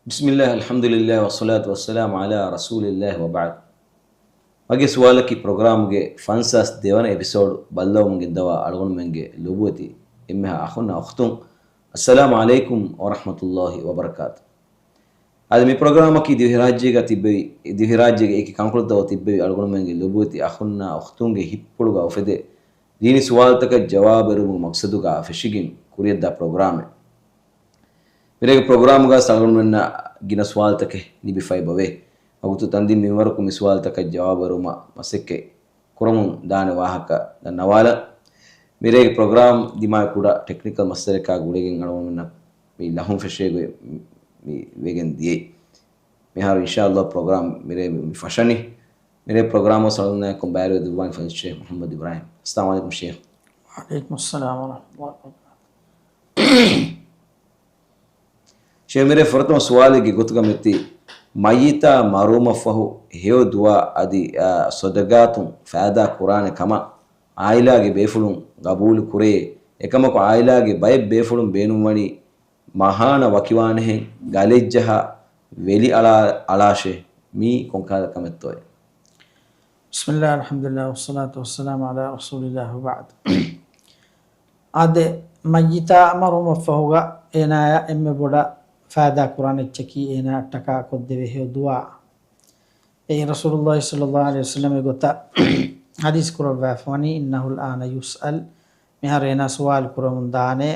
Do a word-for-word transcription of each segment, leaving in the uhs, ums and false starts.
بسم الله، الحمد لله، والصلاة والسلام على رسول الله، وبعد. މަގޭ ސުވާލަކީ ޕްރޮގްރާމުގެ ފަންސާސް ދެވަނަ އެޕިސޯޑު ބައްލަވަމުން ގެންދަވާ އަޅުގަނޑުމެންގެ ލޮބުވެތި އެންމެހާ އަޚުންނާ އުޚްތުން، އައްސަލާމު ޢަލައިކުމް ވަރަޙްމަތުﷲި ވަބަރަކާތު. އަދި މި ޕްރޮގްރާމަކީ ދިވެހިރާއްޖޭގަ ތިއްބެވި، ދިވެހިރާއްޖޭގެ އެކި ކަންކޮޅުތަކުގަ ތިއްބެވި އަޅުގަނޑުމެންގެ ލޮބުވެތި އަޚުންނާ އުޚްތުންގެ ހިތްޕުޅުގަ އުފެދޭ ދީނީ ސުވާލުތަކަށް ޖަވާބު އެރުވުމުގެ މަޤްޞަދުގަ ފެށިގެން ކުރިއަށްދާ ޕްރޮގްރާމެއް. މިރޭގެ ޕްރޮގްރާމުގަ އަޅުގަނޑުމެންނަށް ގިނަ ސުވާލުތަކެއް ލިބިފައިބަވޭ. ވަގުތު ތަންދިން މިންވަރަކު މި ސުވާލުތަކަށް ޖަވާބު އެރުވުމަށް މަސައްކަތް ކުރަމުން ދާނެ ވާހަކަ ދަންނަވާލަން. މިރޭގެ ޕްރޮގްރާމް ދިމާވި ކުޑަ ޓެކްނިކަލް މައްސަލައަކާ ގުޅިގެން އަޅުގަނޑުމެންނަށް މި ލަހުން ފެށޭ ގޮތް މި ވެގެން ދިޔައީ. މިހާރު އިންޝާﷲ ޕްރޮގްރާމް މިރޭ މި ފަށަނީ. މިރޭ ޕްރޮގްރާމަށް ސަލާމް ކޮށް ބައިވެރިވެ ދުޢާއިން ފަން ޝޭޚް މުޙައްމަދު އިބްރާހިމް. އައްސަލާމު ޢަލައިކުމް ޝޭޚް. ވަޢަލައިކުމުއްސަލާމް ވަރަޙްމަތުﷲި ވަބަރަކާތުހު. ޝޭޚް މިރޭ ފުރަތަމަ ސުވާލެއްގެ ގޮތުގަ މިއޮތީ، މައްޔިތާ މަރުވުމަށްފަހު ހެޔޮ ދުޢާ އަދި، އާ، ޞަދަޤާތުން ފައިދާ ކުރާނެ ކަމަށް ޢާއިލާގެ ބޭފުޅުން ގަބޫލު ކުރޭ. އެކަމަކު ޢާއިލާގެ ބައެއް ބޭފުޅުން ބޭނުންވަނީ މަހާނަ ވަކިވާނެހެން ގަލެއްޖަހާ ވެލި އަޅާ، އަޅާށޭ. މީ ކޮންކަހަލަ ކަމެއްތޯއޭ؟ بسم الله، الحمد لله، والصلاة والسلام على رسول الله، وبعد. އާދެ، މައްޔިތާ މަރުވުމަށްފަހުގަ އޭނާޔަށް އެންމެ ބޮޑަށް ފައިދާ ކުރާނެ އެއްޗަކީ އޭނާއަށްޓަކާ ކޮށްދެވޭ ހެޔޮ ދުޢާ. އެއީ ރަސޫލުﷲ ޞައްލަﷲު ޢަލައިހި ވަސައްލަމް އެގޮތަށް ޙަދީޘް ކުރައްވާފަވަނީ، إنه الآن يسأل، މިހާރު އޭނާ ސުވާލު ކުރަމުން ދާނެ،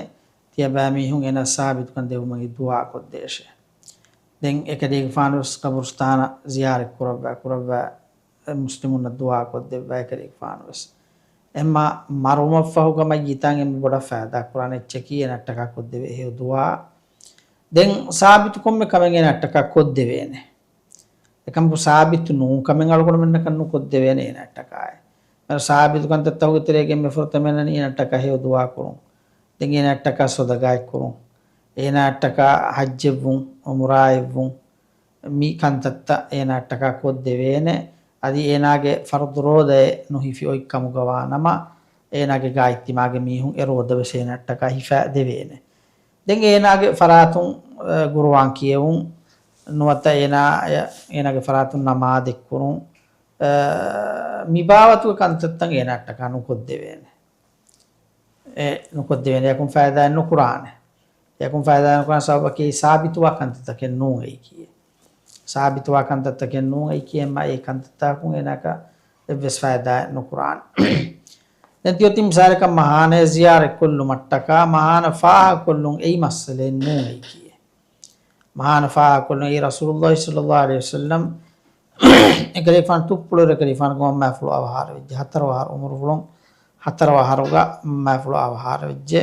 ތިޔަބައިމީހުން އޭނާ ސާބިތުކަން ދެއްވުމަށް ދުޢާ ކޮށްދޭށޭ. ދެން އެކަލޭގެފާނުވެސް ޤަބުރުސްތާނަށް ޒިޔާރަތް ކުރައްވާ، ކުރައްވާ މުސްލިމުންނަށް ދުޢާ ކޮށްދެއްވާ އެކަލޭގެފާނުވެސް. އެހެންމާ މަރުވުމަށްފަހުގަ މައްޔިތާއަށް އެންމެ ބޮޑަށް ފައިދާ ކުރާނެ އެއްޗަކީ އޭނާއަށްޓަކާ ކޮށްދެވޭ ހެޔޮ ދުޢާ. ދެން ސާބިތު ކޮންމެ ކަމެއް އޭނާއަށްޓަކާ ކޮށްދެވޭނެ. އެކަމަކު ސާބިތު ނޫން ކަމެއް އަޅުގަނޑުމެންނަކަށް ނުކޮށްދެވޭނެ އޭނާއަށްޓަކާއެއް. މިހާރު ސާބިތު ކަންތައްތަކުގެ ތެރޭގަ އެންމެ ފުރަތަމަ އޭނާއަށްޓަކާ ހެޔޮ ދުޢާ ކުރުން. ދެން އޭނާއަށްޓަކާ ޞަދަޤާތް ކުރުން. އޭނާއަށްޓަކާ ޙައްޖެއްވުން، ޢުމްރާއެއްވުން. މި ކަންތައްތައް އޭނާއަށްޓަކާ ކޮށްދެވޭނެ. އަދި އޭނާގެ ފަރުޟު ރޯދައެއް ނުހިފި އޮތް ކަމުގަ ވާނަމަ، އޭނާގެ ގާތްތިމާގެ މީހުން އެ ރޯދަވެސް އޭނާއަށްޓަކާ ހިފާ ދެވޭނެ. ދެން އޭނާގެ ފަރާތުން، އަ، ޤުރުއާން ކިޔެވުން، ނުވަތަ އޭނާ، އޭނާގެ ފަރާތުން ނަމާދެއްކުރުން، އަ، މި ބާވަތުގެ ކަންތައްތައް އޭނާއަށްޓަކާ ނުކޮށްދެވޭނެ. އެ ނުކޮށްދެވޭނެ، އެއަކުން ފައިދާއެއް ނުކުރާނެ. އެއަކުން ފައިދާއެއް ނުކުރާނެ ސަބަބަކީ ސާބިތުވާ ކަންތައްތަކެއް ނޫން އެއީކީ. ސާބިތުވާ ކަންތައްތަކެއް ނޫން އެއީކީ، އެއްމަ އެ ކަންތައްތަކުން އޭނާއަކަށް އެއްވެސް ފައިދާއެއް ނުކުރާނެ. ދެން ތިއޮތީ މިސާލަކަށް މަހާނައެއް ޒިޔާރަތްކޮށްލުމަށްޓަކާ، މަހާނަ ފާހަގަކޮށްލުން އެއީ މައްސަލައެއް ނޫން އެއީކީ. މަހާނަ ފާހަގަކޮށްލުން އެއީ ރަސޫލުﷲ ޞައްލަﷲު ޢަލައިހި ވަސައްލަމް އެކަލޭގެފާނު ތުއްޕުޅު އެކަލޭގެފާނުގެ މަންމައާފުޅު އަވަހާރަވެއްޖެ. ހަތަރު އަހަރު އުމުރުފުޅުން، ހަތަރު އަހަރުގަ މަންމައާފުޅު އަވަހާރަވެއްޖެ.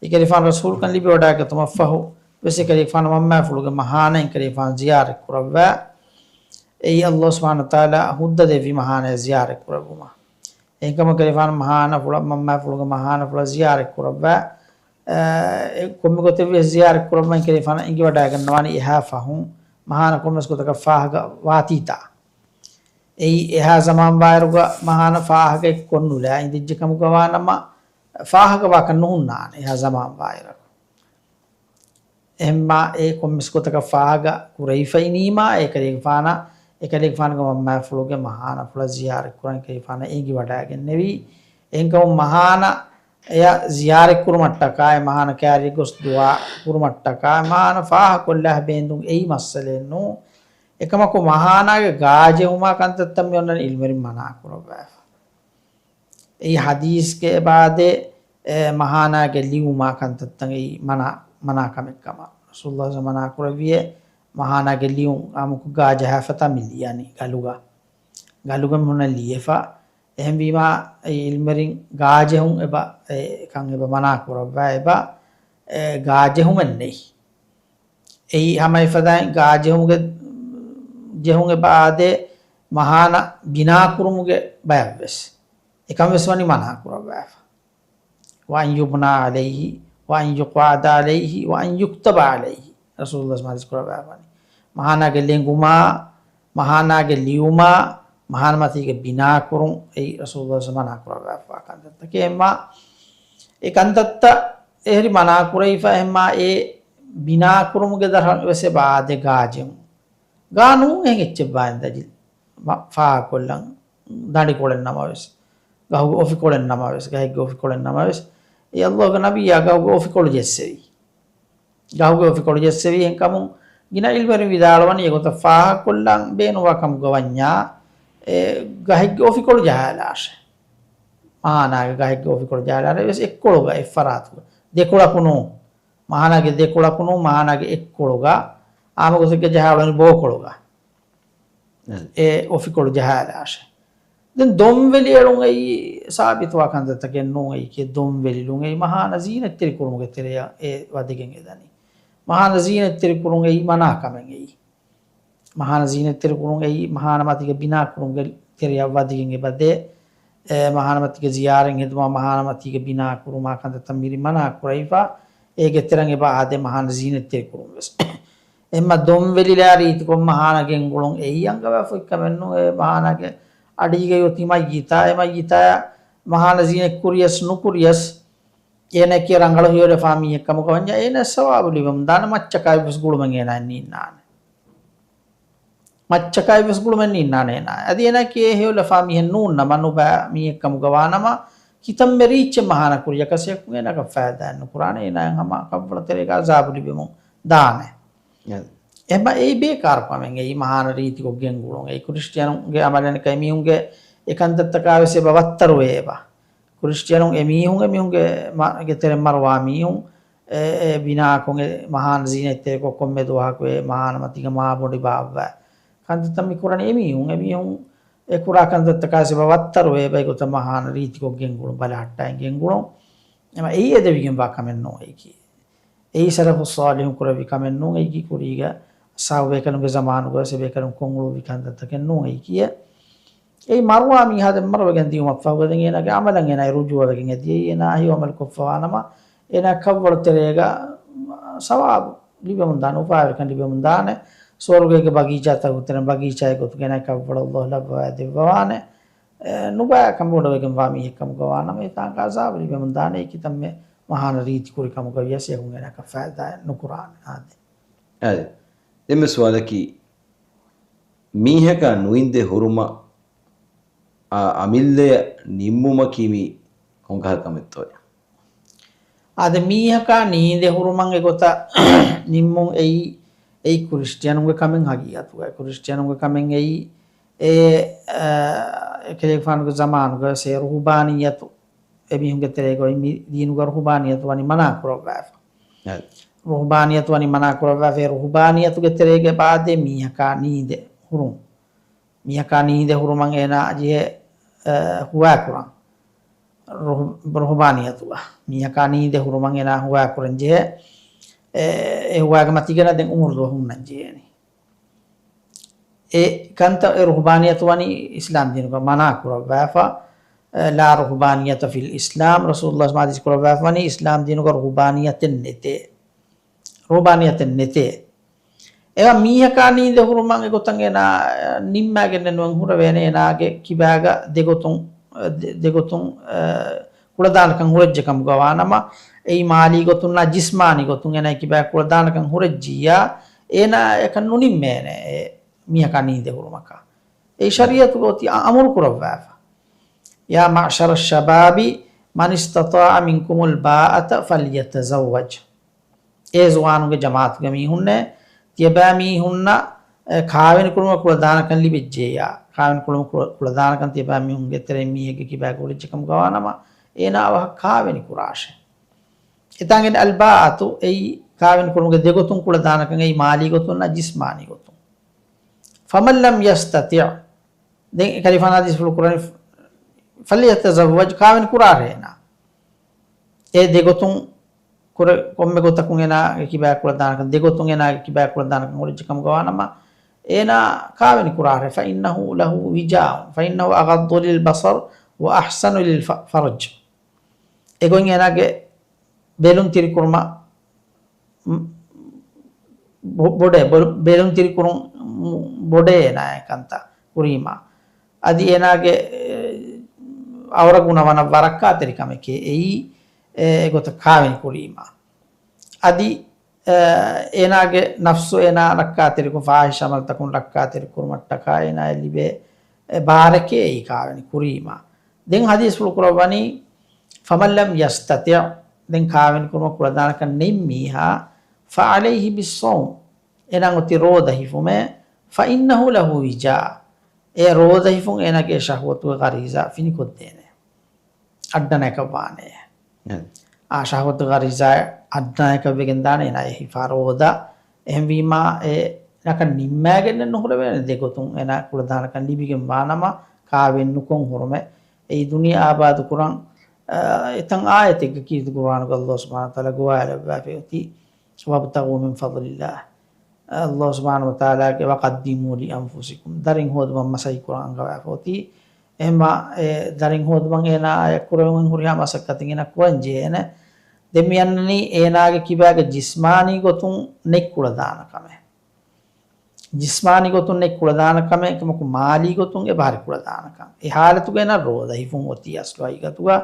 އެކަލޭގެފާނު ރަސޫލުކަން ލިބިވަޑައިގަތުމަށްފަހު ވެސް އެކަލޭގެފާނު މަންމައާފުޅުގެ މަހާނައިން އެކަލޭގެފާނު ޒިޔާރަތް ކުރައްވާ. އެއީ ﷲ ސުބްޙާނަހޫ ވަތަޢާލާ ހުއްދަ ދެއްވި މަހާނައަށް ޒިޔާރަތް ކުރެއްވުމަށް. އެހެންކަމުން އެކަލޭގެފާނު މަހާނަފުޅަށް، މަންމައާފުޅުގެ މަހާނަފުޅަށް ޒިޔާރަތް ކުރައްވާ، އެ، ކޮންމެ ގޮތެއްވިޔަސް ޒިޔާރަތް ކުރައްވަން އެކަލޭގެފާނަށް އެނގިވަޑައިގަންނަވާނީ އެހާ ފަހުން މަހާނަ ކޮންމެސް ގޮތަކަށް ފާހަގަ ވާތީތާ. އެއީ އެހާ ޒަމާން ވާއިރުގަ މަހާނަ ފާހަގައެއް ކޮށްނުލާ އިނދެއްޖެ ކަމުގަ ވާނަމަ، ފާހަގަވާކަށް ނުހުންނާނެ އެހާ ޒަމާން ވާއިރަކު. އެހެންމާ އެ ކޮންމެސް ގޮތަކަށް ފާހަގަ ކުރެވިފައިނީމާ، އެކަލޭގެފާނަށް، އެކަލޭގެފާނުގެ މަންމައާފުޅުގެ މަހާނަފުޅަށް ޒިޔާރަތް ކުރަން އެކަލޭގެފާނަށް އެނގިވަޑައިގެންނެވި. އެހެންކަމުން މަހާނައަށް ޒިޔާރަތް ކުރުމަށްޓަކާއި، މަހާނަ ކައިރި ގޮސް ދުޢާ ކުރުމަށްޓަކާއި، މަހާނަ ފާހަގަކޮށްލާ ބޭންދުން އެއީ މައްސަލައެއް ނޫން. އެކަމަކު މަހާނާގެ ގާ ޖެހުމާ ކަންތައްތައް މި އޮންނަނީ އިލްމުވެރިން މަނާ ކުރައްވާފަ. އެއީ ޙަދީޘްގެ އެބައާދޭ، އެ، މަހާނާގެ ލިޔުމާ ކަންތައްތައް އެއީ މަނާ، މަނާ ކަމެއް ކަމަށް. ރަސޫލުﷲ މަނާ ކުރެއްވިއޭ، މަހާނާގެ ލިޔުން އާއްމުކޮށް ގާ ޖަހާފަތާ މި ލިޔަނީ ގަލުގަ. ގަލުގަ މިހުންނަން ލިޔެފަ. އެހެންވީމާ، އެ އިލްމުވެރިން ގާ ޖެހުން އެބަ، އެ ކަން އެބަ މަނާ ކުރައްވާ އެބަ، އެ ގާ ޖެހުމެއް ނެތް. އެއީ ހަމައެފަދައިން ގާ ޖެހުމުގެ، ޖެހުން އެބަ އާދޭ މަހާނަ ބިނާ ކުރުމުގެ ބަޔަށްވެސް. އެކަންވެސް ވަނީ މަނާ ކުރައްވާފަ. وأن يبنى عليه، وأن يقعد عليه، وأن يكتب عليه. ރަސޫލުﷲ ޙަދީޘް ކުރައްވާފަ ވަނީ. މަހާނާގެ ލެނގުމާ، މަހާނާގެ ލިޔުމާ، މަހާނަ މަތީގެ ބިނާ ކުރުން އެއީ ރަސޫލުﷲ މަނާ ކުރައްވާފަ ކަންތައްތަކެއް. އެހެންމާ އެ ކަންތައްތައް އެހެރީ މަނާ ކުރެވިފަ، އެހެންމާ އެ ބިނާކުރުމުގެ ދަށަށް ވެސް އެބަ އާދޭ ގާ ޖެހުން. ގާ ނޫން އެހެން އެއްޗެއް ވާނެ ދަޖިލް. މަ-، ފާހަގަކޮށްލަން ދަނޑިކޮޅެއް ނަމަވެސް، ގަހުގެ އޮފިކޮޅެއް ނަމަވެސް، ގަހެއްގެ އޮފިކޮޅެއް ނަމަވެސް، އެ ﷲގެ ނަބިއްޔާ ގަހުގެ އޮފިކޮޅު ޖެއްސެވީ. ގަހުގެ އޮފިކޮޅު ޖެއްސެވީ އެހެންކަމުން ގިނަ ޢިލްމުވެރިން ވިދާޅުވަނީ އެގޮތަށް ފާހަގަކޮށްލަން ބޭނުންވާ ކަމުގަ ވަންޏާ، އެ ގަހެއްގެ އޮފިކޮޅު ޖަހާލާށޭ. މަހާނާގެ ގަހެއްގެ އޮފިކޮޅު ޖަހާލާށޭ ވެސް އެއްކޮޅުގަ އެއްފަރާތުގަ. ދެކޮޅަކު ނޫން. މަހާނާގެ ދެކޮޅަކު ނޫން، މަހާނާގެ އެއްކޮޅުގަ. އާންމު ގޮތެއްގަ ޖަހާލަނީ ބޯކޮޅުގަ. އެ އޮފިކޮޅު ޖަހާލާށޭ. ދެން ދޮންވެލި އެޅުން އެއީ ސާބިތުވާ ކަންތައްތަކެއް ނޫން އެއީކީ. ދޮންވެލި އެޅުން އެއީ މަހާނާ ޒީނަތްތެރިކުރުމުގެ ތެރެއަށް އެ ވަދެގެން އެދަނީ. މަހާނާ ޒީނަތްތެރިކުރުން އެއީ މަނާ ކަމެއް އެއީ. މަހާނާ ޒީނަތްތެރިކުރުން އެއީ މަހާނާ މަތީގެ ބިނާކުރުމުގެ ތެރެއަށް ވަދެގެން އެބަދޭ. އެ، މަހާނާ މަތީގެ ޒިޔާރަތް ހެދުމާ، މަހާނާ މަތީގެ ބިނާކުރުމާ ކަންތައްތައް މިރި މަނާ ކުރެވިފަ. އޭގެ ތެރެއަށް އެބަ އާދޭ މަހާނާ ޒީނަތްތެރިކުރުން ވެސް. އެހެންމަ ދޮންވެލިލާ ރީތިކޮށް މަހާނާ ގެންގުޅުން އެއީ އަންގަވާފަ އޮތް ކަމެއް ނޫން. އެ މަހާނާގެ އަޑީގައި އޮތީ މައްޔިތާ، އެ މައްޔިތާ މަހާނާ ޒީނަތް ކުރިޔަސް ނުކުރިޔަސް، އޭނައަކީ ރަނގަޅު ހެޔޮލަފާ މީހެއް ކަމުގަ ވަންޏާ އޭނަ ސަވާބު ލިބެމުން ދާނެ. މައްޗަކާއި ވެސް ގުޅުމެއް އޭނައަށް ނީންނާނެ. މައްޗަކާއި ވެސް ގުޅުމެއް ނީންނާނެ އޭނަ. އަދި އޭނައަކީ އެ ހެޔޮލަފާ މީހެއް ނޫން ނަމަ، ނުބައި މީހެއް ކަމުގަ ވާނަމަ، ކިތަންމެ ރީއްޗެއް މަހާނާ ކުރިޔަކަސް އެކު އޭނައަކަށް ފައިދާއެއް ނުކުރާނެ. އޭނައަށް ހަމަ ކަށްވަޅު ތެރޭގަ އަޒާބު ލިބެމުން ދާނެ. އެ. އެބަ އެއީ ބޭކާރު ކަމެއް އެއީ މަހާނާ ރީތިކޮށް ގެންގުޅުން. އެއީ ކްރިސްޓިއަނުންގެ އަމަލަނިކަ އެމީހުންގެ އެ ކަންތައްތަކާ ވެސް އެބަ ވައްތަރުވޭ އެބަ. ކްރިސްޓިއަނުން އެމީހުން އެމީހުންގެ މަ-، ގެ ތެރެ މަރުވާ މީހުން އެ، އެ ބިނާކޮށް އެ މަހާނާ ޒީނަތްތެރިކޮށް ކޮންމެ ދުވަހަކު އެ މަހާނާ މަތީގަ މާބޮޑި ބާއްވާ ކަންތައްތައް މި ކުރަނީ އެމީހުން، އެމީހުން އެ ކުރާ ކަންތައްތަކާ ވެސް އެބަ ވައްތަރުވޭ އެބަ އެގޮތަށް މަހާނާ ރީތިކޮށް ގެންގުޅުން، ބަލަހައްޓައިން ގެންގުޅުން. އެމަ އެއީ އެދެވިގެންވާ ކަމެއް ނޫން އެއީކީ. އެއީ ސަލަފުއް ޞާލިޙުން ކުރެއްވި ކަމެއް ނޫން އެއީކީ. ކުރީގަ އަޞްޙާބު ބޭކަލުންގެ ޒަމާނުގަ ވެސް އެބޭކަލުން ކޮށްއުޅުއްވި ކަންތައްތަކެއް ނޫން އެއީކީ. އެއީ މަރުވާ މީހާ ދެން މަރުވެގެން ދިޔުމަށްފަހުގަ ދެން އޭނާގެ އަމަލަށް އޭނާ ރުޖޫޢަވެގެން އެދިޔައީ. އޭނާ ހެޔޮ ޢަމަލު ކޮށްފަވާނަމަ އޭނާ ކަށްވަޅު ތެރޭގަ ސަވާބު ލިބެމުންދާނެ، އުފާވެރިކަން ލިބެމުންދާނެ. ސުވަރުގޭގެ ބަގީޗާތަކުގެ ތެރެއިން ބަގީޗާއެއް ގޮތުގަ އޭނާ ކަށްވަޅު ﷲ ލައްވަވާ ދެއްވަވާނެ. އެ، ނުބައި ކަންބޮޑުވެގެންވާ މީހެއް ކަމުގަ ވާނަމަ އެތާނގަ ޢަޒާބު ލިބެމުންދާނެ. އެއީ ކިތަންމެ މަހާނާ ރީތި ކުރި ކަމުގަ ވިޔަސް އެކުން އޭނާއަކަށް ފައިދާއެއް ނުކުރާނެ. އާދެ. އާދެ. ދެންމެ ސުވާލަކީ، މީހަކާ ނުއިނދެ ހުރުމަށް އާ އަމިއްލަޔަށް ނިންމުމަކީ މީ ކޮންކަހަލަ ކަމެއްތޯއޭ؟ އާދެ، މީހަކާ ނީނދެ ހުރުމަށް އެގޮތަށް ނިންމުން އެއީ، އެއީ ކުރިސްޓިއަނުންގެ ކަމެއް ހަގީގަތުގައި. ކުރިސްޓިއަނުންގެ ކަމެއް އެއީ، އެ، އަ، އެކަލޭގެފާނުގެ ޒަމާނުގަ އެ ރުހުބާނިއްޔަތު އެމީހުންގެ ތެރޭގައި މި ދީނުގަ ރުހުބާނިއްޔަތު ވަނީ މަނާ ކުރައްވާފަ. އެ. ރުހުބާނިއްޔަތު ވަނީ މަނާ ކުރައްވާފަ. އެ ރުހުބާނިއްޔަތުގެ ތެރޭގަ އެބަ އާދޭ މީހަކާ ނީނދެ ހުރުން. މީހަކާ ނީނދެ ހުރުމަށް އޭނާ ޖެހޭ، އަ، ހުވާކުރަން. ރުހު-، ރުހުބާނިއްޔަތުގަ. މީހަކާ ނީނދެ ހުރުމަށް އޭނާ ހުވާކުރަން ޖެހޭ. އެ، އެ ހުވާގެ މަތީގަ އޭނާ ދެން އުމުރު ދުވަހު ހުންނަން ޖެހޭނީ. އެ ކަންތައް އެ ރުހުބާނިއްޔަތު ވަނީ އިސްލާމް ދީނުގަ މަނާ ކުރައްވާފަ. އެ، ލާ ރުހުބާނިއްޔަތަ ފިލް އިސްލާމް، ރަސޫލުﷲ ޙަދީޘް ކުރައްވާފަ ވަނީ އިސްލާމް ދީނުގަ ރުހުބާނިއްޔަތެއް ނެތޭ. ރުހުބާނިއްޔަތެއް ނެތޭ. އެވަ މީހަކާ ނީނދެ ހުރުމަށް އެގޮތަށް އޭނާ ނިންމާގެން ނުވަން ހުރެވޭނެ. އޭނާގެ ކިބާގަ ދެގޮތުން، ދެ-، ދެގޮތުން، އެ، ކުޅަދާނަކަން ހުރެއްޖެ ކަމުގަ ވާނަމަ، އެއީ މާލީ ގޮތުންނާ ޖިސްމާނީ ގޮތުން އޭނާ ކިބާ ކުޅަދާނަކަން ހުރެއްޖިއްޔާ، އޭނާ އެކަން ނުނިންމޭނެ އެ މީހަކާ ނީނދެ ހުރުމަކާ. އެ ޝަރީޢަތުގަ އޮތީ އަ-، އަމުރު ކުރައްވާފަ. يا معشر الشباب من استطاع منكم الباءة فليتزوج. އޭ ޒުވާނުންގެ ޖަމާޢަތުގެ މީހުންނޭ، ތިޔަބައިމީހުންނަށް، އެ، ކާވެނިކުރުމަށް ކުޅަދާނަކަން ލިބިއްޖެއްޔާ، ކާވެނިކުރުމަށް ކުޅަ-، ކުޅަދާނަކަން ތިޔަބައިމީހުންގެ ތެރެއިން މީހެއްގެ ކިބާގަ ހުރެއްޖެ ކަމުގަ ވާނަމަ، އޭނާ އަވަހަށް ކާވެނި ކުރާށޭ. އެތާނގެ އަލްބާއަތު އެއީ ކާވެނިކުރުމުގެ ދެގޮތުން ކުޅަދާނަކަން އެއީ މާލީ ގޮތުންނާ ޖިސްމާނީ ގޮތުން. فمن لم يستطع، ދެން އެކަލޭގެފާނު ޙަދީޘްފުޅު ކުރަނީ، فليتزوج، ކާވެނި ކުރާށޭ އޭނާ. އެ ދެގޮތުން ކުރެ-، ކޮންމެ ގޮތަކުން އޭނާގެ ކިބާ ކުޅަދާނަކަން، ދެގޮތުން އޭނާގެ ކިބާ ކުޅަދާނަކަން ހުރެއްޖެ ކަމުގަ ވާނަމަ، އޭނާ ކާވެނި ކުރާށޭ. فإنه له وجاء، فإنه أغض للبصر وأحسن للفرج. އެގޮތް އޭނާގެ ބެލުން ތިރިކުރުމަށް ބޮ-، ބޮޑޭ، ބޮ-، ބެލުން ތިރިކުރުން ބޮޑޭ އޭނާ އެ ކަންތައް ކުރީމާ. އަދި އޭނާގެ، އެ، އަވަރަ ގުނަވަނަށް ވަރަށް ކާތެރި ކަމެކޭ އެއީ، އެ، އެގޮތަށް ކާވެނި ކުރީމާ. އަދި އެ، އޭނާގެ ނަފްސު އޭނާ ރައްކާތެރިކޮށް، ފާހިޝް އަމަލުތަކުން ރައްކާތެރި ކުރުމަށްޓަކާ އޭނާއަށް ލިބޭ، އެ، ބާރެކޭ އެއީ ކާވެނި ކުރީމާ. ދެން ޙަދީޘްފުޅު ކުރައްވަނީ، فمن لم يستطع، ދެން ކާވެނި ކުރުމަށް ކުޅަދާނަކަން ނެތް މީހާ، فعليه بالصوم، އޭނާ އޮތީ ރޯދަ ހިފުމޭ، فإنه له وجاء، އެ ރޯދަ ހިފުން އޭނާގެ ޝަހުވަތުގެ ޣަރީޒާ ފިނިކޮށްދޭނެ. އައްޑަނައަކަށް ވާނެ. އެ. އާ ޝަހުވަތު ޣަރީޒާ އައްޑަނައަކަށް ވެގެން ދާނެ އޭނާ އެ ހިފާ ރޯދަ. އެހެންވީމާ އެ ނަކަން ނިންމާގެން ނުހުރެވޭނެ ދެ ގޮތުން އޭނާ ކުޅަދާނަކަން ލިބިގެން ވާނަމަ ކާވެން ނުކޮށް ހުރުމެ. އެއީ ދުނިޔެ އާބާދު ކުރަން، އާ، އެތަން އާޔަތެއްގަ ކީރިތި ޤުރުއާނުގަ ﷲ ސުބްޙާނަހޫ ވަތަޢާލާ ގޮވާލައްވާފައި އޮތީ، وابتغوا من فضل الله. ﷲ ސުބްޙާނަހޫ ވަތަޢާލާގެ، وقدموا لأنفسكم، ދަރިން ހޯދުމަށް މަސައްކަތް ކުރަން އަންގަވާފަ އޮތީ. އެހެންމާ އެ ދަރިން ހޯދުމަށް އޭނާއަށް ކުރެވެން ހުރިހާ މަސައްކަތެއް އޭނާ ކުރަން ޖެހޭނެ. ދެން މި އަންނަނީ އޭނާގެ ކިބާގެ ޖިސްމާނީ ގޮތުން ނެތް ކުޅަދާނަ ކަމެއް. ޖިސްމާނީ ގޮތުން ނެތް ކުޅަދާނަ ކަމެއް، އެކަމަކު މާލީ ގޮތުން އެބަހުރި ކުޅަދާނަކަން. އެ ޙާލަތުގަ އޭނާ ރޯދަ ހިފުން އޮތީ އަސްލު ހަގީގަތުގަ.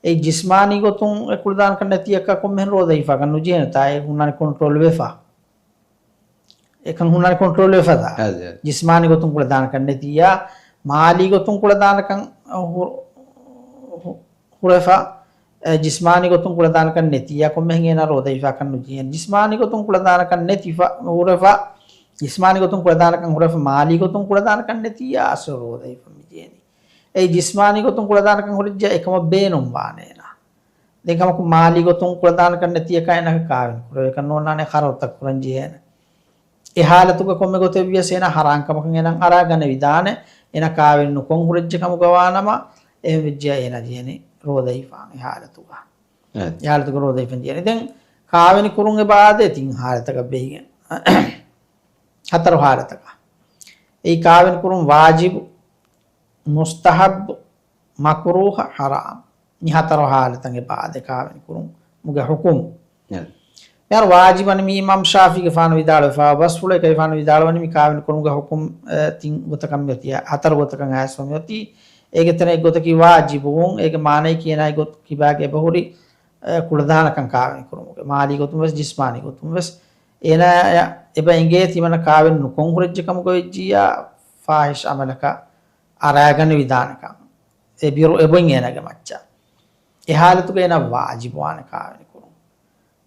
އެ ޖިސްމާނީ ގޮތުން އެ ކުޅަދާނަކަން ނެތިއަކަށް ކޮންމެހެން ރޯދަ ހިފާކަށް ނުޖެހޭނެ. ތާ އެ ހުންނާނެ ކޮންޓްރޯލް ވެފަ. އެކަން ހުންނާނެ ކޮންޓްރޯލް ވެފަ ދާ. އަދި، އަދި. ޖިސްމާނީ ގޮތުން ކުޅަދާނަކަން ނެތިއްޔާ، މާލީ ގޮތުން ކުޅަދާނަކަން ހު-، ހު-، ހުރެފަ، އެ، ޖިސްމާނީ ގޮތުން ކުޅަދާނަކަން ނެތިއްޔާ، ކޮންމެހެން އޭނާ ރޯދަ ހިފާކަށް ނުޖެހޭނެ. ޖިސްމާނީ ގޮތުން ކުޅަދާނަކަން ނެތިފަ، ހުރެފަ، ޖިސްމާނީ ގޮތުން ކުޅަދާނަކަން ހުރެފަ، މާލީ ގޮތުން ކުޅަދާނަކަން ނެތިއްޔާ، އަސްލު ރޯދަ ހިފަން މި ޖެހެނީ. އެއީ ޖިސްމާނީ ގޮތުން ކުޅަދާނަކަން ހުރެއްޖެ އެކަމަށް ބޭނުން ވާނެ އޭނާ. ދެން ކަމަކު މާލީ ގޮތުން ކުޅަދާނަކަން ނެތިއަކަށް އޭނާ ކާވެނި ކުރެވޭކަށް ނޯންނާނެ، ޚަރަދުތައް ކުރަން ޖެހޭނެ. އެ ޙާލަތުގަ ކޮންމެ ގޮތެއް ވިޔަސް އޭނާ ޙަރާން ކަމަކަށް އޭނާ އަރާ ގަނެވިދާނެ. އޭނާ ކާވެނި ނުކޮށް ހުރެއްޖެ ކަމުގަ ވާނަމަ، އެހެން ވެއްޖެޔާ އޭނާ ޖެހޭނެ ރޯދަ ހިފާން އެ ޙާލަތުގަ. އެ. އެ ޙާލަތުގަ ރޯދަ ހިފަން ޖެހޭނެ. ދެން ކާވެނި ކުރުން އެބަ އާދޭ ތިން ޙާލަތަކަށް ބެހިގެން. ހަތަރު ޙާލަތަކަށް. އެއީ ކާވެނި ކުރުން ވާޖިބު، މުސްތަޙައްބު، މަކުރޫހަ، ޙަރާމް. މި ހަތަރު ޙާލަތަށް އެބަ އާދޭ ކާވެނި ކުރުމުގެ ޙުކުމް. އެ. މިހާރު ވާޖިބު ވަނީ މި އިމާމް ޝާފިޢީގެފާނު ވިދާޅުވެފަ، ބަސްފުޅު އެކަލޭގެފާނު ވިދާޅުވަނީ މި ކާވެނި ކުރުމުގެ ޙުކުމް، އެ، ތިން ގޮތަކަށް މިއޮތީ، ހަތަރު ގޮތަކަށް އައިސްފަ މިއޮތީ. އޭގެ ތެރެއިން އެއް ގޮތަކީ ވާޖިބުވުން، އޭގެ މާނައަކީ އޭނާގެ ކިބާގެ އެބަހުރި، އެ، ކުޅަދާނަކަން ކާވެނި ކުރުމުގެ، މާލީ ގޮތުން ވެސް ޖިސްމާނީ ގޮތުން ވެސް. އޭނާ އެބަ އެނގޭ ތިމަންނަ ކާވެނި ނުކޮށް ހުރެއްޖެ ކަމުގަ ވެއްޖިއްޔާ ފާޙިޝް ޢަމަލަކަށް އަރާގަނެވިދާނެކަން. އެ ބިރު އެބޮތް އޭނާގެ މައްޗަށް. އެ ޙާލަތުގަ އޭނާ ވާޖިބުވާނެ ކާވެނި ކުރުން.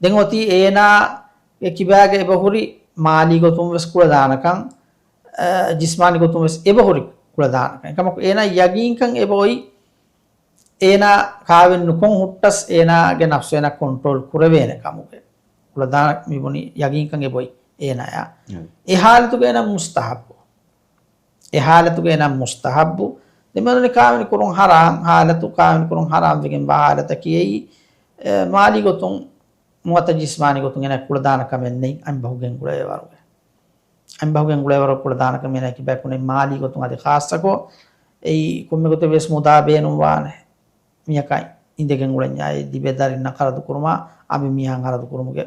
ދެން އޮތީ އޭނާގެ ކިބާގަ އެބަހުރި މާލީ ގޮތުން ވެސް ކުޅަދާނަކަން، އަ، ޖިސްމާނީ ގޮތުން ވެސް އެބަހުރި ކުޅަދާނަކަން. އެކަމަކު އޭނާ ޔަގީންކަން އެބައޮތް އޭނާ ކާވެން ނުކޮށް ހުއްޓަސް އޭނާގެ ނަފްސު އޭނާ ކޮންޓްރޯލް ކުރެވޭނެ ކަމުގެ. ކުޅަދާނަ މި ބުނި ޔަގީންކަން އެބޮތް އޭނާޔާ. އެ ޙާލަތުގަ އޭނާ މުސްތަޙައްބު. އެ ޙާލަތުގަ އޭނާ މުސްތަޙައްބު. ދެން މި ކާވެނި ކުރުން ޙަރާމް ޙާލަތު، ކާވެނި ކުރުން ޙަރާމް ވެގެން ވާ ޙާލަތަކީ އެއީ، އެ، މާލީ ގޮތުން ނުވަތަ ޖިސްމާނީ ގޮތުން އޭނާ ކުޅަދާނަ ކަމެއް ނެތް، އަނބަހުގެން ގުޅޭ ވަރުގެ. އަނބަހުގެން ގުޅޭ ވަރު ކުޅަދާނަކަން އޭނާ ކިބާ ކުނެ މާލީ ގޮތުން އަދި ޚާއްޞަކޮށް، އެއީ ކޮންމެ ގޮތެއް ވެސް މުދާ ބޭނުން ވާނެ. މިޔަކަށް އިނދެގެން އުޅެންޏާ އެ ލިބޭ ދަރިންނަށް ޚަރަދު ކުރުމާ، އަނބި މީހާ ޚަރަދު ކުރުމުގެ،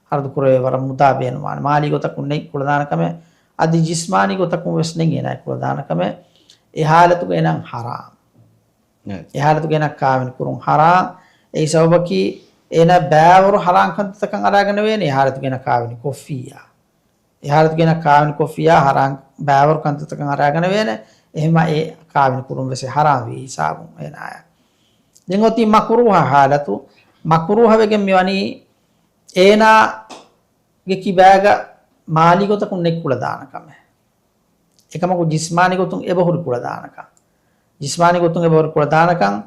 ޚަރަދު ކުރެވޭ ވަރަށް މުދާ ބޭނުން ވާނެ. މާލީ ގޮތަކުން ނެތް ކުޅަދާނަ ކަމެއް، އަދި ޖިސްމާނީ ގޮތަކުން ވެސް ނެތް އޭނާ ކުޅަދާނަ ކަމެއް. އެ ޙާލަތުގަ އޭނާ ޙަރާމް. އެ. އެ ޙާލަތުގަ އޭނާ ކާވެނި ކުރުން ޙަރާމް. އެއީ ސަބަބަކީ އޭނާ ބައިވަރު ޙަރާމް ކަންތައްތަކަށް އަރާގަނެވޭނެ، އެ ޙާލަތުގަ އޭނާ ކާވެނި ކޮށްފިއްޔާ. އެ ޙާލަތުގަ އޭނާ ކާވެނި ކޮށްފިއްޔާ ޙަރާމް ބައިވަރު ކަންތައްތަކަށް އަރާގަނެވޭނެ. އެހެންމާ އެ ކާވެނި ކުރުން ވެސް އެ ޙަރާމް ވީ ހިސާބުން އޭނާޔަށް. ދެން އޮތީ މަކުރޫހަ ޙާލަތު. މަކުރޫހަ ވެގެން މިވަނީ އޭނާގެ ކިބާގަ މާލީ ގޮތަކުން ނެތް ކުޅަދާނަ ކަމެއް. އެކަމަކު ޖިސްމާނީ ގޮތުން އެބަހުރި ކުޅަދާނަކަން. ޖިސްމާނީ ގޮތުން އެބަހުރި ކުޅަދާނަކަން.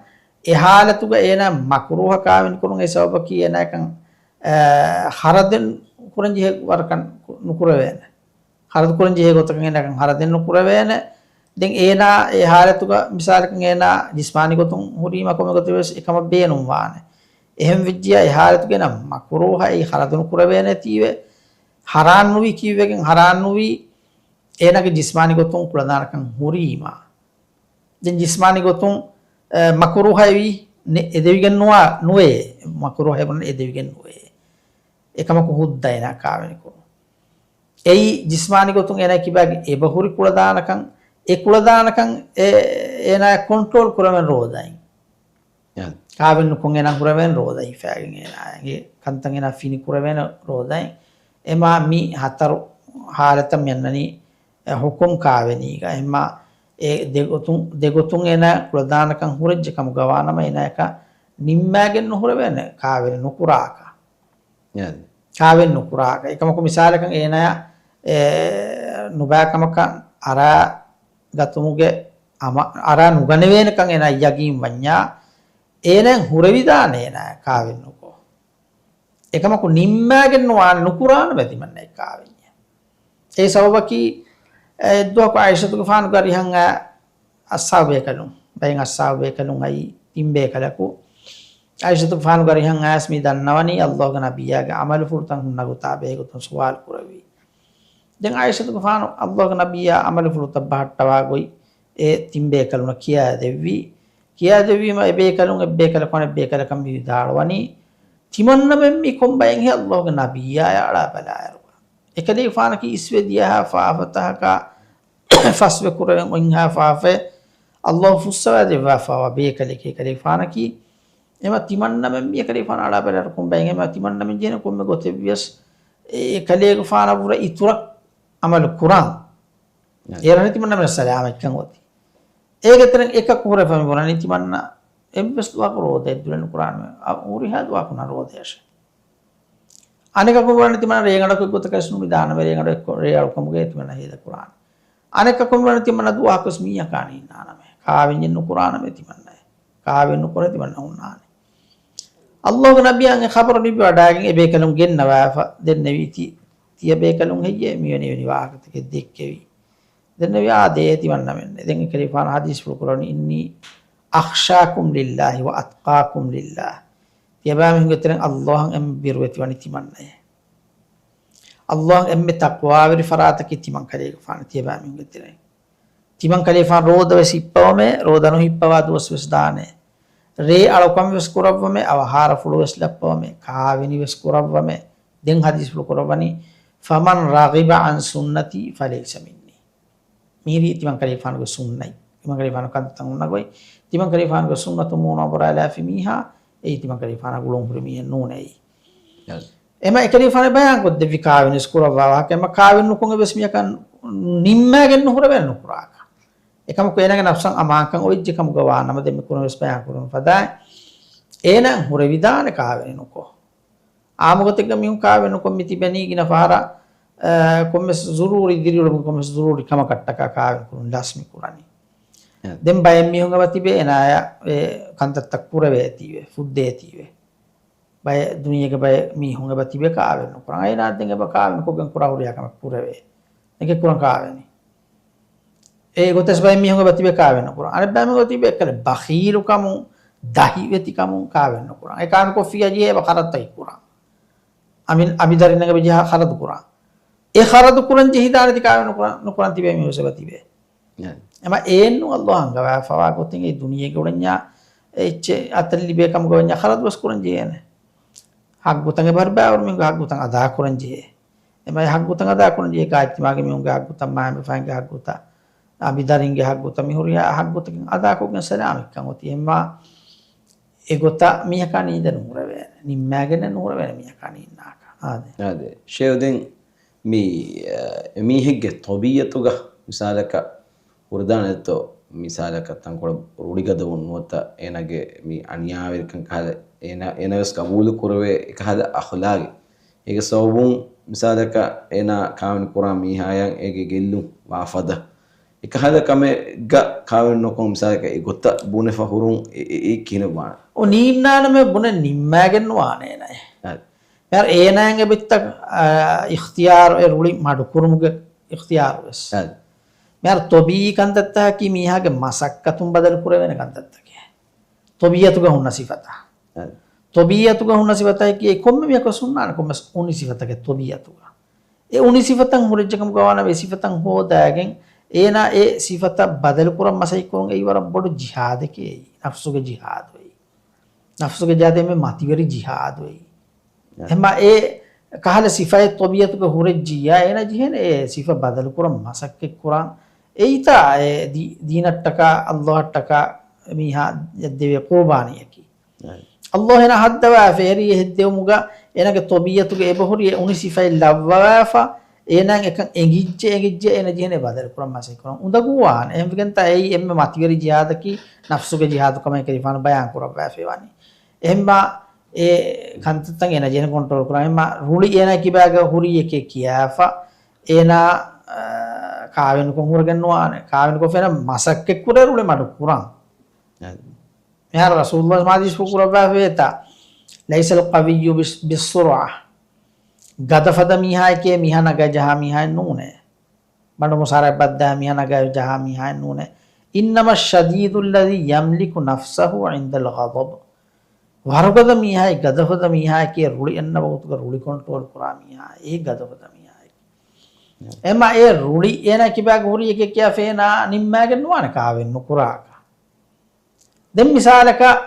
އެ ޙާލަތުގަ އޭނާ މަކުރޫހަ ކާވެނި ކުރުން އެ ސަބަބަކީ އޭނާ އެކަން، އަ، ޚަރަދެއް ކުރަން ޖެހޭ ވަރަކަށް ނުކުރެވޭނެ. ޚަރަދު ކުރަން ޖެހޭ ގޮތަކަށް އޭނާ އެކަން ޚަރަދެއް ނުކުރެވޭނެ. ދެން އޭނާ އެ ޙާލަތުގަ މިސާލަކަށް އޭނާ ޖިސްމާނީ ގޮތުން ހުރީމަ ކޮންމެ ގޮތެއް ވެސް އެކަމަށް ބޭނުން ވާނެ. އެހެން ވެއްޖިޔާ އެ ޙާލަތުގަ އޭނާ މަކުރޫހަ އެއީ ޚަރަދު ނުކުރެވޭނެތީވެ. ޙަރާމް ނުވީ ކީއްވެގެން ޙަރާމް ނުވީ އޭނާގެ ޖިސްމާނީ ގޮތުން ކުޅަދާނަކަން ހުރީމާ. ދެން ޖިސްމާނީ ގޮތުން، އެ، މަކުރޫހައެވީ، ނެ-، އެދެވިގެން ނުވާ، ނުވޭ. މަކުރޫހަ އެބުނަން އެދެވިގެން ނުވޭ. އެކަމަކު ހުއްދަ އޭނާ ކާވެނި ކުރުން. އެއީ ޖިސްމާނީ ގޮތުން އޭނާ ކިބާގެ އެބަހުރި ކުޅަދާނަކަން، އެ ކުޅަދާނަކަން އެ-، އޭނާ ކޮންޓްރޯލް ކުރެވެން ރޯދައިން. އެ. ކާވެން ނުކޮށް އޭނާ ހުރެވެން ރޯދަ ހިފާގެން އޭނާ އެނގޭ ކަންތައް އޭނާ ފިނި ކުރެވޭނެ ރޯދައިން. އެމާ މި ހަތަރު ހާލަތަށް މި އަންނަނީ އެ ހުކުމް ކާވެނީގަ. އެމާ އެ ދެގޮތުން، ދެގޮތުން އޭނާ ކުޅަދާނަކަން ހުރެއްޖެ ކަމުގަ ވާނަމަ، އޭނާޔަކަށް ނިންމާގެން ނުހުރެވޭނެ ކާވެނި ނުކުރާކަށް. ކާވެނި ނުކުރާކަށް. އެކަމަކު މިސާލަކަށް އޭނާޔަށް އެ ނުބައި ކަމަކަށް އަރާ ގަތުމުގެ އަމަ-، އަރާ ނުގަނެވޭނެކަން އޭނާ ޔަގީން ވަންޏާ، އޭނާއަށް ހުރެވިދާނެ އޭނާ ކާވެނި ނުކޮށް. އެކަމަކު ނިންމާގެން ނުވާނެ، ނުކުރާނަމޭ ތިމަންނައަށް ކާވެންޏެއް. އެ ސަބަބަކީ، އެއްދުވަހަކު އާއިޝަތުގެފާނުގެ އަރިހަށް އައި އައްސާބު ބޭކަލުން، ބައެއް އައްސާބު ބޭކަލުން އައީ ތިން ބޭކަލަކު. އާއިޝަތުގެފާނުގެ އަރިހަށް އައިސް މި ދަންނަވަނީ އައްލާހުގެ ނަބިއްޔާގެ ޢަމަލުފުޅުތައް ހުންނަ ގޮތާ ބެހޭގޮތުން ސުވާލު ކުރެއްވި. ދެން އާއިޝަތުގެފާނު އައްލާހުގެ ނަބިއްޔާ ޢަމަލުފުޅުތައް ބަހައްޓަވާ ގޮތް އެ ތިން ބޭކަލުންނަށް ކިޔާދެއްވި. ކިޔާދެއްވީމަ އެ ބޭކަލުން އެއްބޭކަލަކު އަނެއް ބޭކަލަކަށް މި ވިދާޅުވަނީ، ތިމަންނަމެން މީ ކޮން ބައެއްހޭ އައްލާހުގެ ނަބިއްޔާޔާ އަޅާބަލާއިރު. އެކަލޭގެފާނަކީ އިސްވެ ދިޔަހާ ފާފަތަކާ ފަސްވެ ކުރެވެން އޮތްހާ ފާފައެއް އައްލާހު ފުއްސަވާ ދެއްވާފައިވާ ބޭކަލެކޭ އެކަލޭގެފާނަކީ. އެމަ ތިމަންނަމެން މި އެކަލޭގެފާނަށް އަޅާބަލާއިރު ކޮން ބައެއް އެމަ ތިމަންނަމެން ޖެހޭނެ ކޮންމެ ގޮތެއްވިޔަސް އެ އެކަލޭގެފާނަށްވުރެ އިތުރަށް ޢަމަލު ކުރާން. އޭރު ތިމަންނަމެން ސަލާމަތްކަން އޮތީ. އޭގެ ތެރެއިން އެކަކު ހުރެފަ މި ބުނަނީ ތިމަންނަ އެއްވެސް ދުވަހަކު ރޯދައެއް ދުލެއް ނުކުރާނަމޭ. އަ، ހުރިހާ ދުވަހަކު ނަ ރޯދަޔަށެ. އަނެކަކު ބުނަނީ ތިމަންނަ ރޭގަނޑަކު އެއްގޮތަކަށް ނުނިދާނަމޭ، ރޭގަނޑު އެއްކޮށް ރޭ އަޅުކަމުގައި ތިމަންނަ ހޭދަ ކުރާނެ. އަނެކަކު ބުނަނީ ތިމަންނަ ދުވަހަކުވެސް މީހަކާ ނިންނާނަމޭ. ކާވެންޏެއް ނުކުރާނަމޭ ތިމަންނައެއް. ކާވެން ނުކުރޭ ތިމަންނަ ހުންނާނެ. އައްލާހުގެ ނަބިއްޔާ އެ ޚަބަރު ލިބިވަޑައިގެން އެ ބޭކަލުން ގެންނަވާފަ ދެންނެވީ ތި-، ތިޔަ ބޭކަލުން ހެއްޔޭ މިވެނި ވެނި ވާހަކަތަކެއް ދެއްކެވީ. ދެންނެވި އާ ދޭ ތިމަންނަމެންނެ. ދެން އެކަލޭގެފާނު ޙަދީޘްފުޅު ކުރަނީ، إني أخشاكم لله وأتقاكم لله. ތިޔަބައިމީހުންގެ ތެރެއިން އައްލާހަށް އެންމެ ބިރުވެތިވަނީ ތިމަންނައޭ. އައްލާހަށް އެންމެ ތަޤްވާވެރި ފަރާތަކީ ތިމަން ކަލޭގެފާނު ތިޔަބައިމީހުންގެ ތެރެއިން. ތިމަން ކަލޭގެފާނު ރޯދަވެސް ހިއްޕަވަމޭ، ރޯދަ ނުހިއްޕަވާ ދުވަސްވެސް ދާނޭ. ރޭ އަޅުކަން ވެސް ކުރައްވަމޭ، އަވަހާރަފުޅު ވެސް ލައްޕަވަމޭ، ކާވެނި ވެސް ކުރައްވަމޭ. ދެން ޙަދީޘްފުޅު ކުރައްވަނީ، فمن رغب عن سنتي فليس مني. މިހިރީ ތިމަން ކަލޭގެފާނުގެ ސުންނަތް. ތިމަން ކަލޭގެފާނު ކަންތައްތައް ހުންނަ ގޮތް. ތިމަން ކަލޭގެފާނުގެ ސުންނަތު މޫނު އަނބުރާލާފި މީހާ، އެއީ ތިމަން ކަލޭގެފާނާ ގުޅުން ހުރި މީހެއް ނޫނޭ އެއީ. އެމަ އެކަލޭގެފާނު ބަޔާން ކޮށްދެއްވި ކާވެނިވެސް ކުރައްވާ ވާހަކަ. އެމަ ކާވެނި ނުކޮށް އެއްވެސް މީހަކަށް ނިންމާގެން ނުހުރެވޭނެ ނުކުރާކަށް. އެކަމަކު އޭނާގެ ނަފްސަށް އަމާންކަން އޮތްޖެ ކަމުގަ ވާނަމަ ދެން މި ކުރިންވެސް ބަޔާން ކުރަން ފަދައިން. އޭނާ ހުރެވިދާނެ ކާވެނި ނުކޮށް. އާއްމުގޮތެއްގަ މީހުން ކާވެނި ނުކޮށް މި ތިބެނީ ގިނަ ފަހަރަށް، އަ، ކޮންމެސް ޒުރޫރީ ދިރިއުޅުމުގެ ކޮންމެސް ޒުރޫރީ ކަމަކަށްޓަކާ ކާވެނި ކުރުން ލަސް މި ކުރަނީ. އެ. ދެން ބައެއް މީހުން އެބަ ތިބޭ އޭނާޔަށް އެ ކަންތައްތައް ކުރެވޭތީވެ، ފުއްދޭތީވެ. ބައެއް ދުނިޔޭގެ ބައެއް މީހުން އެބަ ތިބެ ކާވެނި ނުކުރަން. އޭނާ ދެން އެބަ ކާވެނި ކޮށްގެން ކުރާ ހުރިހާ ކަމެއް ކުރެވޭ. އެކެއް ކުރަން ކާވެނި. އެ ގޮތަސް ބައެއް މީހުން އެބަ ތިބެ ކާވެނި ނުކުރަން. އަނެއް ބައެއް މީހުން ތިބެ އެއްކަލަ ބަޚީލުކަމުން، ދަހިވެތިކަމުން ކާވެނި ނުކުރަން. އެ ކާވެނި ކޮށްފިއްޔާ ޖެހޭ އެބަ ޚަރަދުތަކެއް ކުރަން. އަމި-، އަމި ދަރިންނަށް އެބަ ޖަހާ ޚަރަދު ކުރަން. އެ ޚަރަދު ކުރަން ޖެހިދާނެތީ ކާވެނި ނުކުރަން، ނުކުރަން ތިބޭ މީހުން އެބަ ތިބޭ. އެމަ އޭންނު އައްލާހް އަންގަވާފަވާ ގޮތެއް އެ ދުނިޔޭގަ އުޅެންޏާ އެއްޗެއް އަތަށް ލިބޭ ކަމުގަ ވެންޏާ ޚަރަދުވެސް ކުރަން ޖެހޭނެ. ހައްގުތައް އެބަ ހަރުބާވަރު މީހުންގެ ހައްގުތައް އަދާ ކުރަން ޖެހޭ. އެމަ އެ ހައްގުތައް އަދާ ކުރަން ޖެހޭ ގާތްތިމާގެ މީހުންގެ ހައްގުތައް، މާމެންބަފައިންގެ ހައްގުތައް، އަނބިދަރިންގެ ހައްގުތައް، މި ހުރިހާ ހައްގުތަކެއް އަދާކޮށްގެން ސަލާމަތްކަން އޮތީ. އެމަ އެގޮތަށް މީހަކާ ނީނދެ ނުހުރެވޭނެ. ނިންމާގެން ނުހުރެވޭނެ މީހަކާ ނީންނާކަށް. އާދެ. އާދެ. ޝޭހުދީން މި، އަ، އެމީހެއްގެ ތަބީއަތުގަ މިސާލަކަށް ހުރިދާނެތޯ، މިސާލަކަށް ތަންކޮޅެއް ރުޅިގަދަވުން ނުވަތަ އޭނާގެ މި އަނިޔާވެރިކަން ކަހަލަ، އޭނާ، އޭނާވެސް ގަބޫލު ކުރެވޭ އެކަހަލަ އަޚްލާގެއް. އޭގެ ސަބަބުން މިސާލަކަށް އޭނާ ކާވެނި ކުރާ މީހާޔަށް އޭގެ ގެއްލުން ވާ ފަދަ. އެކަހަލަ ކަމެއްގަ ކާވެނި ނުކޮށް މިސާލަކަށް އެގޮތަށް ބުނެފަ ހުރުން އެ، އެ، އެ ކިހިނެއް ވާނެ؟ އޮ ނީންނާނަމޭ ބުނެ ނިންމާގެން ނުވާނޭ ނައެ. އަދި. މިހާރު އޭނާއަށް އެބައިތަ، އާ، އިޚްތިޔާރު އެ ރުޅި މަޑުކުރުމުގެ އިޚްތިޔާރު ވެސް. އަދި. މިހާރު ތޮބީއީ ކަންތައްތަކަކީ މީހާގެ މަސައްކަތުން ބަދަލު ކުރެވޭނެ ކަންތައްތަކެއް. ތޮބީއަތުގަ ހުންނަ ސިފަތައް. އަދި. ތޮބީއަތުގަ ހުންނަ ސިފަތަކީ އެ ކޮންމެ މީހަކު ހުންނާނެ ކޮންމެސް އުނި ސިފަތަކެއް ތޮބީއަތުގަ. އެ އުނި ސިފަތައް ހުރެއްޖެ ކަމުގަ ވާނަމަ އެ ސިފަތައް ހޯދާގެން އޭނާ އެ ސިފަތައް ބަދަލު ކުރަން މަސައްކަތް ކުރުން އެއީ ވަރަށް ބޮޑު ޖިހާދެކޭ އެއީ. ނަފްސުގެ ޖިހާދު އެއީ. ނަފްސުގެ ޖިހާދު އެންމެ މަތިވެރި ޖިހާދު އެއީ. އެހެންމަ އެ ކަހަލަ ސިފައެއް ތޮބީއަތުގަ ހުރެއްޖިއްޔާ އޭނާ ޖެހޭނެ އެ ސިފަ ބަދަލު ކުރަން މަސައްކަތް ކުރަން. އެއީތާ އެ ދީ-، ދީނަށްޓަކާ ﷲ އަށްޓަކާ މީހާ ދެވޭ ޤުރުބާނީއަކީ. އަދި. ﷲ އޭނާ ހައްދަވާފަ އެހެރީ އެ ހެއްދެވުމުގަ އޭނާގެ ތޮބީއަތުގެ އެބަހުރި އެ އުނި ސިފައެއް ލައްވަވާފަ، އޭނާއަށް އެކަން އެނގިއްޖެ، އެނގިއްޖެ އޭނަ ޖެހެނީ ބަދަލު ކުރަން މަސައްކަތް ކުރަން. އުނދަގޫވާނެ. އެހެންވެގެންތާ އެއީ އެންމެ މަތިވެރި ޖިހާދަކީ ނަފްސުގެ ޖިހާދު ކަމަށް ކަލޭގެފާނު ބަޔާން ކުރައްވާފައި ވަނީ. އެހެންމާ އެ ކަންތައްތައް އޭނަ ޖެހެނީ ކޮންޓްރޯލް ކުރަން. އެހެންމާ ރުޅި އޭނާ ކިބާގަ ހުރި އެކޭ ކިޔާފަ، އޭނާ، އާ، ކާވެނިކޮށް ހުރެގެން ނުވާނެ. ކާވެނިކޮށްފަ އޭނަ މަސައްކަތް ކުރޭ ރުޅި މަޑު ކުރަން. އެ. މިހާރު ރަސޫލުﷲ ޙަދީޘްފުޅު ކުރައްވާފައިވޭތާ، "ليس القوي بس-، بالصرعة." ގަދަފަދަ މީހާއެކޭ މިހާ ނަގާ ޖަހާ މީހާއެއް ނޫނޭ. ބަނޑު މުސާރައަށް ބައްދާ މީހާ ނަގާ ޖަހާ މީހާއެއް ނޫނޭ. "إنما الشديد الذي يملك نفسه عند الغضب." ވަރުގަދަ މީހާއެއް، ގަދަފަދަ މީހާއެކޭ ރުޅި އަންނަ ވަގުތުގަ ރުޅި ކޮންޓްރޯލް ކުރާ މީހާ، އެ ގަދަފަދަ މީހާއެކޭ. އެމަ އެ ރުޅި އޭނާ ކިބާގަ ހުރި އެކޭ ކިޔާފަ އޭނާ ނިންމާގެން ނުވާނެ ކާވެން ނުކުރާކަށް. ދެން މިސާލަކަށް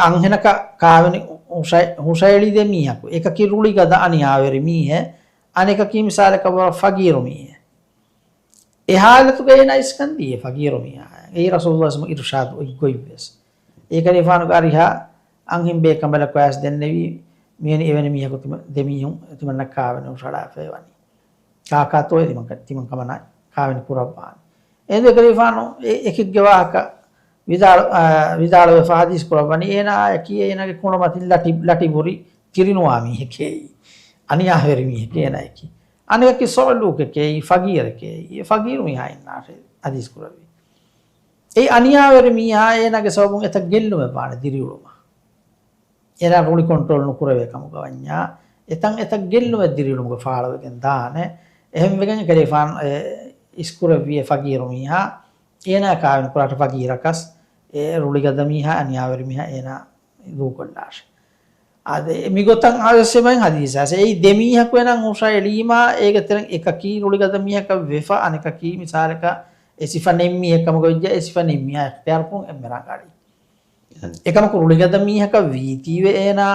އަންހެނަކަށް ކާވެނި ހުށަ-، ހުށައެޅި ދެ މީހަކު، އެކަކީ ރުޅިގަދަ އަނިޔާވެރި މީހެއް، އަނެކަކީ މިސާލަކަށް ވަރަށް ފަގީރު މީހެއް. އެ ޙާލަތުގައި އޭނާ އިސްކަން ދީ އެ ފަގީރު މީހާއަށް. އެއީ ރަސޫލުﷲ އިރުޝާދު އޮތްގޮތްވެސް. އޭ ކަލޭގެފާނުގެ އަރިހަށް އަންހެން ބޭކަނބަލަކު އައިސް ދެންނެވީ، މިވެނި އެވެނި މީހަކު ތިމަ-، ދެ މީހުން ތިމަންނަ ކާވެނި ހުށައަޅާފައި ވަނީ. ކާކާތޯއޭ ތިމަން ކަ-، ތިމަން ކަމަނާ ކާވެނި ކުރައްވާނެ. އެހެންވެ ކަލޭގެފާނު އެ-، އެކެއްގެ ވާހަކަ ވިދާޅު-، އާ، ވިދާޅުވެފަ ޙަދީޘް ކުރައްވަނީ، އޭނާއަކީ އޭނާގެ ކުނޑުމަތިން ލަޓި-، ލަޓިބުރި ތިރިނުވާ މީހެކޭ. އަނިޔާވެރި މީހެކޭ އޭނާއަކީ. އަނެކަކީ ސޮޢުލޫކެކޭ، ފަގީރެކޭ. އެ ފަގީރު މީހާ އިންނާށޭ ޙަދީޘް ކުރެއްވީ. އެ އަނިޔާވެރި މީހާ އޭނާގެ ސަބަބުން އެތައް ގެއްލުމެއް ވާނެ ދިރިއުޅުމަށް. އޭނާ ރުޅި ކޮންޓްރޯލް ނުކުރެވޭ ކަމުގަ ވަންޏާ، އެތަން އެތައް ގެއްލުމެއް ދިރިއުޅުމުގެ ފާޅުވެގެން ދާނެ. އެހެންވެގެން ކަލޭގެފާނު އެ އިސްކުރެއްވި އެ ފަގީރު މީހާ، އޭނާ ކާވެނި ކުރާށޭ ފަގީރަކަސް، އެ ރުޅިގަދަ މީހާ، އަނިޔާވެރި މީހާ އޭނާ ދޫކޮށްލާށޭ. އާދެ، މިގޮތަށް އާވެސް އެބައިން ޙަދީޘް އައިސް. އެއީ ދެ މީހަކު އޭނާ ހުށައެޅީމާ، އޭގެ ތެރެއިން އެކަކީ ރުޅިގަދަ މީހަކަށް ވެފަ، އަނެކަކީ މިސާލަކަށް އެ ސިފަ ނެތް މީހެއް ކަމުގަ ވެއްޖެ، އެ ސިފަ ނެތް މީހާ އިޚްތިޔާރުކުރުން އެންމެ ރަނގަޅީ. އެކަމަކު ރުޅިގަދަ މީހަކަށް ވީތީވެ އޭނާ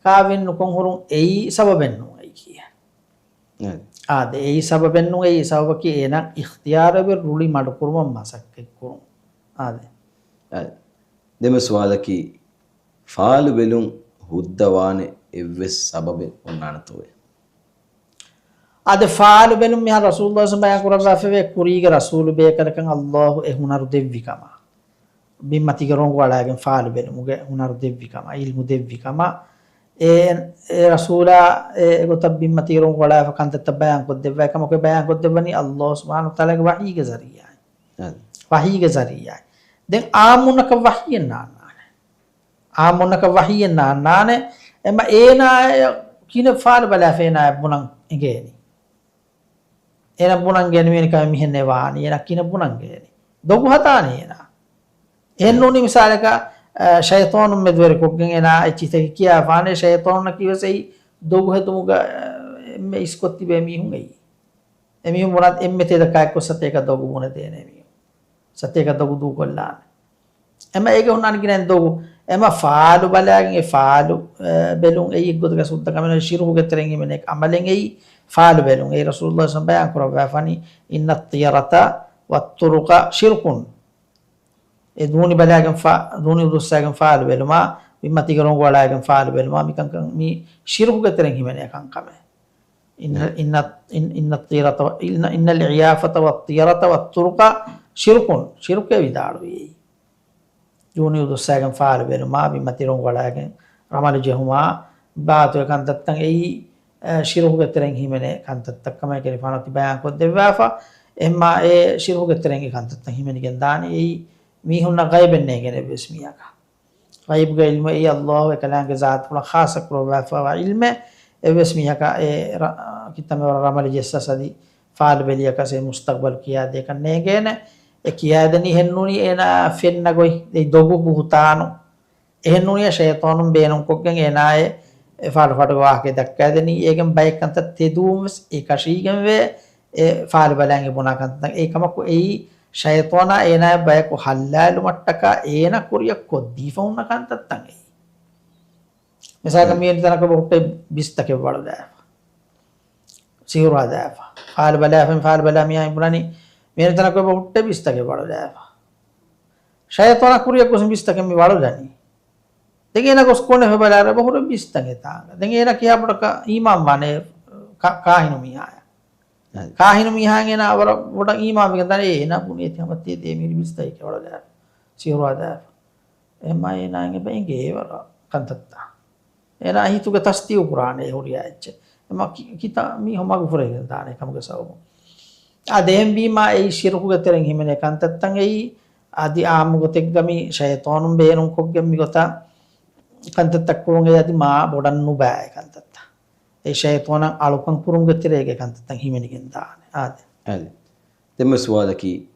ކާވެން ނުކޮށް ހުރުން އެއީ ސަބަބެއް ނޫން އެއީކީ. އެ. އާދެ، އެއީ ސަބަބެއް ނޫން އެއީ ސަބަބަކީ އޭނާ އިޚްތިޔާރުވެ ރުޅި މަޑުކުރުމަށް މަސައްކަތްކުރުން. އާދެ. އެ. ދެން ސުވާލަކީ، ފާލު ބެލުން ހުއްދަވާނެ އެއްވެސް ސަބަބެއް އޮންނާނެތޯއޭ؟ އާދެ، ފާލު ބެލުން މިހާރު ރަސޫލުﷲ ބަޔާން ކުރައްވާފައިވޭ ކުރީގެ ރަސޫލު ބޭކަލަކަށް ﷲ އެ ހުނަރު ދެއްވި ކަމަށް. ބިންމަތީގެ ރޮނގު އަޅާގެން ފާލު ބެލުމުގެ ހުނަރު ދެއްވި ކަމަށް، ޢިލްމު ދެއްވި ކަމަށް. އެ، އެ ރަސޫލާ އެ ގޮތަށް ބިންމަތީގެ ރޮނގު އަޅާފަ ކަންތައްތައް ބަޔާން ކޮށްދެއްވާ ކަމަކު ބަޔާން ކޮށްދެއްވަނީ ﷲ ސުބްޙާނަހޫ ވަތަޢާލާގެ ވަޙީގެ ޒަރީޢާއިން. އަދި. ވަޙީގެ ޒަރީޢާއިން. ދެން އާއްމުންނަކަށް ވަޙީއެއް ނާންނާނެ. އާއްމުންނަކަށް ވަޙީއެއް ނާންނާނެ. އެމަ އޭނާއަށް ކިހިނެއް ފާލު ބަލާފަ އޭނާއަށް ބުނަން އެނގޭނީ. އޭނަ ބުނަން ގެންވީނެ ކަމެއް މިހެންނޭ ވާނީ. އޭނަ ކިހިނެއް ބުނަން ގެންނީ. ދޮގު ހަދާނީ އޭނާ. އެހެން ނޫނީ މިސާލަކަށް، އަ، ޝައިޠާނުން މެދުވެރިކޮށްގެން އޭނާ އެއްޗިތަކެއް ކިޔާފާނެ، ޝައިޠާނަކީ ވެސް އެއީ ދޮގު ހެދުމުގަ، އަ، އެންމެ އިސްކޮށް ތިބޭ މީހުން އެއީ. އެމީހުން ބުނާ އެންމެ ތެދަކާ އެއްކޮށް ސަތޭކަ ދޮގު ބުނެދޭނެ މީހުން. ސަތޭކަ ދޮގު ދޫކޮށްލާނެ. އެމަ އޭގެ ހުންނާނެ ގިނައިން ދޮގު. އެމަ ފާލު ބަލާގެން އެ ފާލު، އެ، ބެލުން އެއީ އެއްގޮތަކަށް ސުއްދަ ކަމެއް ނޫން، ޝިރުކުގެ ތެރެއިން ހިމެނޭ އަމަލެއް އެއީ ފާލު ބެލުން. އެއީ ރަސޫލުﷲ ސައް ބަޔާން ކުރައްވާފަނީ، "إن الطيرة والطرق شرك." އެ ދޫނި ބަލާގެން ފާ-، ދޫނި އުދުއްސާގެން ފާލު ބެލުމާ، ބިންމަތީގެ ރޮނގު އަޅާގެން ފާލު ބެލުމާ، މިކަންކަން މީ ޝިރުކުގެ ތެރެއިން ހިމެނޭ ކަންކަމެއް. إن، ނަ. إن، إن، إن الطيرة و-، إن، إن العيافة والطيرة والطرق شرك. ޝިރުކޭ ވިދާޅުވި. ދޫނި އުދުއްސާގެން ފާލު ބެލުމާ، ބިންމަތީ ރޮނގު އަޅާގެން ރަމަލު ޖެހުމާ، ބާތު އެ ކަންތައްތައް އެއީ، އެ، ޝިރުކުގެ ތެރެއިން ހިމެނޭ ކަންތައްތައް ކަމަށް ކަލޭގެފާނު އޮތީ ބަޔާން ކޮށްދެއްވާފަ. އެހެންމާ އެ ޝިރުކުގެ ތެރެއިން އެ ކަންތައްތައް ހިމެނިގެން ދާނީ އެއީ މީހުންނަށް ޣައިބެއް ނޭނގޭނެ އެއްވެސް މީހަކަށް. ޣައިބުގެ ޢިލްމު އެއީ ﷲ އެކަލާނގެ ޒާތުފުޅަށް ޚާއްޞަ ކުރައްވާފައިވާ ޢިލްމެއް. އެއްވެސް މީހަކަށް އެ ރަ-، ކިތަންމެ ވަރަށް ރަމަލި ޖެއްސަސް އަދި ފާލު ބެލިޔަކަސް އެ މުސްތަޤްބަލު ކިޔާދޭކަށް ނޭނގޭނެ. އެ ކިޔާދެނީ އެހެންނޫނީ އޭނާ ފެންނަ ގޮތް، އެ ދޮގު ބުހުތާނު. އެހެންނޫނީ ޝައިޠާނުން ބޭނުންކޮށްގެން އޭނާއެ އެ ފާޑު ފާޑުގެ ވާހަކައެއް ދައްކާދެނީ. އޭގެން ބައެއް ކަންތައް ތެދުވުން ވެސް އެކަށީގެންވޭ. އެ ފާލު ބަލާން އެ ބުނާ ކަންތައް. އެއީ ކަމަކު އެއީ ޝައިޠާނާ އޭނާއަށް ބަޔަކު ހައްލާލުމަށްޓަކާ އޭނަ ކުރިއަށް ކޮށްދީފަ ހުންނަ ކަންތައްތައް އެއީ. މިސާލަކަށް މިވެނި ތަނަކަށް އެބަ ހުއްޓޭ ބިސްތަކެއް ވަޅުލާފަ. ސިހުރު ހަދާފަ. ފާލު ބަލާފަ، ފާލު ބަލާ މިއާ ބުނަނީ މިވެނި ތަނަކަށް އެބަ ހުއްޓޭ ބިސްތަކެއް ވަޅުލާފަ. ޝައިޠާނާ ކުރިއަށް ގޮސް ބިސްތަކެއް މި ވަޅުލަނީ. ދެން އޭނަ ގޮސް ކޯނެ ހެބަލާރެ ބަހުރެ ބިސްތަން އެތާނގަ. ދެން އޭނަ ކިހާ ބޮޑަކަށް އީމާން ވާނެ ކާ-، ކާހިނު މީހާޔަށް. އަދި. ކާހިނު މީހާ އޭނަ ވަރަށް ބޮޑަށް އީމާން ވެގެން ދާނެ، އޭނަ ބުނީ ތި ހަމަ ތި ދޭ މީރި ބިސްތައި ކެވަޅަލާ. ސިހުރު ހަދާފަ. އެހެންމާ އޭނާ އެނގޭ ބަ އެނގޭ ވަރަށް ކަންތައްތައް. އޭނާ ހިތުގެ ތަސްދީގު ކުރާނެ އެ ހުރިހާ އެއްޗެއް. އެމަ ކި-، ކިތައް މީހުން މަގުފުރެގެން ދާނެ ކަމުގެ ސަބަބުން. އާ ދެހެންވީމާ އެއީ ޝިރުކުގެ ތެރެއިން ހިމެނޭ ކަންތައްތައް އެއީ. އަދި އާއްމު ގޮތެއްގަ މި ޝައިޠާނުން ބޭނުންކޮށްގެން މި ގޮތަށް ކަންތައްތައް ކުރުން އެ އަދި މާ ބޮޑަށް ނުބައި ކަންތައްތައް. އެ ޝައިޠާނަށް އަޅުކަން ކުރުމުގެ ތެރޭގެ ކަންތައްތައް ހިމެނިގެން ދާނެ. އާދެ. އަދި. ދެންމެ ސުވާލަކީ،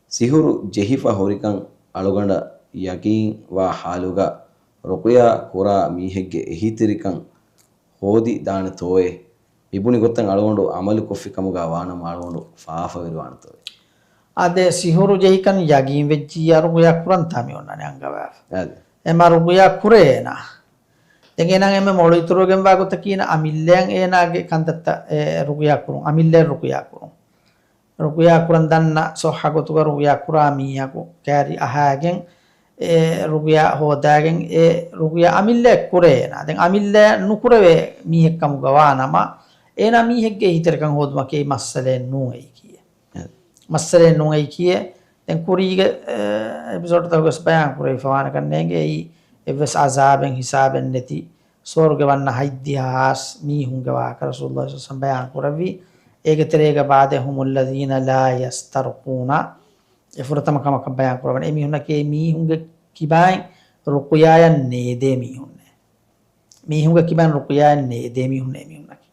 ސިހުރު ޖެހިފަ ހުރިކަން އަޅުގަނޑަށް ޔަގީން ވާ ހާލުގަ ރުޤުޔާ ކުރާ މީހެއްގެ އެހީތެރިކަން ހޯދި ދާނެތޯއޭ؟ މިބުނި ގޮތަށް އަޅުގަނޑު ޢަމަލު ކޮށްފި ކަމުގަ ވާނަމަ އަޅުގަނޑު ފާފަވެރިވާނެތޯއޭ؟ އާދެ، ސިހުރު ޖެހިކަން ޔަގީން ވެއްޖިއްޔާ ރުޤުޔާ ކުރަންތާ މި އޮންނާނެ އަންގަވާފަ. އާދެ. އެމަ ރުޤުޔާ ކުރޭ އޭނާ. ދެން އޭނާ އެންމެ މޮޅު އިތުރުވެގެންވާ ގޮތަކީ އަމިއްލައަށް އޭނާގެ ކަންތައްތައް އެ ރުޤުޔާ ކުރުން، އަމިއްލައަށް ރުޤުޔާ ކުރުން. ރުޤުޔާ ކުރަން ދަންނަ ޞައްޙަ ގޮތުގަ ރުޤުޔާ ކުރާ މީހަކު ކައިރި އަހާގެން އެ ރުޤުޔާ ހޯދާގެން އެ ރުޤުޔާ އަމިއްލައަށް ކުރޭ އޭނާ. ދެން އަމިއްލައަށް ނުކުރެވޭ މީހެއް ކަމުގަ ވާ ނަމަ، އޭނާ މީހެއްގެ އެހީތެރިކަން ހޯދުމަކީ އެއީ މައްސަލައެއް ނޫން އެއީކީއެއް. އެ. މައްސަލައެއް ނޫން އެއީކީއެއް. ދެން ކުރީގެ، އެ، އެޕިސޯޑްތަކުގަސް ބަޔާން ކުރެވިފަވާނެކަން ނޭނގެ އެއީ އެއްވެސް ޢަޒާބެއް ހިސާބެއް ނެތި ސުވަރުގެ ވަންނަ ހަތްދިހަ ހާސް މީހުންގެ ވާހަކަ ރަސޫލުﷲ ޞައްލަﷲ ޢަލައިހި ވަސައްލަމަ ބަޔާން ކުރެއްވި. އޭގެ ތެރޭގަ ބާދެ، هم الذين لا يسترقون. އެ ފުރަތަމަ ކަމަކަށް ބަޔާން ކުރައްވަނީ އެ މީހުންނަކީ އެ މީހުންގެ ކިބައިން ރުޤުޔާއަށް ނޭދޭ މީހުންނޭ. މީހުންގެ ކިބައިން ރުޤުޔާއަށް ނޭދޭ މީހުންނޭ މީހުންނަކީ.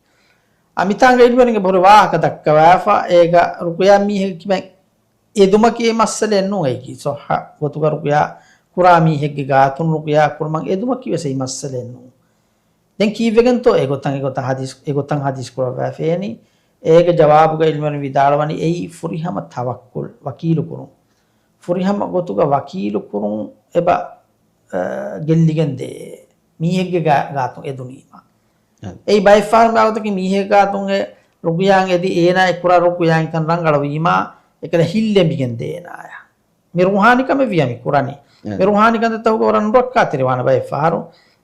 އަ، މިތާނގަ އިލްމުވެރިންގެ ބަހުރި ވާހަކަ ދައްކަވާފަ، އޭގަ ރުޤުޔާ މީހެއްގެ ކިބައިން އެދުމަކީ މައްސަލައެއް ނޫން އެއީކީ. ޞައްޙަ ގޮތުގަ ރުޤުޔާ ކުރާ މީހެއްގެ ގާތުން ރުޤުޔާ ކުރުމަށް އެދުމަކީ ވެސް އެއީ މައްސަލައެއް ނޫން. ދެން ކީއްވެގެންތޯ އެގޮތަށް، އެގޮތަށް ޙަދީޘް، އެގޮތަށް ޙަދީޘް ކުރައްވާފައިނީ؟ އޭގެ ޖަވާބުގަ އިލްމުވެރިން ވިދާޅުވަނީ އެއީ ފުރިހަމަ ތަވައްކުލް، ވަކީލު ކުރުން. ފުރިހަމަ ގޮތުގަ ވަކީލު ކުރުން އެބަ، އަ، ގެއްލިގެން ދޭ. މީހެއްގެ ގާ-، ގާތުން އެދުނީމަ. އެ. އެއީ ބައެއް ފަހަރު މި ވަގުތަކީ މީހެއްގެ ގާތުން އެ ރުޤުޔާއިން އެދި އޭނާ އެ ކުރާ ރުޤުޔާއިން ކަން ރަނގަޅުވީމާ، އެކަލަ ހިއްލެނބިގެން ދޭ އޭނާޔަށް. މި ރޫޙާނީ ކަމެއް ވިޔަ މި ކުރަނީ. އެ. މި ރޫޙާނީ ކަންތައްތަކުގަ ވަރަށް ނުރައްކާތެރިވާނެ ބައެއް ފަހަރު.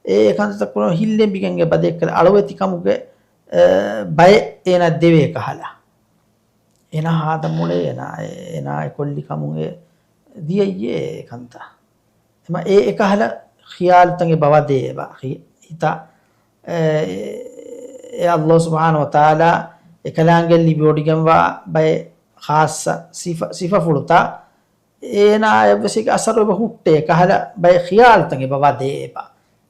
އެ ކަންތައްތައް ކުރަން ހިއްލެނބިގެން އެބަ ދޭ އެކަލަ އަޅުވެތި ކަމުގެ، އެ، ބައެއް އޭނާ ދެވޭ ކަހަލަ. އޭނާ ހާދަ މޮޅޭ އޭނާ، އޭނާ އެ ކޮށްލި ކަމުން އެ ދިޔައީ އެ ކަންތައް. އެމަ އެ އެކަހަލަ ޚިޔާލުތައް އެބަ ވަދޭ އެބަ ހި-، ހިތަށް. އެ، އެ ﷲ ސުބްޙާނަހޫ ވަތަޢާލާ އެކަލާނގެ ލިބިވޮޑިގެންވާ ބައެއް ޚާއްޞަ ސިފަ، ސިފަފުޅުތައް އޭނާއަށްވެސް އެކަ އަސަރު އެބަ ހުއްޓޭ ކަހަލަ ބައެއް ޚިޔާލުތައް އެބަ ވަދޭ އެބަ.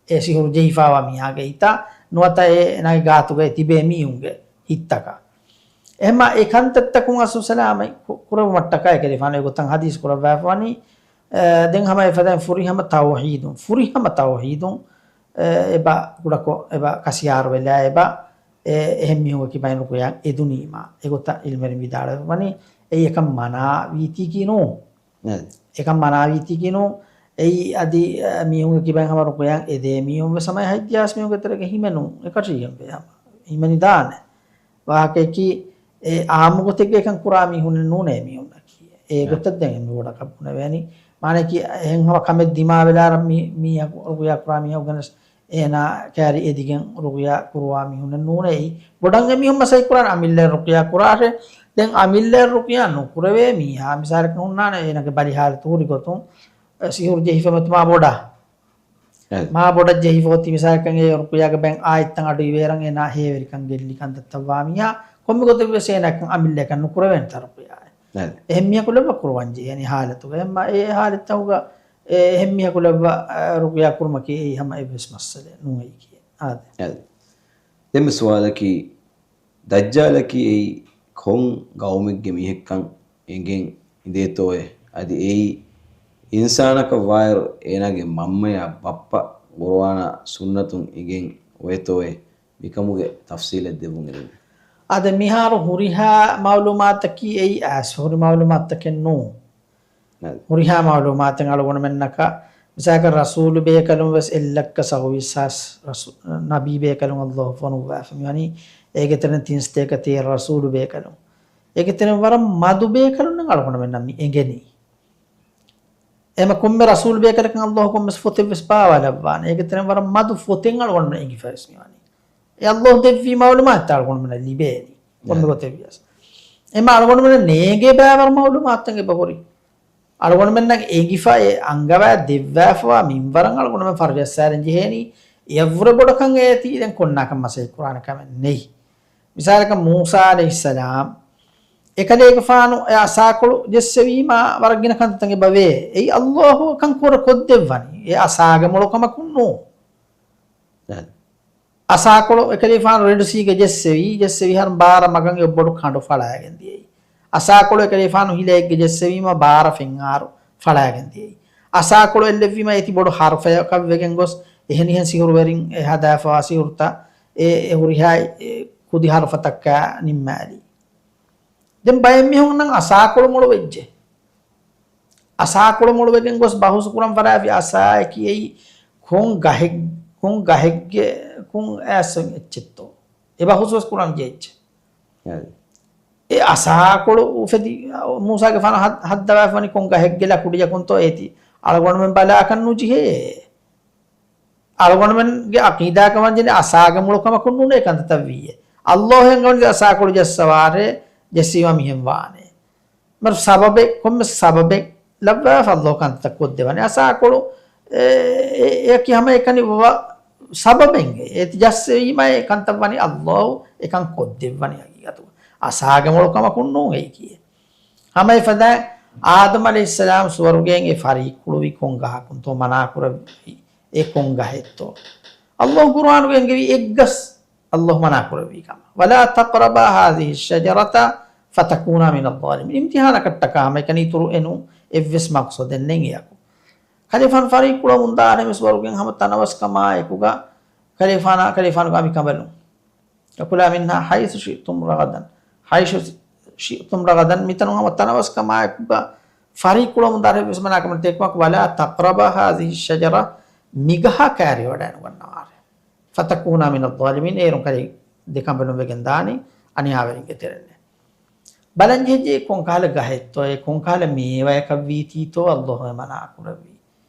އެ ސިހުރު ޖެހިފާވާ މީހާގެ ހިތަށް ނުވަތަ އޭނާގެ ގާތުގައި ތިބޭ މީހުންގެ ހިތްތަކަށް. އެހެންމާ އެ ކަންތައްތަކުން އަސްލު ސަލާމަތް ކު-، ކުރެވުމަށްޓަކާ އެކަލޭގެފާނު އެގޮތަށް ޙަދީޘް ކުރައްވާފަވަނީ، އެ، ދެން ހަމަ އެފަދައިން ފުރިހަމަ ތައުޙީދުން، ފުރިހަމަ ތައުޙީދުން، އެ، އެބަ ކުޑަކޮށް، އެބަ ކަސިޔާރުވެލާ، އެބަ އެ، އެހެން މީހުންގެ ކިބައިން ރުޤުޔާ އެދުނީމާ. އެގޮތަށް އިލްމުވެރިން ވިދާޅުވެފަވަނީ، އެއީ އެކަން މަނާވީތީކީ ނޫން. އެ. އެކަން މަނާވީތީކީ ނޫން. އެއީ އަދި، އެ، މީހުންގެ ކިބައިން ހަމަ ރުޤުޔާ އެދޭ މީހުން ވެސް ހަމަ ހަތްދިހަ ހާސް މީހުންގެ ތެރޭގަ ހިމެނުން އެކަށީގެން ވޭ ހަމަ. ހިމެނިދާނެ. ވާހަކައަކީ، އެ އާއްމު ގޮތެއްގަ އެކަން ކުރާ މީހުންނެއް ނޫނޭ މީހުންނަކީ. އެ އެ. ގޮތަށް ދެން އެންމެ ބޮޑަކަށް ބުނެވޭނީ. މާނައަކީ، އެހެން ހަމަ ކަމެއް ދިމާވެލާރަށް މީ-، މީހަކު ރުޤުޔާ ކުރާ މީހަކު ގެނެސް އޭނާ ކައިރި އެދިގެން ރުޤުޔާ ކުރުވާ މީހުންނެއް ނޫނޭ. އެއީ ބޮޑަށް އެ މީހުން މަސައްކަތް ކުރާނެ އަމިއްލައަށް ރުޤުޔާ ކުރާށޭ. ދެން އަމިއްލައަށް ރުޤުޔާ ނުކުރެވޭ މީހާ މިސާލަކަށް ހުންނާނެ އޭނާގެ ބަލި ހާލަތު ހުރި ގޮތުން، އެ، ސިހުރު ޖެހިފަ މަތި މާ ބޮޑަށް. އެ. މާ ބޮޑަށް ޖެހިފަ އޮތީ މިސާލަކަށް އެ ރުޤުޔާގެ ބައިން އާޔަތްތައް އަޑު އިވޭރަން އޭނާ ހޭވެރިކަން ގެއްލި ކަންތައްތައް ވާ މީހާ ކޮންމެ ގޮތެއް ވެސް އޭނާ އެކަން އަމިއްލައަކަށް ނުކުރެވޭނެތާ ރުޤުޔާ. އެ. އެހެން މީހަކު ލައްވަ ކުރުވަންޖެހޭނީ ހާލަތުގަ. އެހެންމާ އެ ހާލަތްތަކުގަ އެ އެހެން މީހަކު ލައްވަ، އަ، ރުޤުޔާ ކުރުމަކީ އެއީ ހަމަ އެއްވެސް މައްސަލައެއް ނޫން އެއީކީ. އާދެ. އެ. ދެންމެ ސުވާލަކީ، ދައްޖާލަކީ އެއީ ކޮން ގައުމެއްގެ މީހެއްކަން އެނގެން އިނދޭތޯއޭ؟ އަދި އެއީ އިންސާނަކަށް ވާއިރު އޭނާގެ މަންމަޔާ ބައްޕަ ޤުރުއާނާ ސުންނަތުން އެނގެން އޮވޭތޯއޭ؟ މިކަމުގެ ތަފްސީލެއް ދެއްވުން އެދެން. އާދެ، މިހާރު ހުރިހާ މައުލޫމާތަކީ އެއީ އައިސް ހުރި މައުލޫމާތަކެއް ނޫން. ނަ- ހުރިހާ މައުލޫމާތެއް އަޅުގަނޑުމެންނަކަށް، މިސާލަކަށް ރަސޫލު ބޭކަލުން ވެސް އެއްލައްކަ ސައުވީސް ހާސް ރަސޫ-، ނަބީ ބޭކަލުން އައްލާހު ފޮނުއްވާފަ. މިވަނީ އޭގެ ތެރެއިން ތިން ސަތޭކަ ތޭރަ ރަސޫލު ބޭކަލުން. އޭގެ ތެރެއިން ވަރަށް މަދު ބޭކަލުންނަށް އަޅުގަނޑުމެންނަށް މި އެނގެނީ. އެމަ ކޮންމެ ރަސޫލު ބޭކަލަކަށް އައްލާހު ކޮންމެސް ފޮތެއް ވެސް ބާވާލައްވާނެ. އޭގެ ތެރެއިން ވަރަށް މަދު ފޮތެއް އަޅުގަނޑުމެން އެނގިފަ ވެސް މިވަނީ. އެ އައްލާހު ދެއްވީ މައުލޫމާތުތައް އަޅުގަނޑުމެންނަށް ލިބޭނީ. ކޮންމެ ގޮތެއް ވިޔަސް. އެމަ އަޅުގަނޑުމެންނަށް ނޭނގޭ ބައިވަރު މައުލޫމާތުތައް އެބަހުރި. އަޅުގަނޑުމެންނަށް އެނގިފަ އެ އަންގަވާ ދެއްވާފަވާ މިންވަރަށް އަޅުގަނޑުމެން ފަރުޖައްސާލަން ޖެހޭނީ. އެއަށްވުރެ ބޮޑަކަށް އޭތި ދެން ކޮންނާކަށް މަސައްކަތް ކުރާނެ ކަމެއް ނެތް. މިސާލަކަށް މޫސާ ޢަލައިހިއްސަލާމް އެކަލޭގެފާނު އެ އަސާކޮޅު ޖެއްސެވީމާ ވަރަށް ގިނަ ކަންތައްތައް އެބަވޭ. އެއީ އައްލާހު އެކަން ކުރެ ކޮށްދެއްވަނީ. އެ އަސާގެ މޮޅު ކަމަކުން ނޫން. އަސާކޮޅު އެކަލޭފާނު ރެޑް ސީގެ ޖެއްސެވީ، ޖެއްސެވިހާރު ބާރަ މަގަށް އެ ބޮޑު ކަނޑު ފަޅާގެން ދިޔައީ. އަސާކޮޅު އެކަލޭފާނު ހިލައެއްގެ ޖެއްސެވީމަ ބާރަ ފެންއާރު ފަޅާގެން ދިޔައީ. އަސާކޮޅު އެއްލެއްވީމަ އޭތި ބޮޑު ހަރުފަޔަކަށް ވެގެން ގޮސް، އެހެނިހެން ސިހުރުވެރިން އެ ހަދާފަވާ ސިހުރުތައް އެ، އެ ހުރިހާ އެ ކުދި ހަރުފަތައްކާ ނިންމާލީ. ދެން ބައެއް މީހުންނަށް އަސާކޮޅު މޮޅު ވެއްޖެ. އަސާކޮޅު މޮޅު ވެގެން ގޮސް ބަހުސް ކުރަން ފަރާފި އަސާއަކީ އެއީ ކޮން ގަހެއް، ކޮން ގަހެއްގެ، ކޮން އައިސް އެއްޗެއްތޯ؟ އެ ބަހުސް ވެސް ކުރަން ޖެއްޖެ. އެ. އެ އަސާކޮޅު އުފެދި މޫސާގެފާނު ހައް-، ހައްދަވާފަވަނީ ކޮން ގަހެއްގެ ލަކުޑިއަކުންތޯ އޭތި އަޅުގަނޑުމެން ބަލާކަށް ނުޖެހޭ. އަޅުގަނޑުމެންގެ އަޤީދާ ކަމަށް ޖެހޭ އަސާގެ މޮޅު ކަމަކުން ނޫނޭ ކަންތައްތައް ވީއޭ. އައްލާހު އެނގަވަނީ އަސާކޮޅު ޖައްސަވާށޭ، ޖެއްސީމަ މިހެން ވާނޭ. މަރު ސަބަބެއް، ކޮންމެ ސަބަބެއް ލައްވާފަ އައްލާހު ކަންތައް ކޮށްދެވަނީ. އަސާކޮޅު އެ، އެ، އެއަކީ ހަމަ އެކަނި ވަ-، ސަބަބެއް. އޭތި ޖައްސެވީމަ އެ ކަންތައް ވަނީ އައްލާހު އެކަން ކޮށްދެއްވަނީ ހަގީގަތުގަ. އަސާގެ މޮޅު ކަމަކުން ނޫން އެއީކީ. ހަމަ އެފަދައިން އާދަމް ޢަލައިހިއްސަލާމް ސުވަރުގޭން އެ ފަރީއްކުޅުވީ ކޮން ގަހަކުންތޯ މަނާކުރެއްވީ އެ ކޮން ގަހެއްތޯ؟ އައްލާހު ޤުރުއާނުގަ އެންގެވީ އެއްގަސް އައްލާހު މަނާކުރެއްވީ ކަމަށް. ولا تقربا هذه الشجرة فتكونا من الظالمين. އިމްތިޙާނަކަށްޓަކާ ހަމައެކަނި އިތުރު އެނޫން އެއްވެސް މަޤްޞަދެއް ނެތް އެއަކު. ކަލޭފާނު ފަރީއްކުޅަމުން ދާނެ މި ސުވަރުގެން ހަމަ ތަނަވަސްކަމާއެކުގަ ކަލޭފާނާ، ކަލޭފާނުގެ އަނބިކަނބަލުން. وكلا منها حيث شئتم رغدا، حيث شئتم رغدا، މިތަނުން ހަމަ ތަނަވަސްކަމާއެކުގަ ފަރީއްކުޅަމުން ދާނެ އެއްވެސް މަނާކަމެއް ނެތް ކަމަކު، ولا تقربا هذه الشجرة، މިގަހާ ކައިރިވަޑައިނުގަންނަވާށޭ. فتكونا من الظالمين، އޭރުން ކަލޭ ދެކަނބަލުން ވެގެން ދާނީ އަނިޔާވެރިންގެ ތެރެއިންނޭ. ބަލަން ޖެހިއްޖެ ކޮންކަހަލަ ގަހެއްތޯ، އެ ކޮންކަހަލަ މޭވަޔަކަށް ވީތީތޯ އައްލާހު އެ މަނާ ކުރެއްވީ.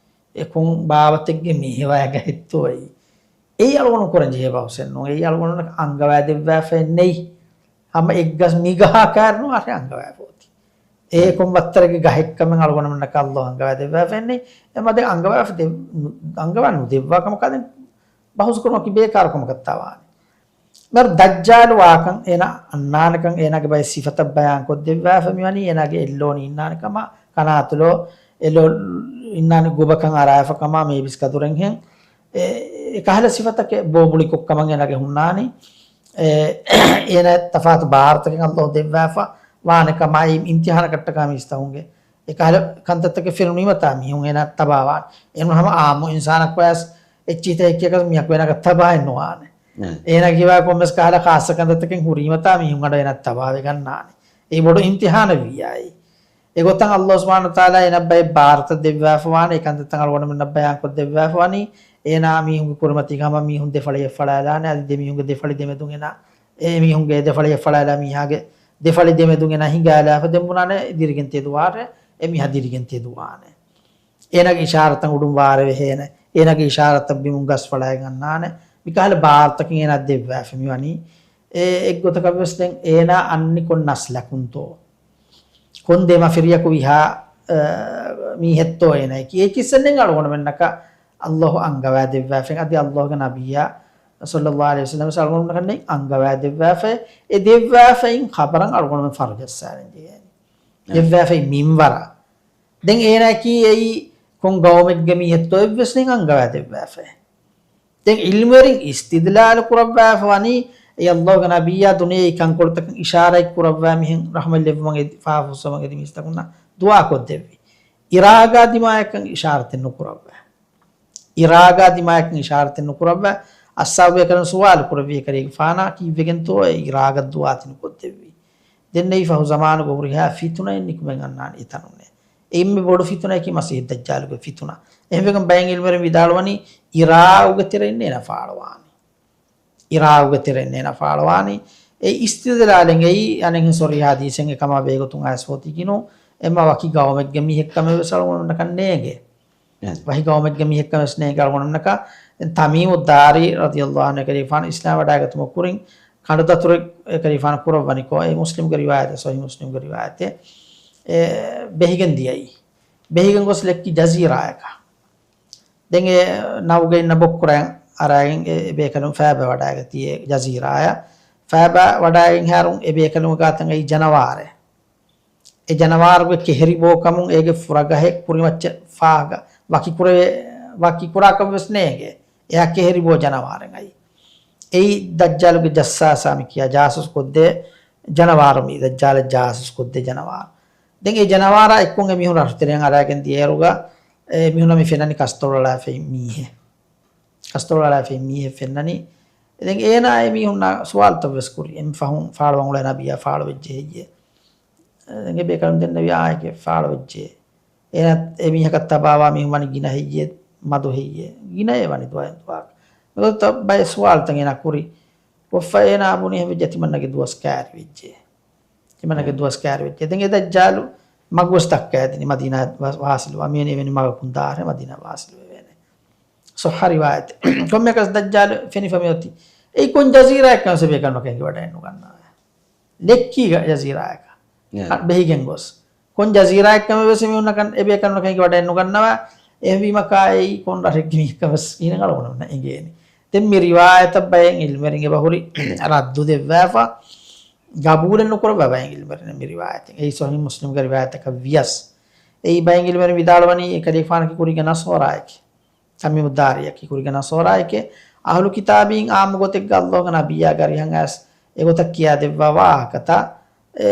އެ ކޮން ބާވަތެއްގެ މޭވަޔަކަށްތޯ އެއީ. އެއީ އަޅުގަނޑު ކުރަން ޖެހޭ ބަހުސެއް ނޫން. އެއީ އަޅުގަނޑު އަންގަވާދެއްވާފައެއް ނެތް. ހަމަ އެއްގަސް މިގަހާ ކައިރިނު އަހަރެން އަންގަވާފަ އޮތީ. އެ ކޮން ވައްތަރެއްގެ ގަހެއްކަމެއް އަޅުގަނޑުމެންނަކަށް އައްލާހު އަންގަވާދެއްވާފައެއް ނެތް. އެމަ ދެން އަންގަވާފަ ދެ-، އަންގަވާ ނުދެއްވާ ކަމަކާ ދެން ބަހުސް ކުރުމަކީ ބޭކާރު ކަމަކަށްތާ ވާނެ. މިހާރު ދައްޖާލު ވާކަން އޭނާ އަންނާނެކަން އޭނާގެ ބައެއް ސިފަތައް ބަޔާން ކޮށްދެއްވާފަ މިވަނީ އޭނާގެ އެއްލޯނި އިންނާނެ ކަމަށް، ކަނާތުލޯ އެއްލޯ އިންނާނެ ގޮބަކަން އަރާފަ ކަމަށް މޭބިސް ކަދުރެއްހެން. އެ، އެ ކަހަލަ ސިފަތަކެއް ބޯ ބުޅިކޮށްކަމަށް އޭނާގެ ހުންނާނީ. އެ، އޭނާ ތަފާތު ބާރުތަކެއް އައްލާހު ދެއްވާފަ ވާނެ ކަމާއި އިމްތިހާނަކަށްޓަކާ މީސްތަކުންގެ އެ ކަހަލަ ކަންތައްތަކެއް ފެނުނީމަތާ މީހުން އޭނާ ތަބާވާނެ. އެނޫން ހަމަ އާއްމު އިންސާނަކު ވެސް އެއްޗިތައް އެއްޗަކަސް މީހަކު އޭނާގެ ތަބާއެއް ނުވާނެ. އެ. އޭނާ ކިބާ ކޮންމެސް ކަހަލަ ޚާއްޞަ ކަންތައްތަކެއް ހުރީމަތާ މީހުން އަޑު އޭނާ ތަބާވެގަންނާނެ. އެ ބޮޑު އިމްތިހާނެއް ވިއްޔާއި. އެގޮތަށް އައްލާހު ސުބްޙާނަހު ވަތަޢާލާ އޭނަ ބައެއް ބާރުތައް ދެއްވާފަވާނެ، އެ ކަންތައްތައް އަޅުގަނޑުމެންނަށް ބަޔާންކޮށް ދެއްވާފަވާނީ، އޭނާ މީހުންގެ ކުރިމަތީގަ ހަމަ މީހުން ދެފަޅިއަށް ފަޅާލާނެ، އަދި ދެމީހުންގެ ދެފަޅި ދެމެދުން އޭނާ، އެ މީހުންގެ ދެފަޅިއަށް ފަޅާލާ މީހާގެ ދެފަޅި ދެމެދުން އޭނާ ހިނގާލާފަ ދެން ބުނާނެ ދިރިގެން ތެދުވާށޭ، އެ މީހާ ދިރިގެން ތެދުވާނެ. އޭނާގެ އިޝާރަތަށް އުޑުން ވާރޭވެ ހޭނެ، އޭނާގެ އިޝާރަތަށް ބިމުން ގަސް ފަޅާގެން އަންނާނެ. މިކަހަލަ ބާރުތަކެއް އޭނާ ދެއްވާފަ މިވަނީ. އެ އެއްގޮތަކަށް ވެސް ދެން އޭނާ އަންނި ކޮން ނަސްލަކުންތޯ؟ ކޮން ދެމަފިރިޔަކު ވިހާ، އަ، މީހެއްތޯ އޭނާއަކީ؟ އެ ކިއްސަ ދެން އަޅުގަނޑުމެންނަކަށް އައްލާހު އަންގަވާ ދެއްވާފައި، އަދި އައްލާހުގެ ނަބިއްޔާ ޞައްލައްލާހު ޢަލައިހި ވަސައްލަމަ އަޅުގަނޑުމެންނަކަށް އަންގަވާ ދެއްވާފައި، އެ ދެއްވާފައިން ޚަބަރަށް އަޅުގަނޑުމެން ފަރުޖައްސާލަން ޖެހޭނީ. އެ. ދެއްވާފައި މިންވަރަށް. ދެން އޭނާއަކީ އެއީ ކޮން ގައުމެއްގެ މީހެއްތޯ އެއްވެސް ނެތް އަންގަވާ ދެއްވާފައި. ދެން ޢިލްމުވެރިން އިސްތިދްލާލު ކުރައްވާފަ ވަނީ، އެ އައްލާހުގެ ނަބިއްޔާ ދުނިޔެ އެކަންކޮޅުތަކަށް އިޝާރަތް ކުރައްވާ މިހެން ރަޙްމަތް ލެއްވުމަށް އެދި، ފާފަ ފުއްސުމަށް އެދި މީސްތަކުންނަށް ދުޢާ ކޮށްދެއްވި. އިރާގާ ދިމާޔަކަށް އިޝާރަތެއް ނުކުރައްވާ. އިރާގާ ދިމާޔަކަށް އިޝާރަތެއް ނުކުރައްވާ. އައްސާބު ބޭކަލުން ސުވާލު ކުރެއްވި އެކަލޭގެފާނާ ކީއްވެގެންތޯ އެ އިރާގަށް ދުޢާ ތިނުކޮށްދެއްވީ. ދެންނެވި ފަހު ޒަމާނުގަ ހުރިހާ ފިތުނައެއް ނިކުމެން އަންނާނެ އެތަނުންނޭ. އެ އެންމެ ބޮޑު ފިތުނައަކީ މަސީޙު ދައްޖާލުގެ ފިތުނަ. އެހެންވެގެން ބައެއް ޢިލްމުވެރިން ވިދާޅުވަނީ، އިރާގުގެ ތެރެއިން އޭނާ ފާޅުވާނީ. އިރާގުގެ ތެރެއިން އޭނާ ފާޅުވާނީ. އެ އިސްތިދްލާލެއް އެއީ އަނެއްހެން ޞަރީޙު ޙަދީޘެއް އެކަމާ ބެހޭގޮތުން އައިސްފަ އޮތީކީ ނޫން. އެމަ ވަކި ގައުމެއްގެ މީހެއްކަމެއް ވެސް އަޅުގަނޑުމެންނަކަށް ނޭނގެ. އެ. ވަކި ގައުމެއްގެ މީހެއްކަމެއް ވެސް ނޭނގެ އަޅުގަނޑުމެންނަކަށް. ދެން ތަމީމުއްދާރީ ރަޟިޔަﷲ ޢަންހު އެކަލޭގެފާނު އިސްލާމް ވަޑައިގަތުމުގެ ކުރިން ކަނޑުދަތުރެއް އެކަލޭގެފާނު ކުރައްވަނިކޮށް، އެ މުސްލިމްގެ ރިވާޔަތެއް، ޞަޙީޙު މުސްލިމްގެ ރިވާޔަތެއް، އެ ބެހިގެން ދިޔައީ. ބެހިގެން ގޮސް ލެއްކި ޖަޒީރާއަކަށް. ދެން އެ ނައުގަ އިންނަ ބޮއްކުރައިން އަރާގެން އެ ބޭކަލުން ފައިބަ ވަޑައިގަތީ އެ ޖަޒީރާއަށް. ފައިބަ ވަޑައިގެން ހާރުން އެ ބޭކަލުންގެ ގާތަށް އައީ ޖަނަވާރެއް. އެ ޖަނަވާރުގެ ކެހެރި ބޯކަމުން އޭގެ ފުރަގަހެއް ކުރިމައްޗަށް ފާހަގަ ވަކިކުރެވޭ، ވަކިކުރާކަށް ވެސް ނޭނގެ. އެހާ ކެހެރި ބޯ ޖަނަވާރެއް އައީ. އެއީ ދައްޖާލުގެ ޖައްސާސާ މި ކިޔާ ޖާސޫސް ކޮށްދޭ ޖަނަވާރު މީ. ދައްޖާލަށް ޖާސޫސް ކޮށްދޭ ޖަނަވާރު. ދެން އެ ޖަނަވާރާ އެއްކޮށް އެ މީހުން ރަށުތެރެއަށް އަރާގެން ދިޔައިރުގަ އެ މީހުންނަށް މި ފެންނަނީ ކަސްތޮޅުއަޅާފައި މީހެއް. ކަސްތޮޅުއަޅާފައި މީހެއް ފެންނަނީ. ދެން އޭނާ އެ މީހުންނާ ސުވާލުތައް ވެސް ކުރި. އެންމެ ފަހުން ފާޅުވަން އުޅޭ ނަބިއްޔާ ފާޅުވެއްޖެ ހެއްޔޭ؟ ދެން އެ ބޭކަލުން ދެންނެވި އާއެކޭ ފާޅުވެއްޖެ. އޭނާ އެ މީހަކަށް ތަބާވާ މީހުން ވަނީ ގިނަ ހެއްޔޭ؟ މަދު ހެއްޔޭ؟ ގިނައޭ ވަނީ ދުވަހެއް ދުވަހަކަށް. މިގޮތަށް ބައެއް ސުވާލުތައް އޭނާ ކުރި. ކޮށްފަ އޭނާ ބުނި ހެވިއްޖެ ތިމަންނަގެ ދުވަސް ކައިރިވެއްޖެ. ތިމަންނަގެ ދުވަސް ކައިރިވެއްޖެ. ދެން އެ ދައްޖާލު މަގުވެސް ދައްކައިދިނި މަދީނާ ވާ-، ވާސިލުވާ. މިވެނި އެވެނި މަގަކުން ދާހެ މަދީނާ ވާސިލުވެވޭނެ. ޞައްޙަ ރިވާޔަތެއް. ކޮންމެއަކަސް ދައްޖާލު ފެނިފަ މިއޮތީ. އެއީ ކޮން ޖަޒީރާއެއްކަން ވެސް އެބޭކަލުންނަކަށް އެނގިވަޑައެއްނުގަންނަވާ. ލެއްކީގަ ޖަޒީރާއަކަށް. އެ. އަ، ބެހިގެން ގޮސް. ކޮން ޖަޒީރާއެއްކަމެއް ވެސް އެމީހުންނަކަށް އެބޭކަލުންނަކަށް އެނގިވަޑައެއްނުގަންނަވާ. އެހެންވީމަ ކާއެއީ ކޮން ރަށެއްގެ މީހަކަށް ވެސް ހީނަ އަޅުގަނޑުމެންނަށް އެނގޭނެ. ދެން މި ރިވާޔަތަށް ބައެއް އިލްމުވެރިން އެބަހުރި ރައްދު ދެއްވާފަ، ގަބޫލެއް ނުކުރައްވާ ބައެއް އިލްމުވެރިން މި ރިވާޔަތެއް. އެއީ ޞަޙީޙު މުސްލިމްގެ ރިވާޔަތަކަށް ވިޔަސް. އެއީ ބައެއް އިލްމުވެރިން ވިދާޅުވަނީ އެކަލޭގެފާނަކީ ކުރީގެ ނަޞާރާއެކޭ. ތަމީމުއްދާރީއަކީ ކުރީގެ ނަޞާރާއެކޭ. އަހުލު ކިތާބީން އާއްމު ގޮތެއްގަ އައްލާހުގެ ނަބިއްޔާގެ އަރިހަށް އައިސް އެގޮތަށް ކިޔާދެއްވާ ވާހަކަތައް، އެ،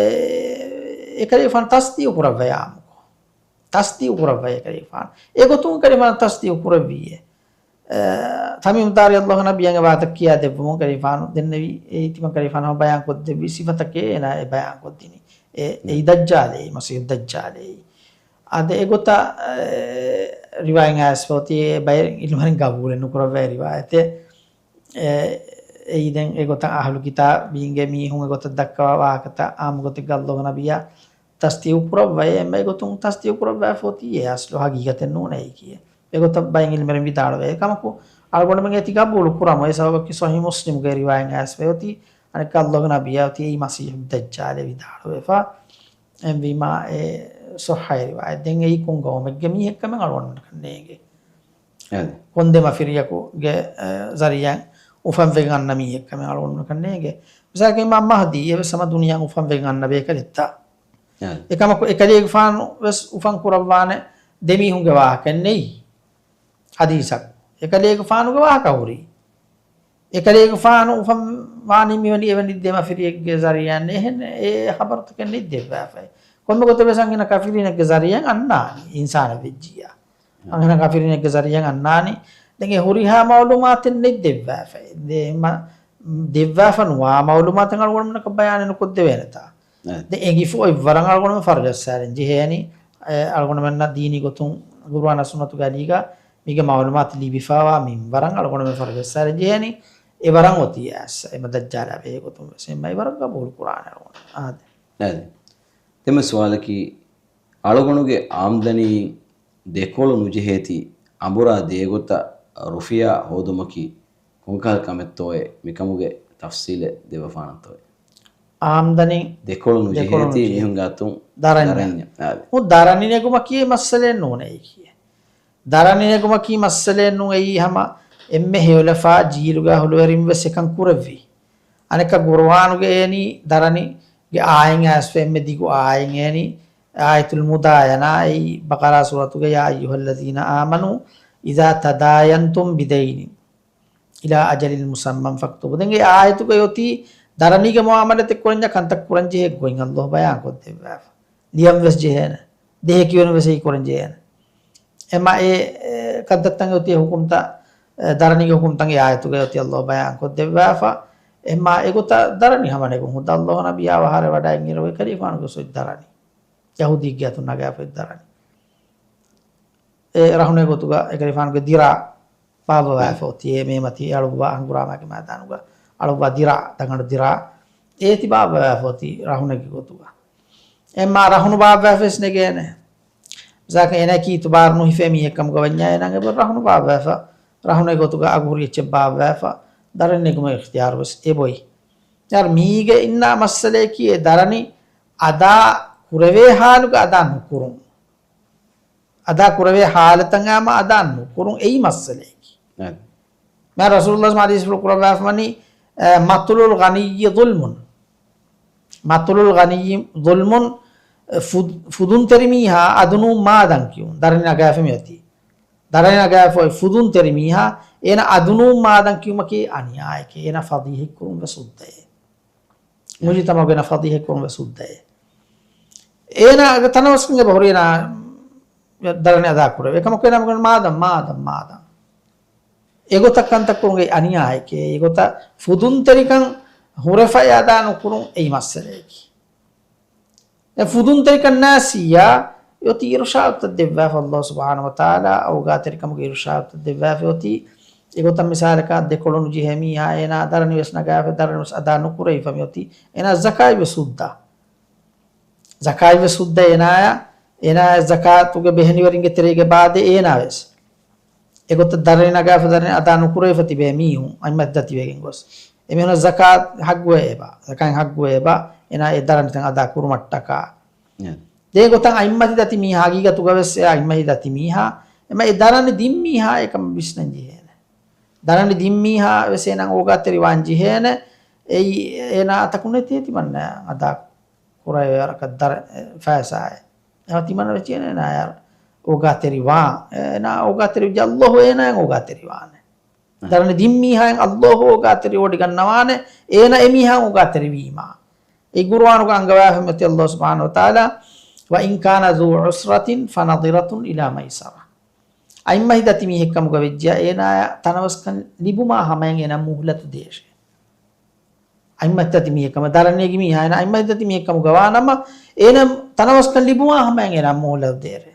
އެކަލޭގެފާނު ތަޞްދީޤު ކުރައްވައި އާއްމުކޮށް. ތަޞްދީޤު ކުރައްވައި އެކަލޭގެފާނު. އެގޮތުން އެކަލޭގެފާނު ތަޞްދީޤު ކުރެއްވިއޭ. އެ، ތަމީމުއްދާރީ އައްލާހުގެ ނަބިއްޔާގެ ވާހަކަތައް ކިޔާދެއްވުމުން އެކަލޭގެފާނު ދެންނެވީ، އެއީ ތިމަން އެކަލޭގެފާނު ބަޔާންކޮށްދެއްވި ސިފަތަކޭ އޭނާ އެ ބަޔާންކޮށްދިނީ. އެ، އެއީ ދައްޖާލޭ، މަސީޙު ދައްޖާލޭ. އަދި އެގޮތަށް، އެ، ރިވާޔަތް އައިސްފަ އޮތީ އެ ބައެއް އިލްމުވެރިން ގަބޫލެއް ނުކުރައްވައި ރިވާޔަތެއް. އެ، އެއީ ދެން އެގޮތަށް އަހުލު ކިތާބީންގެ މީހުން އެގޮތަށް ދައްކަވާ ވާހަކަތައް އާއްމު ގޮތެއްގަ އައްލާހުގެ ނަބިއްޔާ ތަޞްދީޤު ކުރައްވައޭ، އެންމެ އެގޮތުން ތަޞްދީޤު ކުރައްވާފަ އޮތީ އެ އަސްލު ހަގީގަތެއް ނޫނޭ ކީއޭ. އެގޮތަށް ބައެއް އިލްމުވެރިން ވިދާޅުވޭ. އެކަމަކު އަޅުގަނޑުމެން އޭތި ގަބޫލު ކުރަމު، އެ ސަބަބަކީ ޞަޙީޙު މުސްލިމްގެ ރިވާޔަތް އައިސްފަ އޮތީ، އަނެއްކާ އައްލާހުގެ ނަބިއްޔާ އޮތީ އެއީ މަސީޙު ދައްޖާލޭ ވިދާޅުވެފަ. އެހެންވީމާ އެ ޞައްޙަ ރިވާޔަތް. ދެން އެއީ ކޮން ގައުމެއްގެ މީހެއްކަމެއް އަޅުގަނޑުމެންނަކަށް ނޭނގެ. އެ. ކޮންދެމަފިރިޔަކުގެ، އެ، ޒަރީޢާއިން އުފަންވެގެން އަންނަ މީހެއްކަމެއް އަޅުގަނޑުމެންނަކަށް ނޭނގެ. މިސާލަކަށް އިމާމް މަހްދީ އެވެސް ހަމަ ދުނިޔެއަށް އުފަންވެގެން އަންނަ ބޭކަލެއްތަ؟ އެ. އެކަމަކު އެކަލޭގެފާނު ވެސް އުފަން ކުރައްވާނެ ދެމީހުންގެ ވާހަކައެއް ނެތް ޙަދީޘަކު. އެކަލޭގެފާނުގެ ވާހަކަ ހުރީ. އެކަލޭގެފާނު އުފަން ވާނީ މިވެނި އެވެނި ދެމަފިރިއެއްގެ ޒަރީޢާއިން. އެހެން އެ ހަބަރުތަކެއް ނެތް ދެއްވާފައި. ކޮންމެ ގޮތެއް ވެސް އަންހެނަށް ކަފިރީނެއްގެ ޒަރީޢާއިން އަންނާނީ އިންސާނެއް ވެއްޖިއްޔާ. އަންހެނަށް ކަފިރީނެއްގެ ޒަރީޢާއިން އަންނާނީ. ދެން އެ ހުރިހާ މައުލޫމާތެއް ނެތް ދެއްވާފައި. ދެ-، މަ-، ދެއްވާފަ ނުވާ މައުލޫމާތެއް އަޅުގަނޑުމެންނަކަށް ބަޔާނެއް ނުކޮށްދެވޭނެތާ؟ އެ. ދެން އެނގިފަ އޮތްވަރަށް އަޅުގަނޑުމެން ފަރުޖައްސާލަން ޖެހޭނީ. އެ، އަޅުގަނޑުމެންނަށް ދީނީ ގޮތުން ޤުރުއާނާ ސުންނަތުގެ އަލީގަ މީގެ މައުލޫމާތު ލިބިފަވާ މިންވަރަށް އަޅުގަނޑުމެން ފަރުޖައްސާލަން ޖެހޭނީ. އެވަރަށް އޮތީ އައިސް އެމަ ދައްޖާލާ ބެހޭ ގޮތުން ވެސް އެމަ އެވަރަށް ގަބޫލު ކުރާނެ އަޅުގަނޑު. އާދެ. އާދެ. ދެންމެ ސުވާލަކީ، އަޅުގަނޑުގެ އާމްދަނީ ދެކޮޅު ނުޖެހޭތީ، އަނބުރާ ދޭގޮތަށް ރުފިޔާ ހޯދުމަކީ ކޮންކަހަލަ ކަމެއްތޯއޭ؟ މިކަމުގެ ތަފްސީލެއް ދެއްވަފާނަންތޯއޭ؟ އާމްދަނީ ދެކޮޅު ދެކޮޅު ނުޖެހޭތީ ނުޖެހޭ. މީހުން ގާތުން ދަރަންޏަށް. ދަރަންޏަށް. އާދެ. އު ދަރަނި ނެގުމަކީ މައްސަލައެއް ނޫނޭ ކީއެއް. ދަރަނި ނެގުމަކީ މައްސަލައެއް ނޫން. އެއީ ހަމަ އެންމެ ހެޔޮލަފާ ޖީލުގެ އަހުލުވެރިން ވެސް އެކަން ކުރެއްވި. އަނެއްކާ ޤުރުއާނުގެ އޭނީ ދަރަނިގެ އާޔަތް އައިސްފަ އެންމެ ދިގު އާޔަތް އޭނީ އާޔަތުލް މުދާޔަނާ، އެއީ ބަޤަރާ ސޫރަތުގެ يا أيها الذين آمنوا إذا تداينتم بدين إلى أجل مسمى فاكتبوه. ދެން އެ އާޔަތުގައި އޮތީ ދަރަނީގެ މުޢާމަލަތެއް ކުރަންޏާ ކަންތައް ކުރަންޖެހޭ ގޮތް އައްލާހު ބަޔާން ކޮށްދެއްވާފަ. ލިޔަން ވެސް ޖެހޭނެ. ދޭހަކިވެން ވެސް އެއީ ކުރަންޖެހޭނެ. އެމާ އެ، އެ، ކަންތައްތަން އޮތީ ހުކުމްތައް، އެ، ދަރަނީގެ ހުކުމްތަން އެ އާޔަތުގައި އޮތީ އައްލާހު ބަޔާން ކޮށްދެއްވާފަ. އެމާ އެގޮތަށް ދަރަނި ހަމަ ނެގުން ހުދަ އައްލާހު ނަބިއްޔާ އަވަހާރަ ވަޑައިގެން އިރު އެކަލޭގެފާނުގެ ސޮއް ދަރަނި. ޔަހޫދީގެ އަތުން ނަގާފައި ދަރަނި. އެ ރަހުނެއް ގޮތުގަ އެކަލޭގެފާނުގެ ދިރާ ބާއްވަވާފަ އޮތީ އެ މޭމަތީ އަޅުއްވާ ހަނގުރާމާގެ މައިދާނުގަ އަޅުއްވާ ދިރާ، ދަގަނޑު ދިރާ އޭތި ބާއްވަވާފަ އޮތީ ރަހުނެއްގެ ގޮތުގަ. އެމާ ރަހުނު ބާއްވާފަވެސް ނެގޭނެ. މިސާލަކަށް އޭނާ ކީރިތި ބާރު ނުހިފޭ މީހެއް ކަމުގަ ވަންޏާ އޭނާގެ ރަހުނު ބާއްވާފަ، ރަހުނު އެގޮތުގަ އަގުހުރި އެއްޗެއް ބާއްވާފަ، ދަރަނި ނެގުމަށް އިޚްތިޔާރު ވެސް އެބޮތް. މީގެ އިންނާ މައްސަލައަކީ އެ ދަރަނި އަދާ ކުރެވޭ ހާލުގަ އަދާ ނުކުރުން. އަދާ ކުރެވޭ ހާލަތަށް އައިމަ އަދާ ނުކުރުން އެއީ މައްސަލައަކީ. މި ރަސޫލުﷲ ޙަދީޘްފުޅު ކުރައްވާފަވަނީ، އަ، މަތުލުލް ޣަނިއްޔި ޡުލްމުން. މަތުލުލް ޣަނިއްޔި ޡުލްމުން، އަ، ފުދް-، ފުދުންތެރި މީހާ އަދުނޫން މާދަން ކިޔުން. ދަރަނި ނަގާފަ މިއޮތީ. ދަރަނި ނަގާފަ އޮތް ފުދުންތެރި މީހާ އޭނަ އަދުނޫން މާދަން ކިޔުމަކީ އަނިޔާއެކޭ. އޭނަ ފަޟީޙަތްކުރުން ވެސް ހުއްދައޭ. މުޖުތަމަޢުގެ އޭނަ ފަޟީޙަތްކުރުން ވެސް ހުއްދައޭ. އޭނާގެ ތަނަވަސްކަން އެބަ ހުރި އޭނާ ދަރަނި އަދާ ކުރެވޭ. އެކަމަކު އޭނާ މިގޮނޑި މާދަން، މާދަން، މާދަން. އެގޮތަށް ކަންތައް ކުރުމުގެ އަނިޔާއެކޭ. އެގޮތަށް ފުދުންތެރިކަން ހުރެފައި އަދާ ނުކުރުން އެއީ މައްސަލައެކޭ. ދެން ފުދުންތެރިކަން ނާސިއްޔާ އޮތީ އިރުޝާދުތައް ދެއްވާފަ ﷲ ސުބްޙާނަހޫ ވަތަޢާލާ އޯގާތެރިކަމުގެ އިރުޝާދުތައް ދެއްވާފަ އޮތީ. އެގޮތަށް މިސާލަކަށް ދެކޮޅުނު ޖެހޭ މީހާ އޭނާ ދަރަނި ވެސް ނަގާފަ ދަރަނި ވެސް އަދާ ނުކުރެވިފަ މިއޮތީ. އޭނާ ޒަކާތް ވެސް ހުއްދަ. ޒަކާތް ވެސް ހުއްދަ އޭނާޔަށް، އޭނާ ޒަކާތުގެ ބެހެނިވެރިންގެ ތެރޭގެ ބާދޭ އޭނާ ވެސް. އެގޮތަށް ދަރަނި ނަގާފަ ދަރަނި އަދާ ނުކުރެވިފަ ތިބޭ މީހުން އަތްމަތި ދަތިވެގެން ގޮސް. އެމީހުނަށް ޒަކާތް ހައްގުވޭ އެބަ، ޒަކާތް ހައްގުވޭ އެބަ، އޭނާ އެ ދަރަނިތައް އަދާ ކުރުމަށްޓަކާ. ދޭ ގޮތަށް އަތްމަތި ދަތި މީހާ، ހަގީގަތުގަ ވެސް އެ އަތްމަތި ދަތި މީހާ، އެމަ އެ ދަރަނި ދިން މީހާ އެކަމަށް ވިސްނަން ޖެހޭނެ. ދަރަނި ދިން މީހާ ވެސް އޭނާ އޯގާތެރިވާން ޖެހޭނެ. އެއީ އޭނާ އަތަކު ނެތޭ ތިމަންނަ އަދާ ކުރެވޭ ވަރަކަށް ދަރަ-، އެ، ފައިސާއެއް. އެމަ ތިމަންނަ ވެސް އޭނާ އޯގާތެރިވާން. އޭނާ އޯގާތެރިވިއްޖެ ﷲ އޭނާއަށް އޯގާތެރިވާނެ. ދަރަނި ދިން މީހާއިން ﷲ އޯގާތެރިވޮޑިގަންނަވާނެ، އޭނަ އެ މީހާ އޯގާތެރިވީމާ. އެ ގުރުއާނުގަ އަންގަވާފަ މިއޮތީ ﷲ ސުބްޙާނަހޫ ވަތަޢާލާ، "وَإِنْ كَانَ ذُو عُسْرَةٍ فَنَظِرَةٌ إِلَى مَيْسَرَةٍ." އަތްމަތި ދަތި މީހެއް ކަމުގަ ވެއްޖެޔާ، އޭނާޔަށް ތަނަވަސްކަން ލިބުމާ ހަމަޔަށް އޭނާ މުހުލަތު ދޭށޭ. އަތްމަތި ދަތި މީހެއް ކަމަށް، ދަރަނި ނެގި މީހާ އޭނާ އަތްމަތި ދަތި މީހެއް ކަމުގަ ވާނަމަ، އޭނަ ތަނަވަސްކަން ލިބުމާ ހަމަޔަށް އޭނާ މުހުލަތު ދޭށޭ.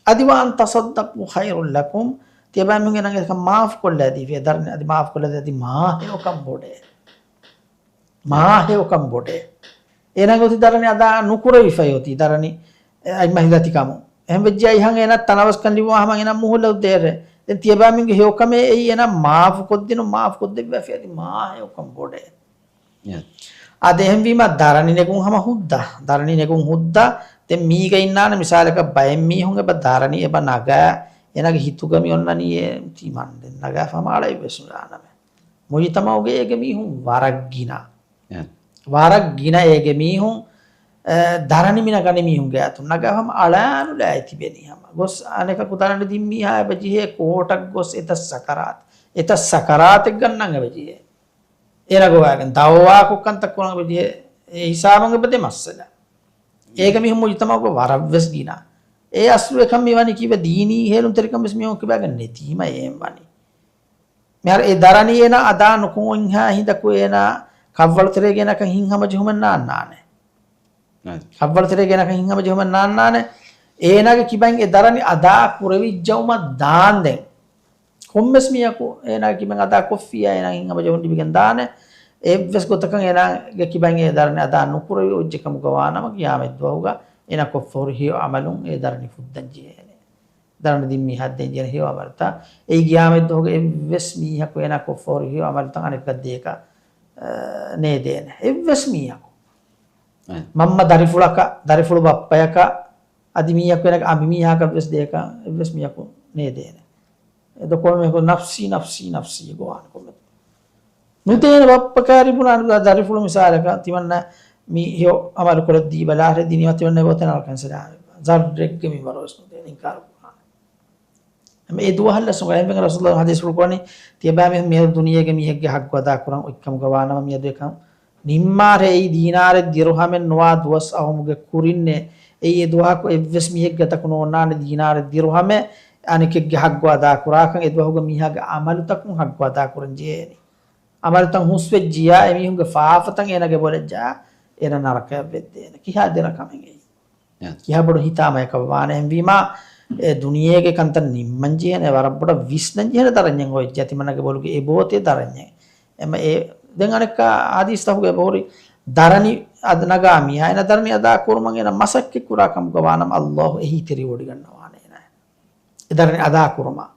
އަދި "وَأَنْ تَصَدَّقُوا خَيْرٌ لَكُمْ." ތިޔަބައިމީހުން އޭނާގެ ކަން މާފުކޮށްލާ ދީފި. އެ ދަރަނި އަދި މާފުކޮށްލާ ދީ އަދި މާ ހެޔޮކަން ބޮޑޭ. މާ ހެޔޮކަން ބޮޑޭ. އޭނާގެ އޮތީ ދަރަނި އަދާ ނުކުރެވިފައި އޮތީ ދަރަނި، އެ، އަތްމަތި ދަތިކަމުން. އެހެން ވެއްޖެޔާ އިހަން އޭނާ ތަނަވަސްކަން ލިބުމާ ހަމަ އޭނާ މުހުލަތު ދޭށޭ. ދެން ތިޔަބައިމީހުންގެ ހެޔޮކަމޭ އެއީ އޭނާ މާފުކޮށްދިނުން، މާފުކޮށްދެއްވާފި އަދި މާ ހެޔޮކަން ބޮޑޭ. އާ، ދެން އެހެންވީމާ ދަރަނި ނެގުން ހަމަ ހުއްދަ. ދަރަނި ނެގުން ހުއްދަ. ދެން މީގަ އިންނާނެ މިސާލަކަށް ބައެއް މީހުން އެބަ ދަރަނި އެބަ ނަގާ، އޭނާގެ ހިތުގަ މި އޮންނަނީ އެ ތިމަން ދެން ނަގާފަ ހަމަ އަޅައެއްވެސް ނުލާނަމޭ. މުޖުތަމަޢުގައި އޭގެ މީހުން ވަރަށް ގިނަ. އެ. ވަރަށް ގިނަ އޭގެ މީހުން، އެ، ދަރަނި މި ނަގަނީ މީހުންގެ އަތުން ނަގާ ހަމަ އަޅާނުލާ ތިބެނީ ހަމަ. ގޮސް އަނެކަކު ދަރަނި ދިން މީހާ އެބަ ޖެހޭ ކޯޓަށް ގޮސް އެތައް ސަކަރާތް، އެތައް ސަކަރާތެއް ގަންނަން އެބަ ޖެހޭ. އޭނާ ގޮވާގެން ދައުވާކޮށް ކަންތައް ކުރަން އެބަ ޖެހޭ. އެ ހިސާބުން އެބަދޭ މައްސަލަ. އޭގެ މީހުން މުޖުތަމަޢުގަ ވަރަށްވެސް ގިނަ. އެ އަސްލު އެކަން މިވަނީ ކީއްވެ ދީނީ ހޭލުންތެރިކަން ވެސް މީހުން ކިބާގެން ނެތީމަ އެހެން ވަނީ. މިހާރު އެ ދަރަނި އޭނާ އަދާ ނުކުރުންހާ ހިނދަކު އޭނާ ކަށްވަޅުތެރޭގަ އޭނާކަށް ހިތްހަމަޖެހުމެއް ނާންނާނެ. ކަށްވަޅުތެރޭގަ އޭނާކަށް ހިތްހަމަޖެހުމެއް ނާންނާނެ. އޭނާގެ ކިބައިން އެ ދަރަނި އަދާ ކުރެވިއްޖައުމަށް ދާންދެން ކޮންމެސް މީހަކު އޭނާގެ ކިބައިން އަދާ ކޮށްފިއްޔާ އޭނާ ހިތްހަމަޖެހުން ލިބިގެން ދާނެ. އެއްވެސް ގޮތަކަށް އޭނާގެ ކިބައިން އެ ދަރަނި އަދާ ނުކުރެވި އޮއްޗެއް ކަމުގަ ވާނަމަ ޤިޔާމަތްދުވަހުގަ އޭނާ ކޮށްފަ ހުރި ހެޔޮ ޢަމަލުން އެ ދަރަނި ފުއްދަން ޖެހޭނެ. ދަރަނި ދިން މީހާ ދޭން ޖެހޭ ހެޔޮ ޢަމަލުތައް. އެއީ ޤިޔާމަތްދުވަހުގަ އެއްވެސް މީހަކު އޭނާ ކޮށްފަ ހުރި ހެޔޮ ޢަމަލުތައް އަނެކަކަށް ދޭކަށް، އަ، ނޭދޭނެ. އެއްވެސް މީހަކު. އެ. މަންމަ ދަރިފުޅަކަށް، ދަރިފުޅު ބައްޕަޔަކަށް، އަދި މީހަކު އޭނާގެ އަނބިމީހާކަށް ވެސް ދޭކަށް އެއްވެސް މީހަކު ނޭދޭނެ. އެ ދޮކޮޅު މީހަކު ނަފްސީ، ނަފްސީ، ނަފްސީ ގޮވާނެ ކޮންމެ. ނުދޭނެ ބައްޕަ ކާރި ބުނާނެ ދަ-، ދަރިފުޅު މިސާލަކަށް ތިމަންނަ މި ހެޔޮ ޢަމަލު ކުރައްދީ ބަލާހެ ދިނީމަ ތިމަންނަ އެބައޮތޭ ނަރަކަން ސަލާމެއް. ޒައްރެއްގެ މިންވަރު ވެސް ނުދޭނެ އިންކާރު ކުރާނެ. އެމަ އެ ދުވަހަށް ލަސްނުގަ އެންމެން ރަސޫލު ޙަދީޘްފުޅު ކުރަނީ ތިޔަބައިމީހުން މިއަދު ދުނިޔޭގެ މީހެއްގެ ޙައްޤު އަދާކުރަން އޮތްކަމުގަ ވާނަމަ މިއަދު އެކަން ނިންމާށޭ. އެއީ ދީނާރެއް ދިރުހަމެއް ނުވާ ދުވަސް އަހުމުގެ ކުރިންނޭ. އެއީ އެ ދުވަހަކު އެއްވެސް މީހެއްގެ އަތަކު ނޯންނާނެ ދީނާރެއް ދިރުހަމެއް އަނެކެއްގެ ޙައްޤު އަދާކުރާކަން. އެ ދުވަހުގަ މީހާގެ ޢަމަލުތަކުން ޙައްޤު އަދާކުރަން ޖެހޭނީ. ޢަމަލުތައް ހުސްވެއްޖިޔާ އެމީހުންގެ ފާފަތައް އޭނާގެ ބޮލަށް ޖައްސާ އޭނާ ނަރަކަޔަށް ވެއްދޭނެ. ކިހާ ދެރަ ކަމެއް އެއީ؟ ކިހާ ބޮޑު ހިތާމަޔަކަށް ވާނެ. އެހެންވީމާ، އެ ދުނިޔޭގެ ކަންތައް ނިންމަން ޖެހޭނެ، ވަރަށް ބޮޑަށް ވިސްނަން ޖެހޭނެ ދަރަންޏެއް އޮތް ޖެހޭ ތިމަންނަގެ ބޮލުގެ އެބައޮތޭ ދަރަންޏެއް. އެމަ އެ، ދެން އަނެއްކާ ޙަދީޘްތަކުގަ އެބަހުރި، ދަރަނި އަދަ ނަގާ މީހާ އޭނަ ދަރަނި އަދާ ކުރުމަށް އޭނަ މަސައްކަތް ކުރާ ކަމުގަ ވާނަމަ، އައްލާހު އެހީތެރިވޮޑިގަންނަވާނެ އޭނަ. އެ ދަރަނި އަދާ ކުރުމަށް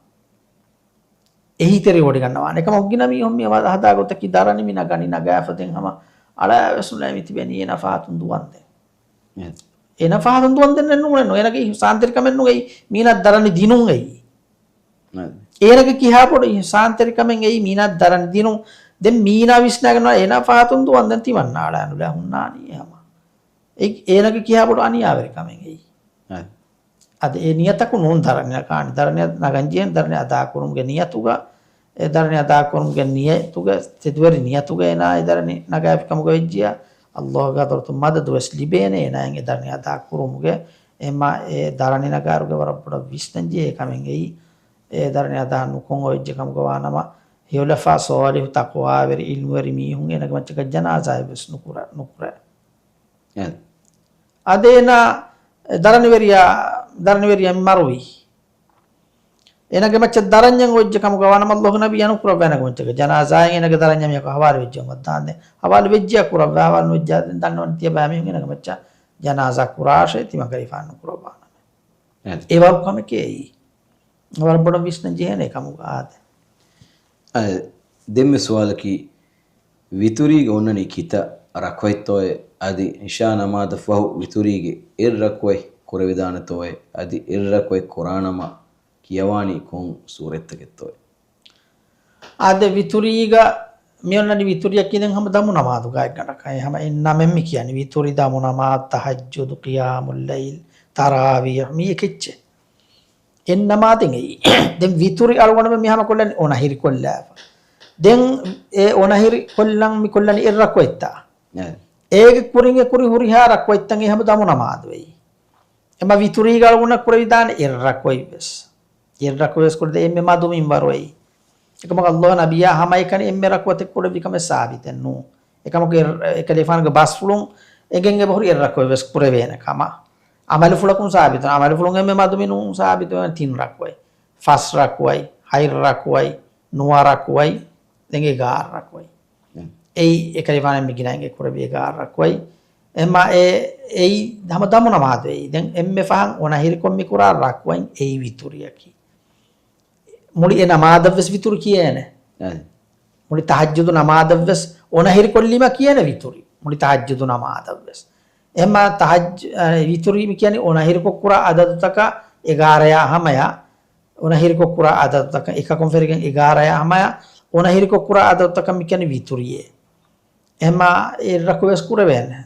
އެހީތެރިވޮޑިގަންނަވާނެ. އެކަމަކު ގިނަ މީހުން މި ހަދާ ގޮތަކީ ދަރަނި މި ނަގަނީ ނަގާފަ ދެން ހަމަ އަޅާވެސް ނުލައި މި ތިބެނީ އޭނަ ފަހަތުން ދުވަންދެން. އޭނަ ފަހަތުން ދުވަންދެން ނޫނެއްނު. އޭނަގެ އިޙްސާންތެރިކަމެއްނު އެއީ މީނަ ދަރަނި ދިނުން އެއީ. އޭނަގެ ކިހާ ބޮޑު އިޙްސާންތެރިކަމެއް އެއީ މީނަ ދަރަނި ދިނުން. ދެން މީނަ ވިސްނާގެން އޭނަ ފަހަތުން ދުވަންދެން ތިމަންނަ އަޅާ ނުލައި ހުންނާނީ ހަމަ. އެ-، އޭނަގެ ކިހާ ބޮޑު އަނިޔާވެރިކަމެއް އެއީ. އަދި އެ ނިޔަތަކު ނޫން ދަރަނި ނަގާނީ. ދަރަނި ނަގަން ޖެހޭނީ ދަރަނި އަދާކުރުމުގެ ނިޔަތުގަ، އެ ދަރަނި އަދާކުރުމުގެ ނިޔަތުގަ، ތެދުވެރި ނިޔަތުގަ އޭނާ އެ ދަރަނި ނަގާފި ކަމުގަ ވެއްޖިއްޔާ، އައްލާހުގެ ޙަޟްރަތުން މަދަދު ވެސް ލިބޭނެ އޭނާއަށް އެ ދަރަނި އަދާކުރުމުގެ. އެހެންމާ އެ ދަރަނި ނަގާރުގެ ވަރަށް ބޮޑަށް ވިސްނަން ޖެހޭ ކަމެއް އެއީ، އެ ދަރަނި އަދާ ނުކޮށް އޮވެއްޖެ ކަމުގަ ވާނަމަ، ހެޔޮލަފާ ޞާލިޙު ތަޤްވާވެރި ޢިލްމުވެރި މީހުން އޭނަގެ މައްޗަކަށް ޖަނާޒާއެއް ވެސް ނުކުރަ-، ނުކުރޭ. އެ. އަދި އޭނާ ދަރަނިވެރިޔާ، ދަރަނިވެރިޔާ މި މަރުވީ. އޭނަގެ މައްޗަށް ދަރަންޏެއް އޮވެއްޖެ ކަމުގަ ވާނަމަ، އައްލާހު ނަބިއްޔާ ނުކުރައްވާ އޭނަގެ މައްޗަކަށް ޖަނާޒާއެއް އޭނަގެ ދަރަންޏާ މީހަކު ހަވާލު ވެއްޖިއްޔާ ކުރައްވާ، ހަވާލު ވެއްޖިއްޔާ ކުރައްވާ، ހަވާލު ނުވެއްޖިއްޔާ ދެން ދަންނަވަން ތިޔަބައިމީހުން އޭނަގެ މައްޗަށް ޖަނާޒާ ކުރާށޭ، ތިމަންކަލޭގެފާނު ނުކުރައްވާނަމޭ. އެ. އެވަރު ކަމެކޭ އެއީ. ވަރަށް ބޮޑަށް ވިސްނަން ޖެހޭނެ ކަމުގަ އާދެ. އަ، ދެންމެ ސުވާލަކީ، ވިތުރީގަ އޮންނަނީ ކިތައް ރަކުޢަތްތޯއޭ؟ އަދި އިޝާ ނަމާދަށް ފަހު ވިތުރީގެ އެއް ރަކުޢަތް ކުރެވިދާނެތޯއޭ؟ އަދި އެއް ރަކުޢަތް ކުރާނަމަ ކިޔަވާނީ ކޮން ސޫރަތްތަކެއްތޯއޭ؟ އާދެ، ވިތުރީގަ މި އޮންނަނީ ވިތުރިއަކީ ދެން ހަމަ ދަމު ނަމާދުގަ އެއްގަނޑަކަށް. އެ ހަމަ އެއް ނަމެއް މި ކިޔަނީ ވިތުރި، ދަމު ނަމާދު، ތަހައްޖުދު، ޤިޔާމުއްލައިލް، ތަރާވީޙް، މީ އެކެއްޗެއް. އެއް ނަމާދެއް އެއީ. ދެން ވިތުރި އަޅުގަނޑުމެން މި ހަމަ ކޮށްލަނީ އޮނަހިރި ކޮށްލާފަ. ދެން އެ އޮނަހިރި ކޮށްލަން މި ކޮށްލަނީ އެއް ރަކުޢަތްތަ؟ އެ. އޭގެ ކުރިން އެ ކުރި ހުރިހާ ރަކުޢަތްތައް އެ ހަމަ ދަމު ނަމާދު އެއީ. އެމަ ވިތުރީގަ އަޅުގަނޑަށް ކުރެވިދާނެ އެއް ރަކުޢަތް ވެސް. އެއް ރަކުޢަތް ވެސް ކުރެވިދޭ އެންމެ މަދު މިންވަރު އެއީ. އެކަމަކު އައްލާހު ނަބިއްޔާ ހަމައެކަނި އެންމެ ރަކުޢަތެއް ކުރެއްވި ކަމެއް ސާބިތެއް ނޫން. އެކަމަކު އެ-، އެކަލޭގެފާނުގެ ބަސްފުޅުން އެނގެން އެބަހުރި އެއް ރަކުޢަތް ވެސް ކުރެވޭނެ ކަމަށް. ޢަމަލުފުޅަކުން ސާބިތު. ޢަމަލުފުޅުން އެންމެ މަދު މިނޫން ސާބިތު ވެ ތިން ރަކުޢަތް، ފަސް ރަކުޢަތް، ހަތް ރަކުޢަތް، ނުވަ ރަކުޢަތް، ދެން އެގާރަ ރަކުޢަތް. އެއީ އެކަލޭގެފާނަށް މި ގިނައިން އެ ކުރެވި އެގާރަ ރަކުޢަތް. އެމަ އެ-، އެއީ ހަމަ ދަމު ނަމާދު އެއީ. ދެން އެންމެ ފަހަން އޮނަހިރިކޮށް މި ކުރާ ރަކުޢަތް އެއީ ވިތުރިއަކީ. މުޅި އެ ނަމާދަށްވެސް ވިތުރު ކިޔޭނެ. އަދި. މުޅި ތަހައްޖުދު ނަމާދަށްވެސް އޮނަހިރިކޮށްލީމަ ކިޔޭނެ ވިތުރި. މުޅި ތަހައްޖުދު ނަމާދަށްވެސް. އެހެންމާ ތަހައްޖު-، އަ، ވިތުރީ މި ކިޔަނީ އޮނަހިރިކޮށް ކުރާ އަދަދުތަކަށް އެގާރަޔާ ހަމަޔަށް. އޮނަހިރިކޮށް ކުރާ އަދަދުތަކަށް އެކަކުން ފެށިގެން އެގާރަޔާ ހަމަޔަށް އޮނަހިރިކޮށް ކުރާ އަދަދުތަކަށް މި ކިޔަނީ ވިތުރިއޭ. އެހެންމާ އެއް ރަކުޢަތްވެސް ކުރެވޭނެ.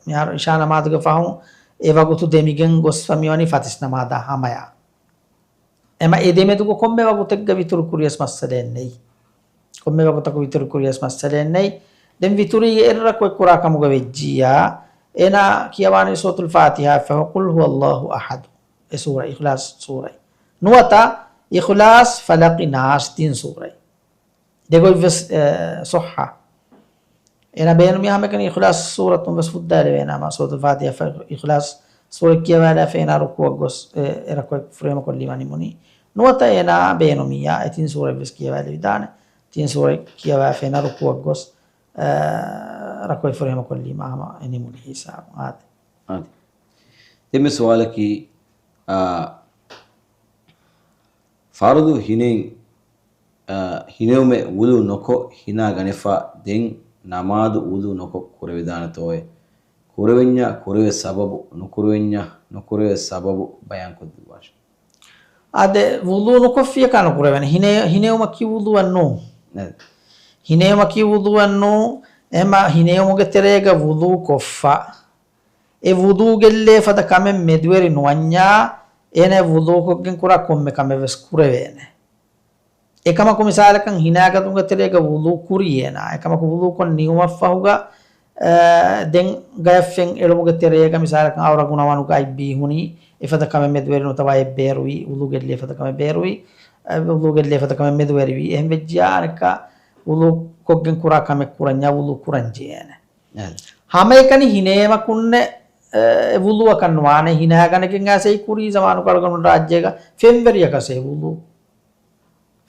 މިހާރު އިޝާ ނަމާދުގެ ފަހުން އެ ވަގުތު ދެމިގެން ގޮސްފަ މިވަނީ ފަތިސް ނަމާދާ ހަމަޔަށް. އެމަ އެ ދެމެދުގަ ކޮންމެ ވަގުތެއްގަ ވިތުރު ކުރިޔަސް މައްސަލައެއް ނެތް. ކޮންމެ ވަގުތަކު ވިތުރު ކުރިޔަސް މައްސަލައެއް ނެތް. ދެން ވިތުރީގެ އެއް ރަކުޢަތް ކުރާ ކަމުގަ ވެއްޖިއްޔާ، އޭނާ ކިޔަވާނީ ސޫރަތުލް ފާތިޙާ ފަހު ޤުލް ހުވައްލާހު އަޙަދު. އެ ސޫރަ އިޚްލާޞް ސޫރައި. ނުވަތަ އިޚްލާޞް، ފަލަޤި، ނާސް ތިން ސޫރައި. ދެގޮތްވެސް، އެ، ޞައްޙަ. އޭނާ ބޭނުމި ހަމައެކަނި އިޚްލާޞް ސޫރަތުން ވެސް ފުއްދާލެވޭނާމަ، ސޫރަތުލް ފާތިޙާ ފަހު އިޚްލާޞް ސޫރަ ކިޔަވާލާފަ އޭނާ ރުކޫޢަށް ގޮސް، އެ، އެ ރަކުޢަތް ފުރިހަމަ ކޮށްލީމަ ނިމުނީ. ނުވަތަ އޭނާ ބޭނުމިއްޔާ އެ ތިން ސޫރަތްވެސް ކިޔަވާލެވިދާނެ. ތިން ސޫރަ ކިޔަވާފަ އޭނާ ރުކޫޢަށް ގޮސް، އެ، ރަކުޢަތް ފުރިހަމަ ކޮށްލީމަ ހަމަ އެ ނިމުނީ ހިސާބު. އާދެ. އާދެ. ދެންމެ ސުވާލަކީ، އާ، ފަރުޟު ހިނެއް، އާ، ހިނެވުމެއް ވުޟޫ ނޮކޮށް ހިނާ ގަނެފާ، ދެން ނަމާދު ވުޟޫ ނޮކޮށް ކުރެވިދާނެތޯއޭ؟ ކުރެވެންޏާ ކުރެވޭ ސަބަބު، ނުކުރެވެންޏާ ނުކުރެވޭ ސަބަބު ބަޔާންކޮށްދެއްވާށެ. އާދެ، ވުޟޫ ނުކޮށްފިއްޔާ ނުކުރެވޭނެ. ހިނެ-، ހިނެވުމަކީ ވުޟޫއެއް ނޫން. އެ. ހިނެވުމަކީ ވުޟޫއެއް ނޫން. އެހެންމާ ހިނެވުމުގެ ތެރޭގަ ވުޟޫ ކޮށްފަ އެ ވުޟޫ ގެއްލޭ ފަދަ ކަމެއް މެދުވެރި ނުވަންޏާ، އޭނަ ވުޟޫކޮށްގެން ކުރާ ކޮންމެ ކަމެއް ވެސް ކުރެވޭނެ. އެކަމަކު މިސާލަކަށް ހިނާގަތުމުގެ ތެރޭގަ ވުޟޫ ކުރީ އޭނާ. އެކަމަކު ވުޟޫކޮށް ނިމުމަށްފަހުގަ، އަ، ދެން ގަޔަށްފެން އެޅުމުގެ ތެރޭގަ މިސާލަކަށް އައުރަ ގުނަވާނުގަ އަތް ބީހުނީ، އެފަދަ ކަމެއް މެދުވެރި ނުވަތަ ވަޔެއް ބޭރުވީ، ވުޟޫ ގެއްލޭ ފަދަ ކަމެއް ބޭރުވީ، އަ، ވުޟޫ ގެއްލޭ ފަދަ ކަމެއް މެދުވެރިވީ. އެހެން ވެއްޖިއްޔާ އަނެއްކާ ވުޟޫކޮށްގެން ކުރާ ކަމެއް ކުރަންޏާ ވުޟޫ ކުރަން ޖެހޭނެ. އެ. ހަމައެކަނި ހިނޭމަކުންނެ، އެ، ވުޟޫއަކަށް ނުވާނެ. ހިނާގަނެގެން އައިސް ކުރީ ޒަމާނު ކަޅުގަނޑު ރާއްޖޭގަ ފެންވެރިޔަކަސް އެ ވުޟޫ.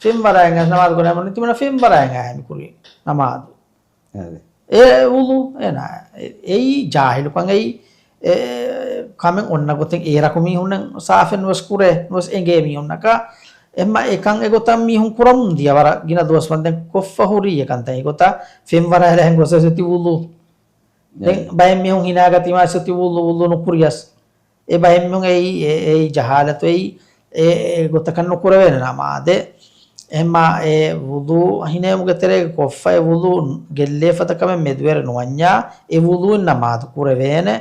ފެންވަރާއިން އައިސް ނަމާދު ކުރޭ މަނި ތިމަން ފެންވަރާއިން އައި މި ކުރީ ނަމާދު. އެ. އެ ވުޟޫ އޭނާ އެ-، އެއީ ޖާހިލުކަން އެއީ، އެ، ކަމެއް އޮންނަ ގޮތެއް އޭރަކު މީހުންނަށް ސާފެއް ނުވެސް ކުރޭ، ނުވެސް އެނގޭ މީހުންނަކަށް. އެހެންމަ އެކަން އެގޮތަށް މީހުން ކުރަމުން ދިޔަ ވަރަށް ގިނަ ދުވަސް ވަންދެން ކޮށްފަ ހުރީ އެކަންތައް އެގޮތަށް ފެންވަރައިލަހެން ގޮސް އެސެތި ވުޟޫ. ދެން ބައެއް މީހުން ހިނާގަތީމާ އެސެތި ވުޟޫ، ވުޟޫ ނުކުރިޔަސް. އެ ބައެއް މީހުން އެއީ، އެ-، އެއީ ޖަހާލަތު އެއީ، އެ-، އެ ގޮތަކަށް ނުކުރެވޭނެ ނަމާދެއް. އެހެންމާ އެ ވުޟޫ ހިނޭމުގެ ތެރޭގަ ކޮށްފަ އެ ވުޟޫ ގެއްލޭފަދަ ކަމެއް މެދުވެރި ނުވަންޏާ، އެ ވުޟޫއިން ނަމާދު ކުރެވޭނެ.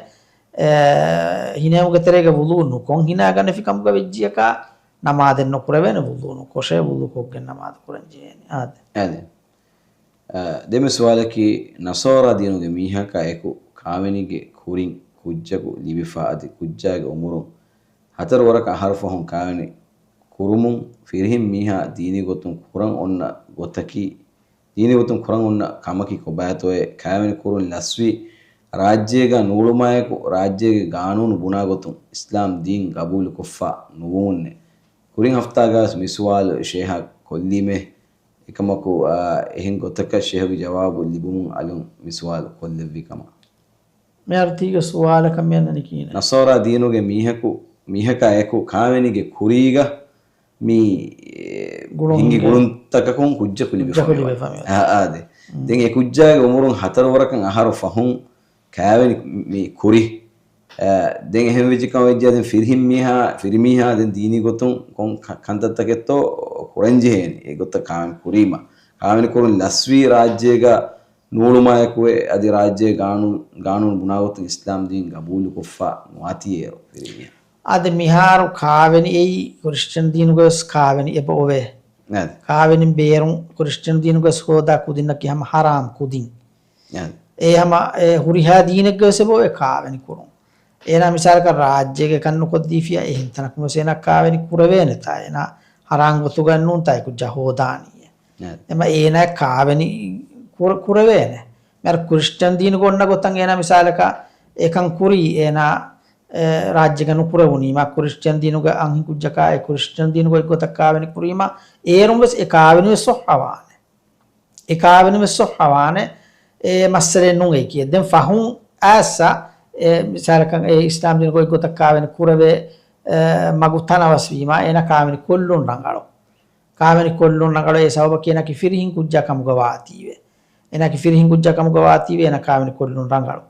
އެ، ހިނޭމުގެ ތެރޭގަ ވުޟޫ ނުކޮށް ހިނާ ގަނެފި ކަމުގަ ވެއްޖިޔަކާ، ނަމާދެއް ނުކުރެވޭނެ، ވުޟޫ ނުކޮށޭ، ވުޟޫ ކޮށްގެން ނަމާދު ކުރަން ޖެހޭނެ. އާދެ. އާދެ. އަ، ދެން މި ސުވާލަކީ، ނަޞާރާ ދީނުގެ މީހަކާ އެކު ކާވެނިގެ ކުރިން ކުއްޖަކު ލިބިފަ އަދި ކުއްޖާގެ އުމުރުން ހަތަރު ވަރަކަށް އަހަރު ފަހުން ކާވެނި ކުރުމުން ފިރިހެން މީހާ ދީނީ ގޮތުން ކުރަން އޮންނަ ގޮތަކީ، ދީނީ ގޮތުން ކުރަން އޮންނަ ކަމަކީ ކޮބާތޯއޭ؟ ކާވެނި ކުރުން ލަސްވީ ރާއްޖޭގަ ނޫޅުމާއެކު، ރާއްޖޭގެ ގާނޫނު ބުނާ ގޮތުން އިސްލާމް ދީން ގަބޫލުކޮށްފަ ނުވުމުންނޭ. ކުރިން ހަފްތާގަވެސް މި ސުވާލު ޝޭހަށް ކޮށްލީމޭ. އެކަމަކު، އާ، އެހެން ގޮތަކަށް ޝޭހުގެ ޖަވާބު ލިބުމުން އަލުން މި ސުވާލު ކޮށްލެއްވި ކަމަށް. މިހާރު ތީގެ ސުވާލަކަށް މިއަންނަނީ ކިހިނެއް؟ ނަޞާރާ ދީނުގެ މީހަކު، މީހަކާ އެކު ކާވެނިގެ ކުރީގަ މި، އެ، ގުޅުން ހިނގި ހިނގޭ. ގުޅުންތަކަކުން ކުއްޖަކު ކުއްޖަކު ލިބިފަ މި ލިބިފަ މި އޮތީ. އާ، އާދެ. މް. ދެން އެ ކުއްޖާގެ އުމުރުން ހަތަރު ވަރަކަށް އަހަރު ފަހުން ކާވެނި މި ކުރި. އަ، ދެން އެހެން ވެއްޖެ ކަމަށް ވެއްޖެ ދެން ފިރިހެން މީހާ، ފިރިމީހާ ދެން ދީނީ ގޮތުން ކޮން ކަ-، ކަންތައްތަކެއްތޯ ކުރަން ޖެހޭނެ. އެ ގޮތަށް ކާވެނި ކުރީމަ. ކާވެނި ކުރުން ލަސްވީ ރާއްޖޭގަ ނޫޅުމާއެކު އެ އަދި ރާއްޖޭ ގާނޫ-، ގާނޫނު ބުނާ ގޮތުން އިސްލާމް ދީން ގަބޫލުކޮށްފަ ނުވާތީ އޭރު ފިރިމީހާ. އަދި މިހާރު ކާވެނި އެއީ ކްރިސްޗަން ދީނުގަވެސް ކާވެނި އެބަ އޮވޭ. އަދި. ކާވެނި ބޭރުން ކްރިސްޗަން ދީނުގަވެސް ހޯދާ ކުދިންނަކީ ހަމަ ހަރާމް ކުދިން. އެ ހަމަ އެ ހުރިހާ ދީނެއްގަވެސް އެބައޮވޭ ކާވެނި ކުރުން. އޭނާ މިސާލަކަށް ރާއްޖޭގަ ކަން ނުކޮށްދީފިޔާ އެހެން ތަނަކުންވެސް އޭނާ ކާވެނި ކުރެވޭނެތާ. އޭނާ ހަރާން ގޮތުގައެއް ނޫންތާ އެ ކުއްޖާ ހޯދާނީ. އެ. އެމަ އޭނާ ކާވެނި ކުރ-، ކުރެވޭނެ. މިހާރު ކްރިސްޗަން ދީނުގަ އޮންނަ ގޮތަށް އޭނާ މިސާލަކަށް އެކަން ކުރީ އޭނާ، އެ، ރާއްޖޭގަ ނުކުރެވުނީމާ ކްރިސްޗަން ދީނުގަ އަންހެން ކުއްޖަކާ އެ ކްރިސްޗަން ދީނުގަ އެއްގޮތަށް ކާވެނި ކުރީމާ އޭރުން ވެސް އެ ކާވެނި ވެސް ޞައްޙަވާނެ. އެ ކާވެނި ވެސް ޞައްޙަވާނެ، އެ މައްސަލައެއް ނޫން އެކީ. ދެން ފަހުން އައިސް، އެ މިސާލަކަށް އެ އިސްލާމް ދީނުގައި ގޮތަށް ކާވެނި ކުރެވޭ، އެ މަގު ތަނަވަސް ވީމާ، އޭނާ ކާވެނި ކޮށްލުން ރަނގަޅު. ކާވެނި ކޮށްލުން ރަނގަޅު، އެ ސަބަބަކީ އޭނާގެ ފިރިހެން ކުއްޖާ ކަމުގަ ވާތީވެ. އޭނާގެ ފިރިހެން ކުއްޖާ ކަމުގަ ވާތީވެ، އޭނާ ކާވެނި ކޮށްލުން ރަނގަޅު.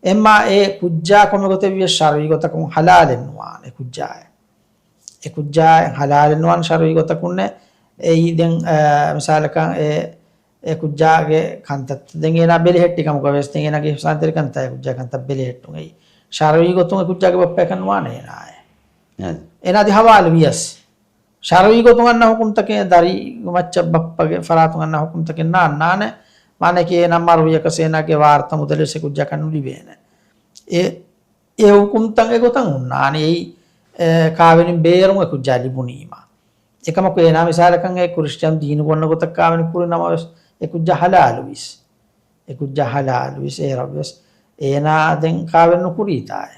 އެމާ އެ ކުއްޖާ ކޮންމެ ގޮތެއް ވިޔަސް ޝަރުޢީ ގޮތަކުން ޙަލާލެއް ނުވާނެ ކުއްޖާއެއް. އެ ކުއްޖާ ޙަލާލެއް ނުވާނެ ޝަރުޢީ ގޮތަކުންނެއް. އެއީ ދެން، އަ، މިސާލަކަށް އެ، އެ ކުއްޖާގެ ކަންތައްތައް ދެން އޭނާ ބެލެހެއްޓި ކަމުގަ ވެސް ދެން އޭނާގެ އިޙްސާންތެރިކަންތައް އެ ކުއްޖާ ކަންތައް ބެލެހެއްޓުން އެއީ. ޝަރުޢީ ގޮތުން އެ ކުއްޖާގެ ބައްޕައެއް ކަން ނުވާނެ އޭނާއެއް. އެ. އޭނާ އަދި ޙަވާލު ވިޔަސް. ޝަރުޢީ ގޮތުން އަންނަ ޙުކުމްތަކެއް ދަރި މައްޗަށް ބައްޕަގެ ފަރާތުން އަންނަ ޙުކުމްތަކެއް ނާންނާނެ. މާނައަކީ އޭނާ މަރުވިޔަކަސް އޭނާގެ ވާރުތަ މުދަލެއް ވެސް އެ ކުއްޖާ ކަން ނުލިބޭނެ. އެ އެ ހުކުމްތައް އެގޮތަށް ހުންނާނެ. އެއީ، އެ، ކާވެނި ބޭރުން އެ ކުއްޖާ ލިބުނީމަ. އެކަމަކު އޭނާ މިސާލަކަށް އެ ކްރިސްޗަން ދީނުގަ އޮންނަ ގޮތަށް ކާވެނި ކުރި ނަމަވެސް އެ ކުއްޖާ ޙަލާލުވީސް. އެ ކުއްޖާ ޙަލާލުވީސް އޭރަށްވެސް އޭނާ ދެން ކާވެނި ނުކުރީތާއޭ.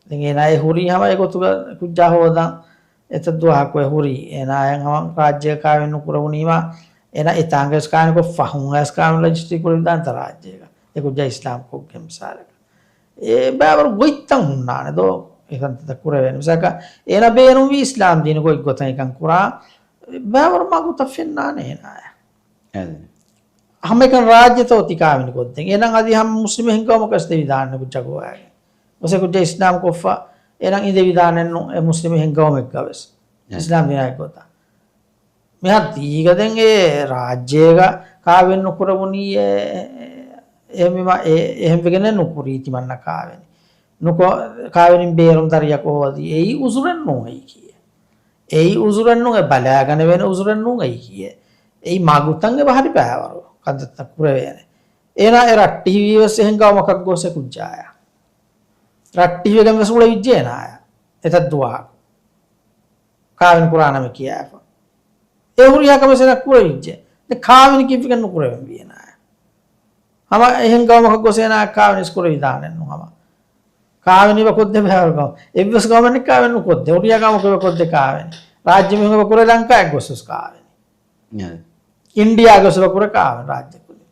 ދެން އޭނާ އެ ހުރީ ހަމަ އެ ގޮތުގަ ކުއްޖާ ހޯދަން އެތައް ދުވަހަކު އެ ހުރީ. އޭނާ އެ ހަމަ ރާއްޖޭގަ ކާވެނި ނުކުރެވުނީމަ އޭނާ އެތާނގަވެސް ކާވެނިކޮށް ފަހުން އައިސް ކާވެނި ރަޖިސްޓްރީ ކުރެވިދާނެތަ ރާއްޖޭގަ. އެ ކުއްޖާ އިސްލާމް ކޮށްގެން މިސާލަކަށް. އެ ބައިވަރު ގޮތްތައް ހުންނާނެ ދޯ؟ އެކަންތައް ކުރެވޭނެ. މިސާލަކަށް، އޭނާ ބޭނުންވީ އިސްލާމް ދީނުގަ އޮތް ގޮތަށް އެކަން ކުރާ. ބައިވަރު މަގުތައް ފެންނާނެ އޭނާއަށް. އެ. ހަމައެކަނި ރާއްޖެތައް އޮތީ ކާވެނި ކޮށްދޭން. އޭނާ އަދި ހަމަ މުސްލިމެއް ހިންގަވަމަކަށް ދެވިދާނެ ކުއްޖާ ގޮވާގެން. ގޮސް އެ ކުއްޖާ އިސްލާމް ކޮށްފަ، އޭނާ އިނދެވިދާނެއްނު އެ މުސްލިމެއް ހިންގަވަމެއްގަވެސް. އެ. އިސްލާމް ދީނާއެއްގޮތަށް. މިހާރު ތީގަ ދެން އެ ރާއްޖޭގަ ކާވެނި ނުކުރެވުނީ އެ، އެ، އެހެންވީމަ އެ، އެހެންވެގެންނެއް ނުކުރީ ތިމަންނަ ކާވެނި. ނުކޮ-، ކާވެނިން ބޭރުން ދަރިއަކު ހޯދީ. އެއީ އުޒުރެއް ނޫން އެއީކީއެއް. އެއީ އުޒުރެއް ނޫން، އެ ބަލާގަނެވޭނެ އުޒުރެއް ނޫން އެއީކީއެއް. އެއީ މަގުތައް އެބަ ހަރި ބައިވަރު ކަންތައްތައް ކުރެވޭނެ. އޭނާ އެ ރައްޓެހިވީވެސް އެހެން ގައުމަކަށް ގޮސް އެ ކުއްޖާޔާ. ރައްޓެހިވެގެން ވެސް އުޅެވިއްޖެ އޭނާޔާ. އެތައް ދުވަހަކު. ކާވެނި ކުރާނަމޭ ކިޔާފަ. އެ ހުރިހާ ކަމެއް އޭނާ ކުރެވިއްޖެ. ދެން ކާވެނި ކީއްވެގެން ނުކުރެވެންވީ އޭނާޔާ. ހަމަ އެހެން ގައުމަކަށް ގޮސް އޭނާ ކާވެނި ވެސް ކުރެވިދާނެއްނު ހަމަ. ކާވެނި އެބަ ކޮށްދޭ ބައިވަރު ގައުމެއް. އެއްވެސް ގައުމެއް ނެތް ކާވެނި ނުކޮށްދޭ. ހުރިހާ ގައުމަކު އެބަ ކޮށްދޭ ކާވެނި. ރާއްޖެ މީހުން އެބަ ކުރޭ ލަންކާއަށް ގޮސް ވެސް ކާވެނި. އެ. އިންޑިޔާ ގޮސް އެބަ ކުރޭ ކާވެނި ރާއްޖެ ކުދިން.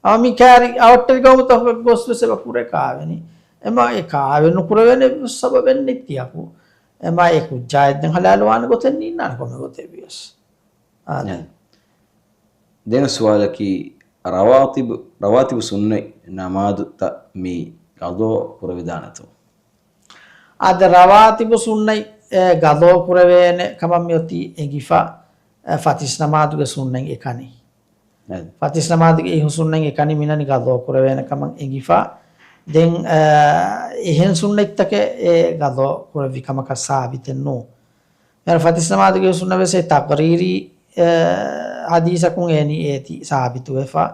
އަ، މި ކާރި އަވަށްޓެރި ގައުމުތަކަށް ގޮސް ވެސް އެބަ ކުރޭ ކާވެނި. އެމާ އެ ކާވެ ނުކުރެވޭނެ ސަބަބެއް ނެތިއަކު. އެމާ އެ ކުއްޖާއެއް ދެން ހަލާލުވާނެ ގޮތެއް ނީންނާނެ ކޮންމެ ގޮތެއް ވިޔަސް. އާދެ. ދެން ސުވާލަކީ، ރަވާތިބު، ރަވާތިބު ސުންނަތް ނަމާދުތައް މި ގަޟޯ ކުރެވިދާނެތޯ؟ އާދެ، ރަވާތިބު ސުންނަތް، އެ، ގަޟޯ ކުރެވޭނެ ކަމަށް މިއޮތީ އެނގިފަ، އެ، ފަތިސް ނަމާދުގެ ސުންނަތް އެކަނި. އެ. ފަތިސް ނަމާދުގެ އިހު ސުންނަތް އެކަނި މިނަނި ގަޟޯ ކުރެވޭނެ ކަމަށް އެނގިފަ. ދެން، އެ، އެހެން ސުންނަތްތަކެއް އެ ގަޟޯ ކުރެއްވި ކަމަކަށް ސާބިތެއް ނޫން. މިހާރު ފަތިސް ނަމާދުގެ ސުންނަތް ވެސް އެ ތަޤްރީރީ، އެ، ޙަދީޘަކުން އެނީ އޭތި ސާބިތުވެފަ.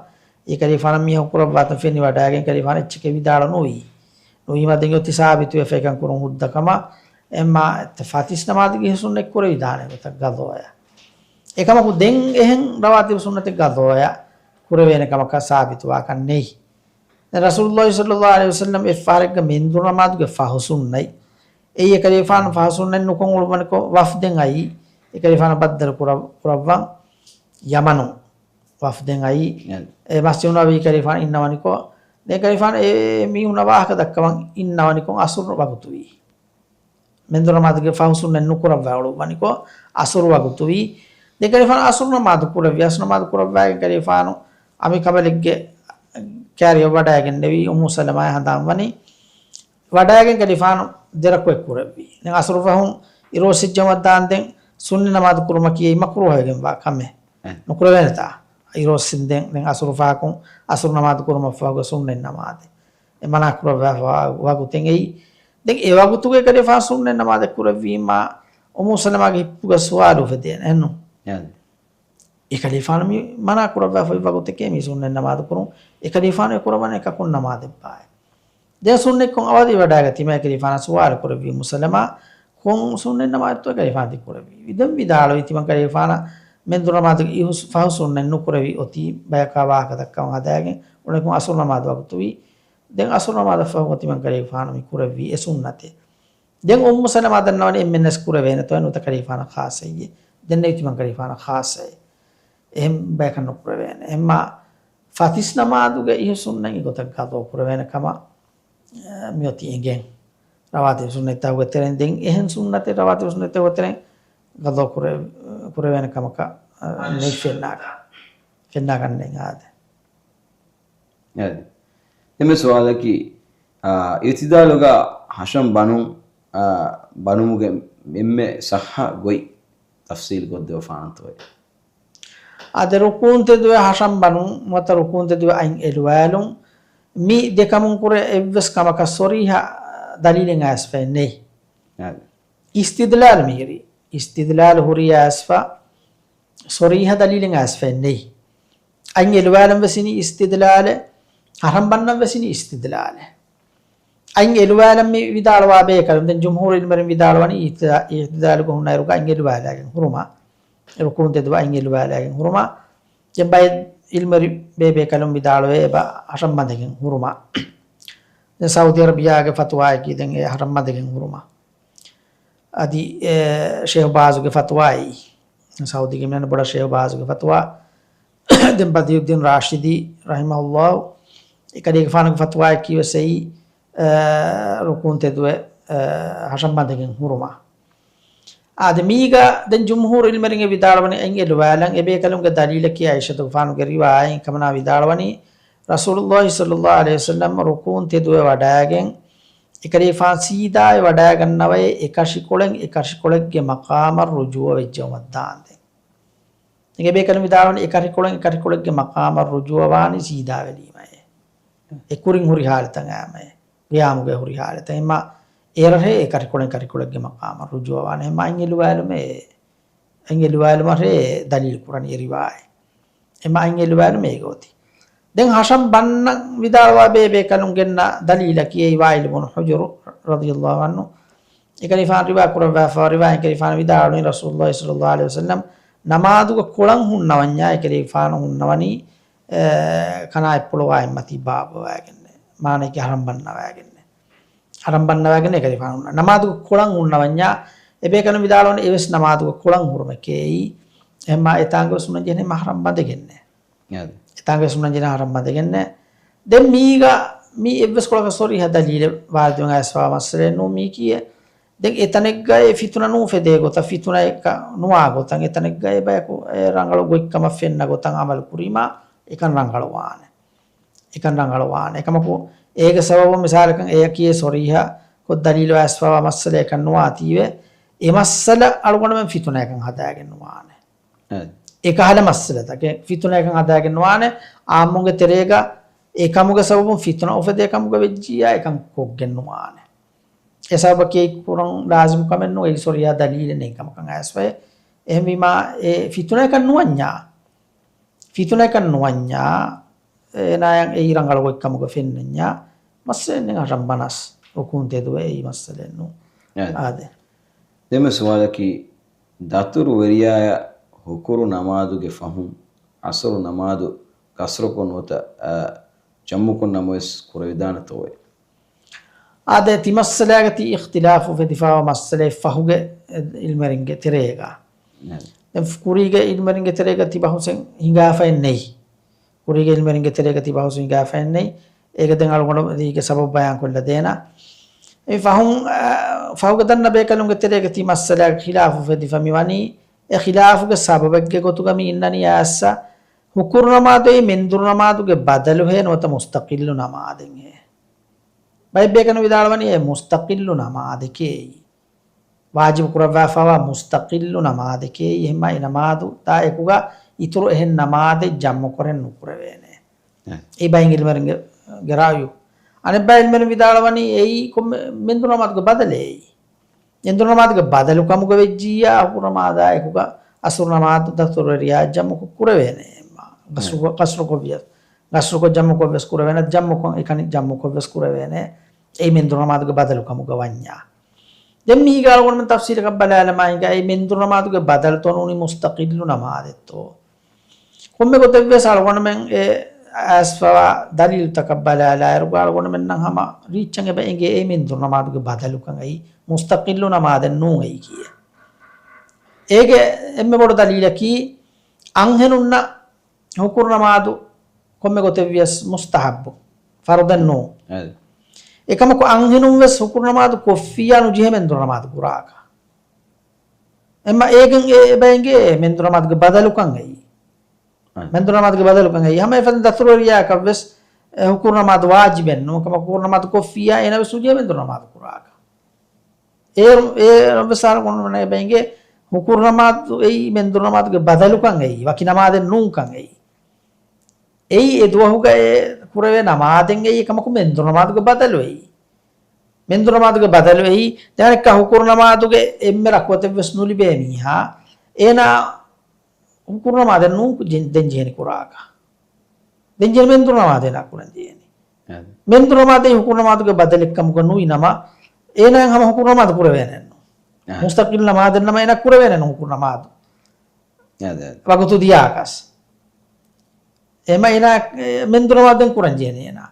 އެކަލޭގެފާނަށް މީހަކު ކުރައްވާތަން ފެނިވަޑައިގެން އެކަލޭގެފާނު އެއްޗެކޭ ވިދާޅު ނުވީ. ނުވީމާ ދެން އޮތީ ސާބިތުވެފަ އެކަން ކުރުން ހުއްދަ ކަމަށް. އެމާ ފަތިސް ނަމާދުގެ ސުންނަތް ކުރެވިދާނެ ގޮތަށް ގަޟޯއަށް. އެކަމަކު ދެން އެހެން ރަވާތިބު ސުންނަތެއް ގަޟޯއަށް ކުރެވޭނެ ކަމަކަށް ސާބިތުވާކަށް ނެތް. ދެން ރަސޫލުﷲ ޞައްލަﷲ ޢަލައިހި ވަސައްލަމް އެއްފަހަރެއްގަ މެންދުރު ނަމާދުގެ ފަހު ސުންނަތް. އެއީ އެކަލޭގެފާނު ފަހު ސުންނަތް ނުކޮށް އުޅުއްވަނިކޮށް ވަފްދެއް އައީ، އެކަލޭގެފާނަށް ބައްދަލު ކުރަ-، ކުރައްވަން ޔަމަނު ވަފްދެއް އައީ. އެ މަސްޖިދު ނަބަވީ އެކަލޭގެފާނު އިންނަވަނިކޮށް، ދެން އެކަލޭގެފާނު އެ މީހުންނަށް ވާހަކަ ދައްކަވަން އިންނަވަނިކޮށް އަސުރު ވަގުތުވީ. މެންދުރު ނަމާދުގެ ފަހު ސުންނަތް ނުކުރައްވާ އުޅުއްވަނިކޮށް އަސުރު ވަގުތުވީ. ދެން އެކަލޭގެފާނު އަސުރު ނަމާދު ކުރެއްވި. އަސުރު ނަމާދު ކުރައްވާގެން އެކަލޭގެފާނު އަނބި ކަނބަލެއްގެ ކާރިއަށް ވަޑައިގެންނެވީ. އުއްމު ސަލަމާ ހަނދާންވަނީ. ވަޑައިގެން އެކަލޭގެފާނު ދެރަކުވެ ކުރެއްވި. ދެން އަސުރު ފަހުން އިރުއޮއްސިއްޖައުމަށް ދާންދެން ސުންނަތް ނަމާދު ކުރުމަކީ އެއީ މަކްރޫހަށް ވެގެންވާ ކަމެއް. އެ. ނުކުރެވޭނެތާ؟ އިރުއޮއްސިންދެން ދެން އަސުރު ފަހަކުން އަސުރު ނަމާދު ކުރުމަށްފަހުގަ ސުންނަތް ނަމާދެއް. އެ މަނާ ކުރައްވާފަ ވަގުތެއް އެއީ. ދެން އެ ވަގުތުގަ އެކަލޭގެފާނު ސުންނަތް ނަމާދެއް ކުރެއްވީމާ އުއްމު ސަލަމާގެ ހިތުގަ ސުވާލު އުފެދޭނެ އެއްނު؟ އެ. އެކަލޭގެފާނު މި މަނާ ކުރައްވާފައި ވަގުތެކޭ މި ސުންނަތް ނަމާދު ކުރުން. އެކަލޭގެފާނު އެ ކުރައްވަނީ އެކަކުން ނަމާދެއްބާއޭ. ދެން ސުންނަތްކޮށް އަވަދިވެވަޑައިގަތީމާ އެކަލޭގެފާނަށް ސުވާލު ކުރެއްވި އުއްމު ސަލަމާ، ކޮން ސުންނަތް ނަމާދެއްތޯ އެކަލޭގެފާނު ތި ކުރެއްވީ؟ ދެން ވިދާޅުވީ ތިމަން އެކަލޭގެފާނަށް މެންދުރު ނަމާދުގެ އިހު ފަހު ސުންނަތް ނުކުރެވި އޮތީ ބަޔަކާ ވާހަކަ ދައްކަވަން ހަދާގެން. އުޅެނިކޮށް އަސުރު ނަމާދު ވަގުތުވީ. ދެން އަސުރު ނަމާދަށްފަހު ތިމަން އެކަލޭގެފާނު މި ކުރެއްވީ އެ ސުންނަތެއް. ދެން އުއްމު ސަލަމާ ދަންނަވަނީ އެންމެންނަސް ކުރެވޭނެތޯ ނުވަތަ އެކަލޭގެފާނަށް ޚާއްޞައެއް. ދެންނެވި ތިމަން އެކަލޭގެފާނަށް ޚާއްޞައެއް. އެހެން ބަޔަކަށް ނުކުރެވޭނެ. އެހެންމާ ފަތިސް ނަމާދުގެ އިހު ސުންނަތް ގޮތަށް ގަޟޯ ކުރެވޭނެ ކަމަށް، އަ، މިއޮތީ އެނގެން. ރަވާތިބު ސުންނަތްތަކުގެ ތެރެއިން ދެން އެހެން ސުންނަތެއް ރަވާތިބު ސުންނަތްތަކުގެ ތެރެއިން ގަޟޯ ކުރެ-، ކުރެވޭނެ ކަމަކަށް، އަ، ނެތް ފެންނާކަށް. ފެންނާކަށް ނެތް އާދެ. އަދި. ދެން ސުވާލަކީ، އާ، އިޢުތިދާލުގަ ހަށަން ބަނުން، އާ، ބަނުމުގެ އެންމެ ޞައްޙަ ގޮތް ތަފްޞީލު ކޮށްދެވިފާނަންތޯއޭ؟ އާދެ، ރުކޫން ތެދުވެ ހަށަން ބަނުން ނުވަތަ ރުކޫން ތެދުވެ އަތް އެލުވާލުން، މި ދެކަމުން ކުރެ އެއްވެސް ކަމަކަށް ޞަރީޙަ ދަލީލެއް އައިސްފައެއް ނެތް. އަދި. އިސްތިދްލާލު މިހިރީ. އިސްތިދްލާލު ހުރި އައިސްފަ، ޞަރީޙަ ދަލީލެއް އައިސްފައެއް ނެތް. އަތް އެލުވާލަން ވެސް އިނީ އިސްތިދްލާލެއް، ހަށަން ބަންނަން ވެސް އިނީ އިސްތިދްލާލެއް. އަތް އެލުވާލަން މި ވިދާޅުވާ ބޭކަލުން، ދެން ޖުމްހޫރު ޢިލްމުވެރިން ވިދާޅުވަނީ އިޢުތިދާ-، އިޢުތިދާލުގެ ހުންނައިރުގަ އަތް އެލުވާލާގެން ހުރުމަށް. ރުކޫން ތެދުވާ އަތް އެލުވާލާގެން ހުރުމަށް. ދެން ބައެއް ޢިލްމުވެރި ބޭބޭކަލުން ވިދާޅުވޭ އެބަ ހަށަން ބަނދެގެން ހުރުމަށް. ދެން ސައުދީ ޢަރަބިއްޔާގެ ފަތުވާއަކީ ދެން އެ ހަށަން ބަނދެގެން ހުރުމަށް. އަދި، އެ، ޝޭޚް ބާޒުގެ ފަތުވާއީ، ސައުދީގެ މިނަން ބޮޑަށް ޝޭޚް ބާޒުގެ ފަތުވާ، ދެން ބަދީއުއްދީން ރާޝިދީ ރަޙިމަހުﷲ، އެކަލޭގެފާނުގެ ފަތުވާއަކީ ވެސް އެއީ، އެ، ރުކޫން ތެދުވެ، އެ، ހަށަން ބަނދެގެން ހުރުމަށް. އާދެ، މީގަ ދެން ޖުމްހޫރު ޢިލްމުވެރިން ވިދާޅުވަނީ އަތް އެލުވާލަން. އެބޭކަލުންގެ ދަލީލަކީ ޢާއިޝަތުގެފާނުގެ ރިވާޔަތް. އެކަމަނާ ވިދާޅުވަނީ، ރަސޫލުﷲ ޞައްލަﷲ ޢަލައިހި ވަސައްލަމް ރުކޫން ތެދުވެ ވަޑައިގެން، އެކަލޭގެފާން ސީދާވެ ވަޑައިގަންނަވައި އެކަށިކޮޅެއް އެކަށިކޮޅެއްގެ މަޤާމަށް ރުޖޫޢަ ވެއްޖައުމަށް ދާންދެން. އެބޭކަލުން ވިދާޅުވަނީ އެކަށިކޮޅެއް އެކަށިކޮޅެއްގެ މަޤާމަށް ރުޖޫޢަ ވާނީ ސީދާވެލީމައޭ. އެ ކުރިން ހުރި ޙާލަތަށް އައީމައޭ. ޤިޔާމުގަ ހުރި ޙާލަތަށް. އެމާ އޭރަށޭ އެކަށިކޮޅެއް އެކަށިކޮޅެއްގެ މަޤާމަށް ރުޖޫޢަ ވާނީ. އެމާ އަތް އެލުވާލުމޭ. އަތް އެލުވާލުމަށޭ ދަލީލު ކުރަނީ އެ ރިވާޔަތް. އެމާ އަތް އެލުވާލުމޭ އެގޮތީ. ދެން ހަށަން ބަންނަން ވިދާޅުވާ ބޭބޭކަލުން ގެންނަ ދަލީލަކީ އެއީ ވާއިލު ބުނު ޙުޖުރު ރަޟިޔަﷲ ޢަންހު. އެކަލޭގެފާނު ރިވާ ކުރައްވާފަ، ރިވާޔަތް އެކަލޭގެފާނު ވިދާޅުވި ރަސޫލުﷲ ޞައްލަﷲ ޢަލައިހި ވަސައްލަމް ނަމާދުގެ ކޮޅަށް ހުންނަވަންޏާ އެކަލޭގެފާނު ހުންނަވަނީ، އެ، ކަނާތްޕުޅު ވާއިން މަތީ ބާއްވަވައިގެންނޭ. މާނައަކީ ހަށަން ބަންނަވައިގެންނޭ. ހަށަން ބަންނަވައިގެން އެކަލޭގެފާނު ހުންނަ-، ނަމާދުގެ ކޮޅަށް ހުންނަވަންޏާ، އެބޭކަލުން ވިދާޅުވަނީ އެވެސް ނަމާދުގެ ކޮޅަށް ހުރުމެކޭ އެއީ. އެހެންމާ އެތާނގަވެސް ހުންނަންޖެހޭނެ ހަށަން ބަނދެގެންނޭ. އާދެ. އެ ތާނގެސް މުނަންޖެހޭ ހަރަން ބަނދެގެންނެ. ދެން މީގަ މީ އެއްވެސް ކޮޅަކަށް ސޮރީހަ ދަލީލެއް ވާރިދުވެގެން އައިސްފަވާ މައްސަލައެއް ނޫން މީކީއެއް. ދެން އެތަނެއްގައި ފިތުނަ ނޫފެދޭ ގޮތަށް، ފިތުނައެއް ނުވާ ގޮތަށް، އެތަނެއްގައި ބަޔަކު އެ ރަނގަޅު ގޮތްކަމަށް ފެންނަ ގޮތަށް އަމަލު ކުރީމާ، އެކަން ރަނގަޅުވާނެ. އެކަން ރަނގަޅުވާނެ. އެކަމަކު އޭގެ ސަބަބުން މިސާލަކަށް އެޔަކީ ސޮރީހަ ކޮށް ދަލީލު އައިސްފަވާ މައްސަލައެއް ކަން ނުވާތީވެ، އެ މައްސަލަ އަޅުގަނޑުމެން ފިތުނައެއްކަން ހަދާގެން ނުވާނެ. އެ. އެކަހަލަ މައްސަލަތަކެއް ފިތުނައެއްކަން ހަދާގެން ނުވާނެ. އާއްމުންގެ ތެރޭގަ އެކަމުގެ ސަބަބުން ފިތުނަ އުފެދޭ ކަމުގަ ވެއްޖިއްޔާ އެކަން ކޮށްގެން ނުވާނެ. އެ ސަބަބަކީ ކުރަން ލާޒިމު ކަމެއް ނޫން، އެއީ ސޮރީހަ ދަލީލެއް ނެތް ކަމަކަށް އައިސްފައި. އެހެންވީމާ އެ ފިތުނައެއްކަން ނުވަންޏާ، ފިތުނައެއްކަން ނުވަންޏާ، އޭނާޔަށް އެއީ ރަނގަޅު ގޮތްކަމުގަ ފެންނަންޏާ، މައްސަލައެއް ނެތް ހަރަން ބަނަސް ހުކުމް ތެދުވެ އެއީ މައްސަލައެއް ނޫން. އާދެ. އާދެ. ދެންމެ ސުވާލަކީ، ދަތުރު ވެރިޔާޔަށް ހުކުރު ނަމާދުގެ ފަހުން އަސުރު ނަމާދު ގަސްރުކޮށް ނުވަތަ، އާ، ޖަމްމުކޮށް ނަމަވެސް ކުރެވިދާނެތޯއޭ؟ އާދެ، ތި މައްސަލާގަ ތި އިޚްތިލާފު އުފެދިފަވާ މައްސަލައެއް ފަހުގެ އިލްމެރިންގެ ތެރޭގަ. ނައް. ދެން ކުރީގެ އިލްމެރިންގެ ތެރޭގަ ތި ބަހުސެއް ހިނގާފައެއް ނެތް. ކުރީގެ އިލްމެރިންގެ ތެރޭގަ ތި ބަހުސް ހިނގާފައެއް ނެތް. އޭގެ ދެން އަޅުގަނޑު ދީގެ ސަބަބު ބަޔާން ކޮށްލަ ދޭނަ. އެ ފަހުން، އާ، ފަހުގެ ދަންނަ ބޭކަލުންގެ ތެރޭގަ ތި މައްސަލާގެ ޚިލާފު އުފެދިފަ މި ވަނީ، އެ ޚިލާފުގެ ސަބަބެއްގެ ގޮތުގަ މި އިންނަނީ އައިއްސަ، ހުކުރު ނަމާދު އެއީ މެންދުރު ނަމާދުގެ ބަދަލުހޭ ނުވަތަ މުސްތަޤިއްލު ނަމާދެއްހޭ. ބައެއް ބޭކަލުން ވިދާޅުވަނީ އެ މުސްތަޤިއްލު ނަމާދެކޭ އެއީ. ވާޖިބު ކުރައްވާފައިވާ މުސްތަޤިއްލު ނަމާދެކޭ އެއީ. އެހެންމާ އެ ނަމާދު ތާ އެކުގަ އިތުރު އެހެން ނަމާދެއް ޖަމްޢު ކުރެން ނުކުރެވޭނެ. އެ. އެއީ ބައެއް އިލްމެރިންގެ، ގެ ރާޔު. އަނެއްބައި އިލްމެރިން ވިދާޅުވަނީ އެއީ ކޮންމެ މެންދުރު ނަމާދުގެ ބަދަލޭ އެއީ. މެންދުރު ނަމާދުގެ ބަދަލު ކަމުގަ ވެއްޖިއްޔާ، ހުކުރު ނަމާދާ އެކުގަ އަސުރު ނަމާދު ދަތުރުވެރިޔާ ޖަމްޢު ކުރެވޭނެ. އެހެންމާ ގަސްރު، އެ. ގަސްރުކޮށް ވިޔަސް. ގަސްރުކޮށް ޖަމްޢުކޮށް ވެސް ކުރެވޭނެ، ޖަމްޢުކޮށް އެކަނި ޖަމްޢުކޮށް ވެސް ކުރެވޭނެ. އެއީ މެންދުރު ނަމާދުގެ ބަދަލު ކަމުގަ ވަންޏާ. ދެން މީގަ އަޅުގަނޑުމެން ތަފްސީލަކަށް ބަލާލަމާ އިނގޭ، އެއީ މެންދުރު ނަމާދުގެ ބަދަލުތޯ ނޫނީ މުސްތަޤިއްލު ނަމާދެއްތޯ؟ ކޮންމެ ގޮތެއްވެސް އަޅުގަނޑުމެން އެ އައިސްފަވާ ދަލީލުތަކަށް ބަލާލާއިރުގަ އަޅުގަނޑުމެންނަށް ހަމަ ރީއްޗަށް އެބަ އެނގޭ އެއީ މެންދުރު ނަމާދުގެ ބަދަލުކަން އެއީ، މުސްތަޤިއްލު ނަމާދެއް ނޫން އެއީ ކީއެއް. އޭގެ އެންމެ ބޮޑު ދަލީލަކީ އަންހެނުންނަށް ހުކުރު ނަމާދު ކޮންމެ ގޮތެއްވިޔަސް މުސްތަޙައްބު، ފަރުޟެއް ނޫން. އެ. އެކަމަކު އަންހެނުން ވެސް ހުކުރު ނަމާދު ކޮށްފިއްޔާ ނުޖެހޭ މެންދުރު ނަމާދު ކުރާކަށް. އެމަ އޭގެން އެ އެބަ އެނގޭ މެންދުރު ނަމާދުގެ ބަދަލުކަން އެއީ. އެ. މެންދުރު ނަމާދުގެ ބަދަލުކަން އެއީ. ހަމަ އެފަދަ ދަތުރުވެރިޔާއަކަށް ވެސް އެ ހުކުރު ނަމާދު ވާޖިބެއް ނޫން. ކަމަކު ހުކުރު ނަމާދު ކޮށްފިއްޔާ އޭނަ ވެސް ނުޖެހޭ މެންދުރު ނަމާދު ކުރާކަށް. އޭރު، އޭރު ވެސް އަޅުގަނޑުމެން އެބަ އެނގޭ ހުކުރު ނަމާދު އެއީ މެންދުރު ނަމާދުގެ ބަދަލުކަން އެއީ، ވަކި ނަމާދެއް ނޫންކަން އެއީ. އެއީ އެ ދުވަހުގަ އެ ކުރެވޭ ނަމާދެއް އެއީ، އެކަމަކު މެންދުރު ނަމާދުގެ ބަދަލު އެއީ. މެންދުރު ނަމާދުގެ ބަދަލު އެއީ. ދެން އަނެއްކާ ހުކުރު ނަމާދުގެ އެންމެ ރަކުޢަތެއް ވެސް ނުލިބޭ މީހާ، އޭނާ ހުކުރު ނަމާދެއް ނޫން ދެން ޖެހެނީ ކުރާކަށް. ދެން ޖެހެނީ މެންދުރު ނަމާދެއް ނާ ކުރަން ޖެހެނީ. އެ. މެންދުރު ނަމާދެއް ހުކުރު ނަމާދުގެ ބަދަލެއްކަމުގަ ނުވި ނަމަ، އޭނާއަށް ހަމަ ހުކުރު ނަމާދު ކުރެވޭނެއްނު. އެ. މުސްތަޤިއްލު ނަމާދެއް ނަމަ އޭނާ ކުރެވޭނެއްނު ހުކުރު ނަމާދު. އެ، އެ، އެ. ވަގުތު ދިޔާކަސް. އެމަ އޭނާ، އެ، މެންދުރު ނަމާދު ދެން ކުރަން ޖެހެނީ އޭނާ.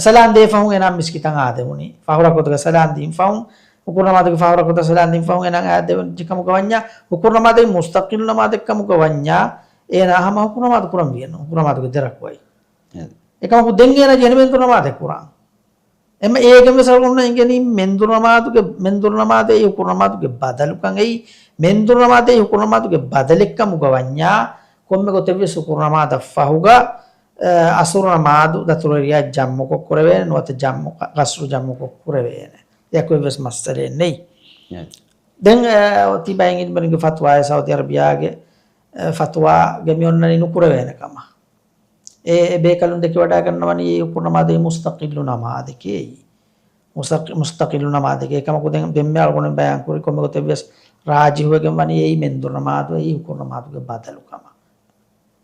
ސަލާން ދޭ ފަހުން އޭނާ މިސްކިތަށް އާދެވުނީ. ފަހުރަ ގޮތުގަ ސަލާން ދިން ފަހުން، ހުކުރު ނަމާދުގެ ފަހުރަ ގޮތަށް ސަލާން ދިން ފަހުން އޭނާ އާދެވުން ޖެހި ކަމުގަ ވަންޏާ، ހުކުރު ނަމާދެއް މުސްތަޤިއްލު ނަމާދެއް ކަމުގަ ވަންޏާ، އޭނާ ހަމަ ހުކުރު ނަމާދު ކުރަން ވިޔަން، ހުކުރު ނަމާދުގެ ދެ ރަކުޢަތް. އެ. އެކަމަކު ދެން އޭނާ ޖެހެނީ މެންދުރު ނަމާދެއް ކުރަން. އެމަ އޭގެން ވެސް އަޅުގަނޑު އެނގެނީ މެންދުރު ނަމާދުގެ، މެންދުރު ނަމާދެއް ހުކުރު ނަމާދުގެ ބަދަލުކަން އެއީ، މެންދުރު ނަމާދެއް ހުކުރު ނަމާދުގެ ބަދަލެއް ކަމުގަ ވަންޏާ، ކޮންމެ ގޮތެއް ވެސް ހުކުރު ނަމާދަށް ފަހުގަ، އަ، އަސުރު ނަމާދު ދަތުރުވެރިޔާ ޖަމްޢުކޮށް ކުރެވޭނެ، ނުވަތަ ޖަމްޢު ގަ-، ގަސްރު ޖަމްޢުކޮށް ކުރެވޭނެ. އެއަކު އެއްވެސް މައްސަލައެއް ނެތް. އެ. ދެން، އަ، ތިބައިން އިލްމެރިންގެ ފަތުވާއެއް ސައުދި އަރަބިޔާގެ، އަ، ފަތުވާގެ މި އޮންނަނީ ނުކުރެވޭނެ ކަމަށް. އެ، އެ ބޭކަލުން ދެކިވަޑައިގަންނަވަނީ އެ ހުކުރު ނަމާދެއް މުސްތަޤިއްލު ނަމާދެކޭ އެއީ. މުސްތަޤި-، މުސްތަޤިއްލު ނަމާދެކޭ. އެކަމަކު ދެން، ދެންމެ އަޅުގަނޑު ބަޔާން ކުރި ކޮންމެ ގޮތެއް ވެސް ރާޖިޙުވެގެން ވަނީ އެއީ މެންދުރު ނަމާދު އެއީ ހުކުރު ނަމާދުގެ ބަދަލު ކަމަށް.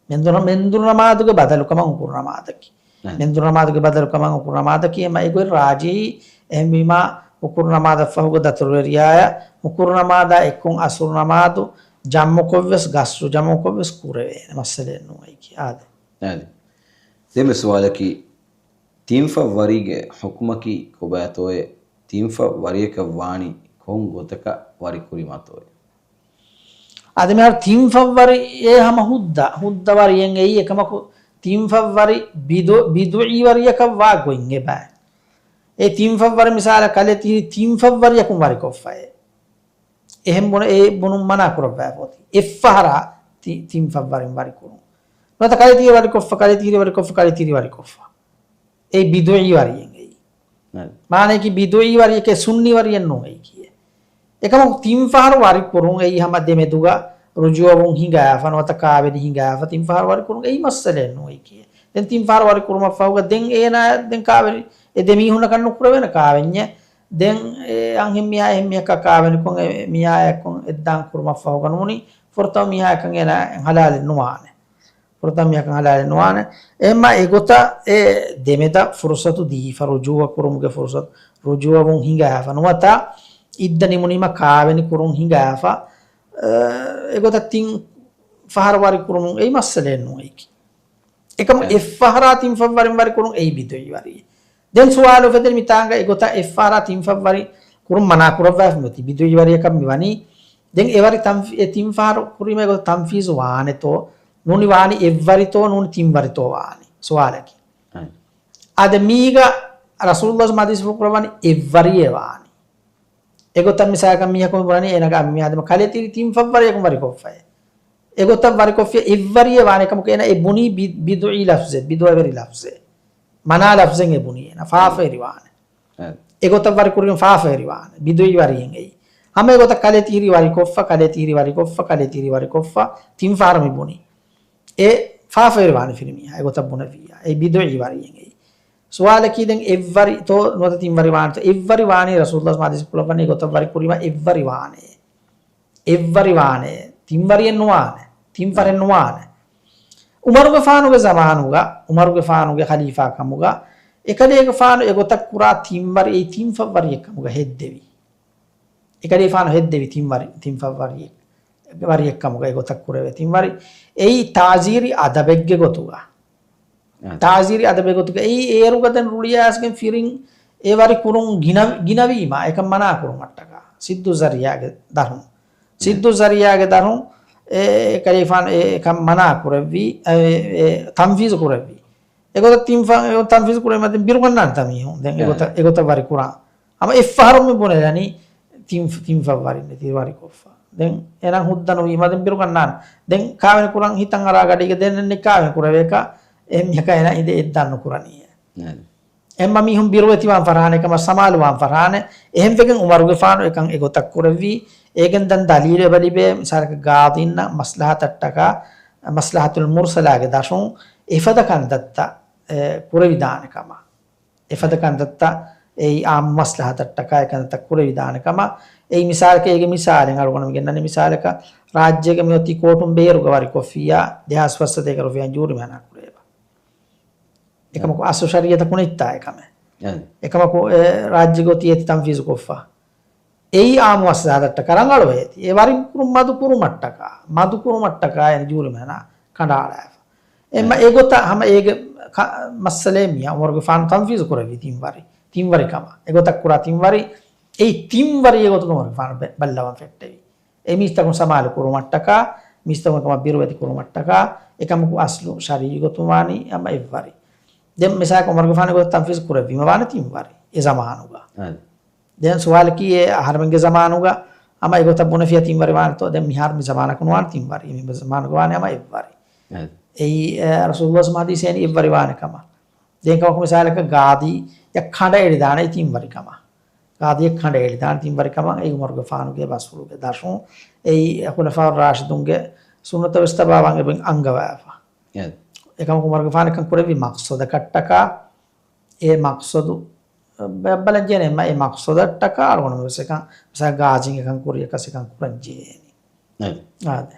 މެންދުރު، މެންދުރު ނަމާދުގެ ބަދަލު ކަމަށް ހުކުރު ނަމާދަކީ. ނައަމް. މެންދުރު ނަމާދުގެ ބަދަލު ކަމަށް ހުކުރު ނަމާދަކީ. އެމަ އެގޮތް ރާޖިޙީ. އެހެންވީމާ ހުކުރު ނަމާދަށް ފަހުގަ ދަތުރުވެރިޔާޔަށް ހުކުރު ނަމާދާ އެއްކޮށް އަސުރު ނަމާދު ޖަމްޢުކޮށްވެސް، ގަސްރު ޖަމްޢުކޮށްވެސް ކުރެވޭނެ. މައްސަލައެއް ނޫން އެއީކީ. އާދެ. އާދެ. ދެންމެ ސުވާލަކީ، ތިންފަށް ވަރީގެ ޙުކުމަކީ ކޮބާތޯއޭ؟ ތިންފަށް ވަރިޔަކަށް ވާނީ ކޮން ގޮތަކަށް ވަރި ކުރީމާތޯއޭ؟ އާދެ، މިހާރު ތިންފަށް ވަރި އޭ ހަމަ ހުއްދަ، ހުއްދަ ވަރިއެއް އެއީ. އެކަމަކު ތިންފަށްވަރި ބިދު، ބިދުޢީ ވަރިއަކަށް ވާ ގޮތް އެބަ. އެ ތިންފަށްވަރި މިސާލަށް ކަލޭ ތިހިރީ ތިންފަށްވަރިއަކުން ވަރިކޮށްފައޭ. އެހެން ބުނެ، އެ ބުނުން މަނާ ކުރައްވާފަ އޮތީ. އެއްފަހަރާ ތި، ތިންފަށްވަރިން ވަރިކުރުން. ނުވަތަ ކަލޭ ތިހިރީ ވަރިކޮށްފަ، ކަލޭ ތިހިރީ ވަރިކޮށްފަ، ކަލޭ ތިހިރީ ވަރިކޮށްފަ. އެއީ ބިދުޢީ ވަރިއެއް އެއީ. ނައް. މާނައަކީ ބިދުޢީ ވަރިއެކޭ ސުންނީ ވަރިއެއް ނޫން އެއީކީ. އެކަމަކު ތިން ފަހަރު ވަރި ކުރުން އެއީ ހަމަ ދެމެދުގަ ރުޖޫޢަވުން ހިނގާފަ ނުވަތަ ކާވެނި ހިނގާފަ ތިން ފަހަރު ވަރި ކުރުން އެއީ މައްސަލައެއް ނޫން އެއީކީ. ދެން ތިން ފަހަރު ވަރި ކުރުމަށްފަހުގަ ދެން އޭނާ ދެން ކާވެނި އެ ދެ މީހުންނަކަށް ނުކުރެވޭނެ ކާވެންޏެއް. ދެން އެ އަންހެން މީހާ އެހެން މީހަކާ ކާވެނިކޮށް އެ މީހާއާއެކު އެއްދާން ކުރުމަށްފަހުގަ ނޫނީ ފުރަތަމަ މީހާއަކަށް އޭނާ ހަލާލެއް ނުވާނެ. ފުރަތަމަ މީހަކަށް ހަލާލެއް ނުވާނެ. އެހެންމާ އެގޮތަށް އެ ދެމެދަށް ފުރުސަތު ދީފަ، ރުޖޫޢަ ކުރުމުގެ ފުރުސަތު، ރުޖޫޢަވުން ހިނގާފަ ނުވަތަ އިއްދަ ނިމުނީމަ ކާވެނި ކުރުން ހިނގާފަ، އެ، އެގޮތަށް ތިން ފަހަރު ވަރި ކުރުމުން އެއީ މައްސަލައެއް ނޫން އެއީކީ. އެކަމު އެ. އެއްފަހަރާ ތިން ފަށްވަރިން ވަރި ކުރުން އެއީ ބިދުޢީ ވަރިއެއް. ދެން ސުވާލު އުފެދެނީ މިތާނގަ އެގޮތަށް އެއްފަހަރާ ތިން ފަށްވަރި ކުރުން މަނާ ކުރައްވާފަ މިއޮތީ ބިދުޢީ ވަރިއަކަށް މިވަނީ. ދެން އެވަރި ތަންފީ، އެ ތިން ފަހަރު ކުރީމަ އެގޮތަށް ތަންފީޒު ވާނެތޯ؟ ނޫނީ ވާނީ އެއްވަރިތޯ ނޫނީ ތިންވަރިތޯ ވާނީ ސުވާލަކީ. އަދި މީގަ ރަސޫލުﷲ ޙަދީޘް ފުޅު ކުރައްވަނީ އެއްވަރިއޭ ވާނީ. އެގޮތަށް މިސާލަކަށް މީހަކު މި ބުނަނީ އޭނަގެ އަންހެން މީހާ ދެމެ ކަލޭ ތިހިރީ ތިން ފަށްވަރިއަކުން ވަރިކޮށްފައޭ. އެގޮތަށް ވަރިކޮށްފިޔަ އެއްވަރިއޭ ވާނެ ކަމަކު އޭނަ އެ ބުނީ ބި، ބިދުޢީ ލަފްޒެއް، ބިދުޢަވެރި ލަފްޒެއް. މަނާ ލަފްޒެއް އެ ބުނީ އޭނަ. ފާފަވެރި ވާނެ. އެ. އެގޮތަށް ވަރި ކުރިގެން ފާފަވެރި ވާނެ. ބިދުޢީ ވަރިއެއް އެއީ. ހަމަ އެގޮތަށް ކަލޭ ތިހިރީ ވަރިކޮށްފަ، ކަލޭ ތިހިރީ ވަރިކޮށްފަ، ކަލޭ ތިހިރީ ވަރިކޮށްފަ، ތިން ފަހަރު މި ބުނީ. އެ ފާފަވެރި ވާނެ ފިރިމީހާ. އެގޮތަށް ބުނެފިއްޔާ. އެ ބިދުޢީ ވަރިއެއް އެއީ. ސުވާލަކީ ދެން އެއްވަރިތޯ ނުވަތަ ތިންވަރި ވާނެތޯ؟ އެއްވަރި ވާނީ ރަސޫލުﷲ ޙަދީޘް ކުރައްވަނީ އެގޮތަށް ވަރި ކުރީމަ އެއްވަރި ވާނެ. އެއްވަރި ވާނެ. ތިންވަރިއެއް ނުވާނެ. ތިން ފަހަރެއް ނުވާނެ. ޢުމަރުގެފާނުގެ ޒަމާނުގަ، ޢުމަރުގެފާނުގެ ޚަލީފާ ކަމުގަ، އެކަލޭގެފާނު އެގޮތަށް ކުރާ ތިންވަރި، އެއީ ތިން ފަށްވަރިއެއް ކަމުގަ ހެއްދެވި. އެކަލޭފާނު ހެއްދެވި ތިންވަރި، ތިން ފަށްވަރިއެއް، ވަރިއެއް ކަމުގަ އެގޮތަށް ކުރެވޭ ތިންވަރި. އެއީ ތާޒީރީ އަދަބެއްގެ ގޮތުގަ. އާ. ތާޒީރީ އަދަބެއް ގޮތުގަ އެއީ އޭރުގަ ދެން ރުޅިއައިސްގެން ފިރިން އެ ވަރި ކުރުން ގިނަ، ގިނަވީމާ އެކަން މަނާ ކުރުމަށްޓަކާ. ސިއްދު ޒަރިޔާގެ ދަށުން. ސިއްދު ޒަރިޔާގެ ދަށުން އެ، އެ ކަލޭފާނު އެ، އެކަން މަނާ ކުރެއްވީ، އެ، އެ ތަންފީޒު ކުރެއްވީ. އެގޮތަށް ތިން ފަ، އެ ތަންފީޒު ކުރެވީމަ ދެން ބިރުގަންނާނެތާ މީހުން. ދެން އެގޮތަށް، އެގޮތަށް ވަރި ކުރާ. ހަމަ އެއްފަހަރު މި ބުނެލަނީ ތިން، ތިން ފަށްވަރިން ތި ވަރިކޮށްފަ. ދެން އޭނާ ހުއްދަ ނުވީމަ ދެން ބިރުގަންނާނެ. ދެން ކާވެނި ކުރަން ހިތަށް އަރާ ގަޑީގަ ދެން ނިކާވެނި ކުރެވޭކަށް އެ މީހަކަށް އޭނާ އިނދެ އެއްދާން ނުކުރަނީއޭ. އެއް. އެއްމަ މީހުން ބިރުވެތިވާން ފަރާނެ ކަމަށް ސަމާލުވާން ފަރާނެ. އެހެންވެގެން ޢުމަރުގެފާނު އެކަން އެގޮތަށް ކުރެއްވީ. އޭގެން ދަން ދަލީލު އެބަ ލިބޭ، މިސާލަކަށް ގާޟީންނަށް މަސްލަހަތަށްޓަކާ، މަސްލަހަތުލް މުރްސަލާގެ ދަށުން އެފަދަ ކަންތައްތައް، އެ، ކުރެވިދާނެ ކަމަށް. އެފަދަ ކަންތައްތައް އެއީ ޢާއްމު މަސްލަހަތަށްޓަކާ އެކަންތައް ކުރެވިދާނެ ކަމަށް. އެއީ މިސާލަކަށް އޭގެ މިސާލެއް އަޅުގަނޑު މި ގެންނަނީ މިސާލަކަށް ރާއްޖޭގަ މިއޮތީ ކޯޓުން ބޭރުގަ ވަރިކޮށްފިއްޔާ ދެހާސް ފަސްސަތޭކަ ރުފިޔާ ޖޫރިމަނާ ކުރެވޭ. އެކަމަކު އަސްލު ޝަރީޢަތަކު ނެތްތާ އެކަމެއް. އެ. އެކަމަކު އެ ރާއްޖޭގަ އޮތީ އޭތި ތަންފީޒު ކޮށްފަ. އެއީ ޢާއްމު މަސްލަހަތަށްޓަކާ ރަނގަޅު އޭތި. އެ ވަރި ކުރުން މަދު ކުރުމަށްޓަކާ، މަދު ކުރުމަށްޓަކާ އޭނަ ޖޫރިމަނާ ކަނޑައަޅާފަ. އެއްމަ އެ. އެގޮތަށް ހަމަ އޭގެ ކަ، މައްސަލައެއް މިއާ ޢުމަރުގެފާނު ތަންފީޒު ކުރެއްވި ތިން ވަރި. ތިން ވަރި ކަމަށް. އެގޮތަށް ކުރާ ތިން ވަރި. އެއީ ތިން ވަރި އެގޮތުގަ ޢުމަރުގެފާނު ބެ، ބައްލަވަން ފެއްޓެވި. އެ މީސްތަކުން ސަމާލު ކުރުމަށްޓަކާ، މީސްތަކުން ކަމަށް ބިރުވެތި ކުރުމަށްޓަކާ، އެކަމަކު އަސްލު ޝަރީޢީ ގޮތުން ވާނީ ހަމަ އެއްވަރި. ދެން މިސާލަކަށް ޢުމަރުގެފާނު އެގޮތަށް ތަންފީޒު ކުރެއްވީމަ ވާނެ ތިން ވަރި އެ ޒަމާނުގަ. އަދި. ދެން ސުވާލަކީ އެ އަހަރެމެންގެ ޒަމާނުގަ ހަމަ އެގޮތަށް ބުނެފިޔާ ތިން ވަރި ވާނެތޯ؟ ދެން މިހާރު މި ޒަމާނަކު ނުވާނެ ތިން ވަރި. މި ޒަމާނުގަ ވާނެ ހަމަ އެއްވަރި. އަދި. އެއީ، އެ، ރަސޫލުﷲ ޙަދީޘް އެން އެއްވަރި ވާނެ ކަމަށް. ދެން ކަމަކު މިސާލަކަށް ގާޟީ ޔަށް ކަނޑައެޅިދާނެ ތިން ވަރި ކަމަށް. ގާޟީ ޔަށް ކަނޑައެޅިދާނެ ތިން ވަރި ކަމަށް އެއީ ޢުމަރުގެފާނުގެ ބަސްފުޅުގެ ދަށުން. އެއީ ޚުލަފާއު ރާޝިދުންގެ ސުންނަތަށް ވެސް ތަބާވާން އެބަ އަންގަވާފަ. އެ. އެކަމަކު ޢުމަރުގެފާނު އެކަން ކުރެއްވީ މަޤްޞަދަކަށްޓަކާ، އެ މަޤްޞަދު ބައްބަލަން ޖެހޭނެ އެއްމަ އެ މަޤްޞަދަށްޓަކާ އަޅުގަނޑު ވެސް އެކަން މިސާލަށް ގާޒީން އެކަން ކުރިޔަކަސް އެކަން ކުރަން ޖެހޭނެ. އެ. އާދެ.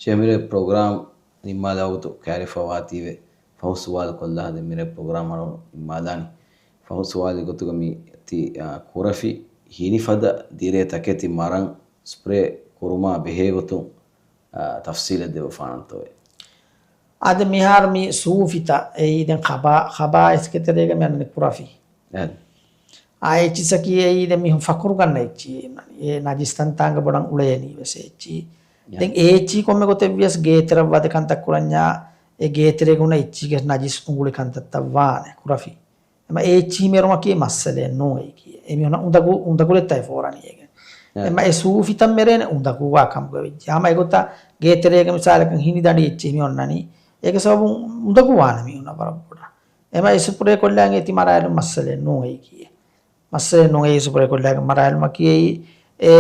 ޝޭމިރޭ ޕްރޮގްރާމް ނިންމާލާ ވަގުތު ކައިރިފަ ވާތީވެ ފަހު ސުވާލު ކޮށްލާ ދެން މިރޭ ޕްރޮގްރާމް އަޅު ނިންމާލާނީ. ފަހު ސުވާލު ގޮތުގަ މި ތި، އާ، ކުރަފި ހިނިފަދަ ދިރޭ ތަކެތި މަރަން ސްޕްރޭ ކުރުމާ ބެހޭ ގޮތުން، އާ، ތަފްސީލެއް ދެއްވަފާނަންތޯއޭ؟ އާދެ، މިހާރު މި ސޫފިތައް އެއީ ދެން ޚަބާ، ޚަބާއިސްގެ ތެރޭގަ މި އަންނަނީ ކުރަފި. އެ. އާ އެއްޗިއްސަކީ އެއީ ދެން މީހުން ފަޚުރު ކަންނަ އެއްޗި. އެ ނަޖިސް ތަންތާނގަ ބޮޑަށް އުޅޭނީ ވެސް އެއްޗި. އެ. ދެން އެ އެއްޗި ކޮންމެ ގޮތެއް ވިޔަސް ގޭތެރަށް ވަދެ ކަންތައް ކުރަންޏާ އެ ގޭތެރޭގަ ހުންނަ އެއްޗީގެ ނަޖިސް އުނގުޅި ކަންތައްތައް ވާނެ ކުރަފި. އެމަ އެ އެއްޗިހި މެރުމަކީ މައްސަލައެއް ނޫން އެއީކީ. އެމީހުންނަށް އުނދަގޫ، އުނދަގުލެއްތައް ފޯރަނީ އޭގެ. އެ. އެމަ އެ ސޫފިތައް މެރޭނެ އުނދަގޫވާ ކަމުގަ ވެއްޖެ. ހަމަ އެގޮތަށް ގޭތެރޭގަ މިސާލަކަށް ހިނިދަނޑި އެއްޗިހި މި އޮންނަނީ. އޭގެ ސަބަބުން އުނދަގޫވާނެ މީހުންނަށް ވަރަށް ބޮޑަށް. އެމަ އެ ސުޕްރޭ ކޮށްލާން އޭތި މަރާލު މައްސަލައެއް ނޫން އެއީކީ. މައްސަލައެއް ނޫން އެއީ ސުޕްރޭ ކޮށްލާގެން މަރާލުމަކީ އެއީ. އެ،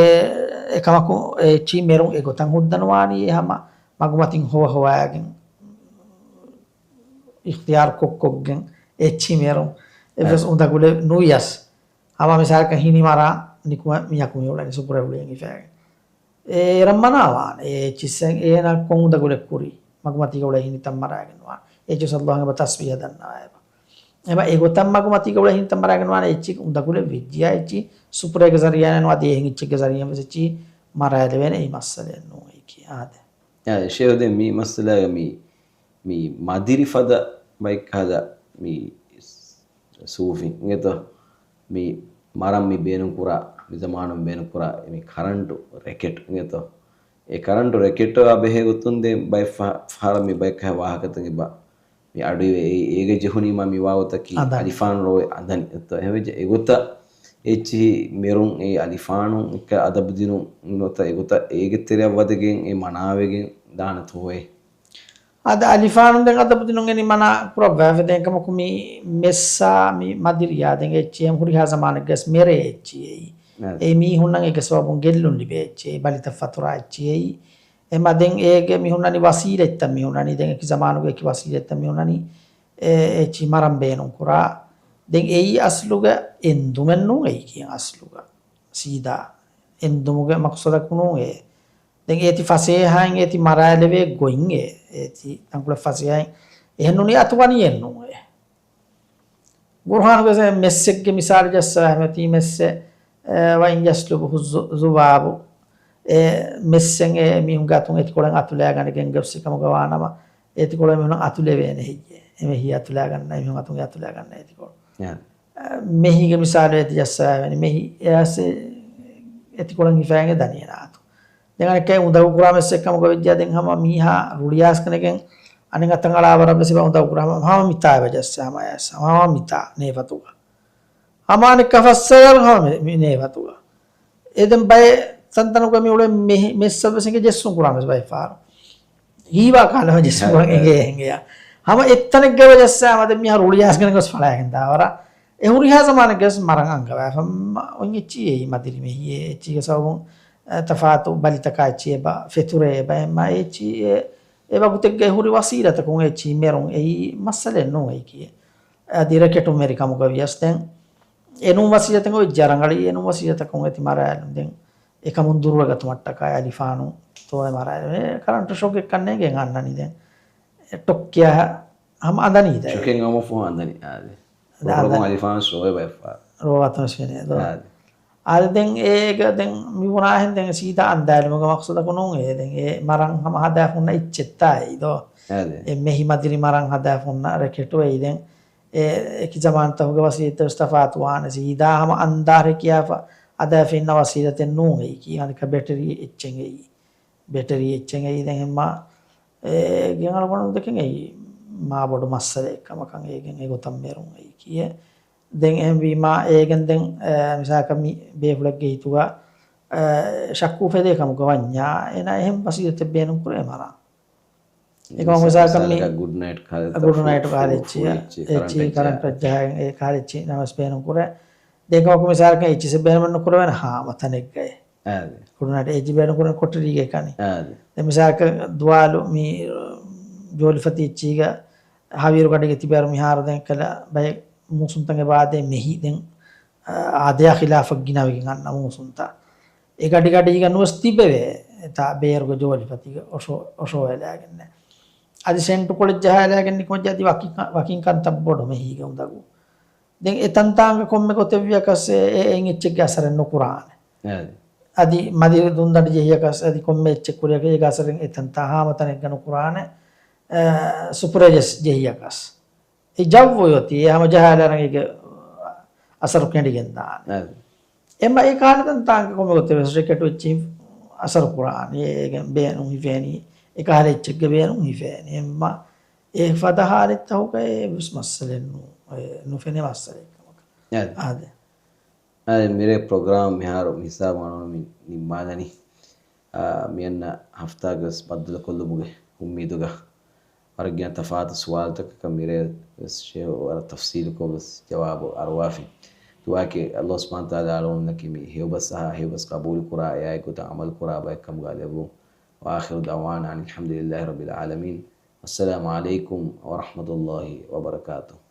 އެކަމަކު އެ އެއްޗިހި މެރުން އެގޮތަށް ހުއްދަނުވާނީ އެ ހަމަ މަގުމަތިން ހޮވަ ހޮވާގެން އިޚްތިޔާރު ކޮށްކޮށްގެން އެއްޗިހި މެރުން އެއްވެސް އެ. އުނދަގުލެއް ނުވިޔަސް. ހަމަ މިސާލަކަށް ހިނި މަރާ ނިކުމެ މީހަކު މި އުޅެނީ ސުޕްރޭ އުޅިގެން ހިފައިގެން. އޭރަށް މަނާވާނެ. އެ އެއްޗިއްސެއް އޭނަ ކޮން އުނދަގުލެއް ކުރީ؟ މަގުމަތީގަ އުޅޭ ހިނިތައް މަރާގެން ވާނެ. އެއްޗިއްސު އައްލާހު އެބަ ތަސްބީހަ ދަންނަވައިބަ. އެބަ އެގޮތަށް މަގުމަތީގަ އުޅޭ ހިނިތައް މަރާގެން ވާނެ. އެއްޗި އުނދަގުލެއް ވެއްޖިޔާ އެއްޗި ސުޕްރޭގެ ޒަރީއާ ނުވަތަ އެހެން އެއްޗެއްގެ ޒަރީއާ ވެސް އެއްޗި މަރާލެވޭނެ. އެއީ މައްސަލައެއް ނޫން އެއީކީ. އާދެ. އާދެ، ޝޭހު ދެން މި މައްސަލާގަ މި، މި މަދިރި ފަދަ ބައެއް ހަދާ މި ސޫފިން އިނގޭތޯ؟ މި މަރަން މި ބޭނުންކުރާ، މި ޒަމާނުން ބޭނުންކުރާ މި ކަރަންޓު ރެކެޓް އިނގޭތޯ؟ އެ ކަރަންޓު ރެކެޓާ ބެހޭ ގޮތުން ދެން ބައެއް ފަ-، ފަހަރަށް މި ބައެއް ކަހަ ވާހަކަތަކެއް ބާ. މި އަޑުއިވޭ އެ-، އޭގެ ޖެހުނީމާ މި ވާގޮތަކީ އަދަނި. އަލިފާނު ރޯވެ އަދަނި. އެއްތޯ އެހެންވެއްޖެ އެގޮތަށް އެއްޗިހި މެރުން އެ އަލިފާނު އެއްކަ އަދަބު ދިނުން ނުވަތަ އެގޮތަށް އޭގެ ތެރެއަށް ވަދެގެން އެ މަނާވެގެން ދާނެތޯއޭ؟ އަދި އަލިފާނު ދެން އަދަބު ދިނުން އެނި މަނާ ކުރައްވާފަ ދެން ކަމަކު މި މެއްސާ މި މަދިރިޔާ ދެން އެއްޗިހި ހުރިހާ ޒަމާނެއްގަސް މެރޭ އެއްޗިހި އެއީ. އެ. އެ މީހުންނަށް އޭގެ ސަބަބުން ގެއްލުން ލިބޭ އެއްޗިހި ބަލިތައް ފަތުރާ އެއްޗިހި. އެމަ ދެން އޭގެ މި ހުންނަނީ ވަސީލަތްތައް މި ހުންނަނީ ދެން އެކި ޒަމާނުގެ އެކި ވަސީލަތްތައް މި ހުންނަނީ އެ އެއްޗި މަރަން ބޭނުން ކުރާ. ދެން އެއީ އަސްލުގަ އެންދުމެއް ނޫން އެއީ ކިޔަން އަސްލުގަ. ސީދާ އެންދުމުގެ މަޤްޞަދަކު ނޫން އެ. ދެން އޭތި ފަސޭހައިން އޭތި މަރާލެވޭ ގޮތް އެ. އޭތި ތަންކޮޅެއް ފަސޭހައިން އެހެން ނޫނީ އަތުގަނިއެއް ނޫން އެ. ގުރުއާނުގެ މެއްސެއްގެ މިސާލު ޖައްސާ ހަމަތީ މެއްސެއް، އެ، وإن يسلبهم الذ-، الذباب، އެ މެއްސެއް އެ މީހުންގެ އަތުން އެތިކޮޅެއް އަތުލައިގަނެގެން ގޮސް ކަމުގަ ވާނަމަ، އެތިކޮޅެއް މީހުން އަތުލެވޭނެ ހެއްޔޭ؟ އެ މެހި އަތުލައިގަންނަ، އެ މީހުން އަތުން އަތުލައިގަންނަ އެތިކޮޅު. އެ. މެހީގެ މިސާލު އޭތި ޖައްސާވެނީ. މެހި އެއަސް އެތިކޮޅަށް ހިފައިގެން ދަނީ އޭނާ އަތު. ދެން އަނެއްކާ އުނދަގޫ ކުރާ މެއްސެއް ކަމުގަ ވެއްޖާ ދެން ހަމަ މީހާ ރުޅިއައިސްގަނެގެން އަނެއް އަތަށް އަޅާ ވަރަށް ވެސް އެބަ އުނދަގޫ ކުރާ ހަމަ، ހަމަ މިތާ އެބަ ޖައްސާ ހަމަ އައިސް ހަމަ މިތާ ނޭފަތުގަ. ހަމަ އަނެއްކާ ފައްސަވާލުން ހަމަ މި، މި ނޭފަތުގަ. އެ ދެން ބައެއް ތަންތަނުގަ މި އުޅެ މެހި، މެއްސަށް ވެސް އިނގޭ ޖެއްސުން ކުރާން ވެސް ބައެއް ފަހަރު. ހީވާ ކާލަމަ ޖެއްސުން ކުރަން އެ، އެ. އެނގޭ އެނގެޔާ. ހަމަ އެއްތަނެއްގަ އެބަ ޖައްސާ ހަމަ ދެން މީހާ ރުޅިއައިސްގަނެގެން ގޮސް ފަޅާގެން ދާ ވަރަށް. އެ ހުރިހާ ޒަމާނެއްގަސް މަރަން އަންގަވާފަ. އޮތް އެއްޗިހި އެއީ މަދިރި މެހި އެއްޗީގެ ސަބަބުން، އެ، ތަފާތު ބަލިތަކާ އެއްޗިހި އެބަ ފެތުރޭ އެބަ އެއްމަ އެއްޗިހި އެ، އެ ވަގުތެއްގައި ހުރި ވަސީލަތަކުން އެއްޗިހި މެރުން އެއީ މައްސަލައެއް ނޫން އެއީކީ. އަދި ރެކެޓު މެރި ކަމުގަ ވިޔަސް ދެން އެނޫން ވަސީލަތެއް އޮތް ޖަރަނގަޅީ އެނޫން ވަސީލަތަކުން އެތި މަރާލުން ދެން އެކަމުން ދުރުވެގަތުމަށްޓަކާ އަލިފާނު ތޯއެ މަރާލު އެ ކަރަންޓު ޝޮކެއް ކަންނޭގެން އަންނަނީ ދެން. އެ ޓޮއްކިޔާ ހަމަ އަނދަނީ ދެން. ޝޮކެއް އައުމަށްފަހު އަނދަނީ. އާދެ. ދެން ބޮޑުކޮށް އަނދަނީ. އަލިފާން ޝޯއެ ބައެއްފަ. ރޯ އަތުނަސް ފެނޭ ދޯ. އާދެ. އާދެ ދެން އޭގަ ދެން މި ބުނާހެން ދެން ސީދާ އަންދާލުމުގެ މަޤްޞަދަކު ނޫން އޭ ދެން އެ މަރަން ހަމަ ހަދާފަ ހުންނަ އެއްޗެއްތާ އެއީ ދޯ. އާދެ. އެ މެހި މަދިރި މަރަން ހަދާފަ ހުންނަ ރެކެޓު އެއީ ދެން. އެ، އެކި ޒަމާންތަކުގެ ވަސީލަތްތައް ވެސް ތަފާތު ވާނެ. ސީދާ ހަމަ އަންދާރެ ކިޔާފަ ހަދާފަ އިންނަ ވަސީލަތެއް ނޫން އެއީކީ. އަނެއްކާ ބެޓަރީ އެއްޗެއް އެއީ. ބެޓަރީ އެއްޗެއް އެއީ ދެން ހެންމާ، އެ، ގެން އަޅުގަނޑު ދެކެން އެއީ މާ ބޮޑު މައްސަލައެއް ކަމަކަށް އޭގެން އެގޮތަށް މެރުން އެއީކީ. ދެން އެހެންވީމާ އޭގެން ދެން، އެ، މިސާލަކަށް މި ބޭފުޅެއްގެ ހިތުގަ، އެ، ޝައްކު އުފެދޭ ކަމުގަ ވަންޏާ އޭނާ އެހެން ވަސީލަތެއް ބޭނުން ކުރޭ މަރާ. އެކަމަކު މިސާ-، މިސާލަކަށް މި ގުޑް ނައިޓް ކާލެއް ގުޑް ނައިޓް ފު-، ކާލެއްޗި، ފު-، އެއްޗި އެއްޗި ކަރަންޓް ކަރަންޓް އެއްޗި. އެއްޗި ކަރަންޓް އެއްޗި ނަމަސް ބޭނުން ކުރޭ. ދެން ކަމަކު މިސާލަކަށް އެއްޗިސް ބޭނުމެއް ނުކުރެވޭނެ ހާމަ ތަނެއްގައި. އާދެ. ގުޑް ނައިޓް އެއްޗި ބޭނުން ކޮޓަރީގައި ކަނި. އާދެ. ދެން މިސާލަކަށް ދުވާލު މި ޖޯލިފަތި އެއްޗީގަ ހަވީރު ގަޑީގަ ތިބޭރު މިހާރު ދެން ކަލަ ބައެއް މޫސުންތަން އެބަ އާދޭ މެހި ދެން، އާ، އާދަޔާ ޚިލާފަށް ގިނަވެގެން އަންނަ މޫސުންތައް. އެ ގަޑި ގަޑީގަ ނުވެސް ތިބެވޭ. އެތާ ބޭރުގެ ޖޯލިފަތީގަ އޮށޯ-، އޮށޯވެލާގެންނެ. އަދި ސެންޓު ކޮޅެއް ޖަހާލާގެން ނިކުމެއްޖެ އަދި ވަކި-، ވަކިން ކަންތައް ބޮޑު މެހީގެ އުނދަގޫ. ދެން އެތަންތާނގަ ކޮންމެ ގޮތެއް ވިޔަކަސް އެ، އެ، އެއްޗެއްގެ އަސަރެއް ނުކުރާނެ. އަދި މަދިރި ދުންދަނޑި ޖެހިޔަކަސް އަދި ކޮންމެ އެއްޗެއް ކުރިޔަކަސް އޭގެ އަސަރެއް އެތަންތާ ހާމަތަނެއްގަ ނުކުރާނެ. އެ، ސުޕްރޭ ޖެސް ޖެހިޔަކަސް. އެ ޖައްވު އޮތީ އެ ހަމަ ޖަހާލާރަނގީގެ އަސަރު ކެނޑިގެން ދާނެ. އެމަ އެ ކާލަތަން ތާނގެ ކޮންމެ ގޮތެއް ވެސް ރެކެޓު އެއްޗިހި އަސަރު ކުރާނީ. އޭގެ ބޭނުން ހިފޭނީ. އެ ކަހަލަ އެއްޗެއްގެ ބޭނުން ހިފޭނީ. އެމަ އެ ފަދަ ހާލަތްތަކުގައި ވެސް މައްސަލައެއް ނު-، އެ ނުފެނޭ މައްސަލައެއް ކަމަކަށް. އާދެ. އާދެ. އާދެ، މިރޭ ޕްރޮގްރާމް މިހާރު މި ހިސާބު އަޅުގަނޑު މި ނިންމާލަނީ. އާ، މިއަންނަ ހަފްތާގެ ވެސް ބައްދަލުކޮށްލުމުގެ އުއްމީދުގަ ވަރަށް ގިނަ ތަފާތު ސުވާލުތަކަކަށް މިރޭ ވެސް ޝޭހު ވަރަށް ތަފްސީލުކޮށް ވެސް ޖަވާބު އަރުވާފި. ދުޢާއަކީ ﷲ ސުބްޙާނަހޫ ވަތަޢާލާ އަޅުގަނޑުމެންނަކީ މި ހެޔޮ ބަސް އަހާ، ހެޔޮ ބަސް ޤަބޫލުކުރާ، އެއާއެއްގޮތަށް ޢަމަލުކުރާ ބައެއްކަމުގަ ލެއްވުން. وآخر دعوانا أن الحمد لله رب العالمين. والسلام عليكم ورحمة الله وبركاته.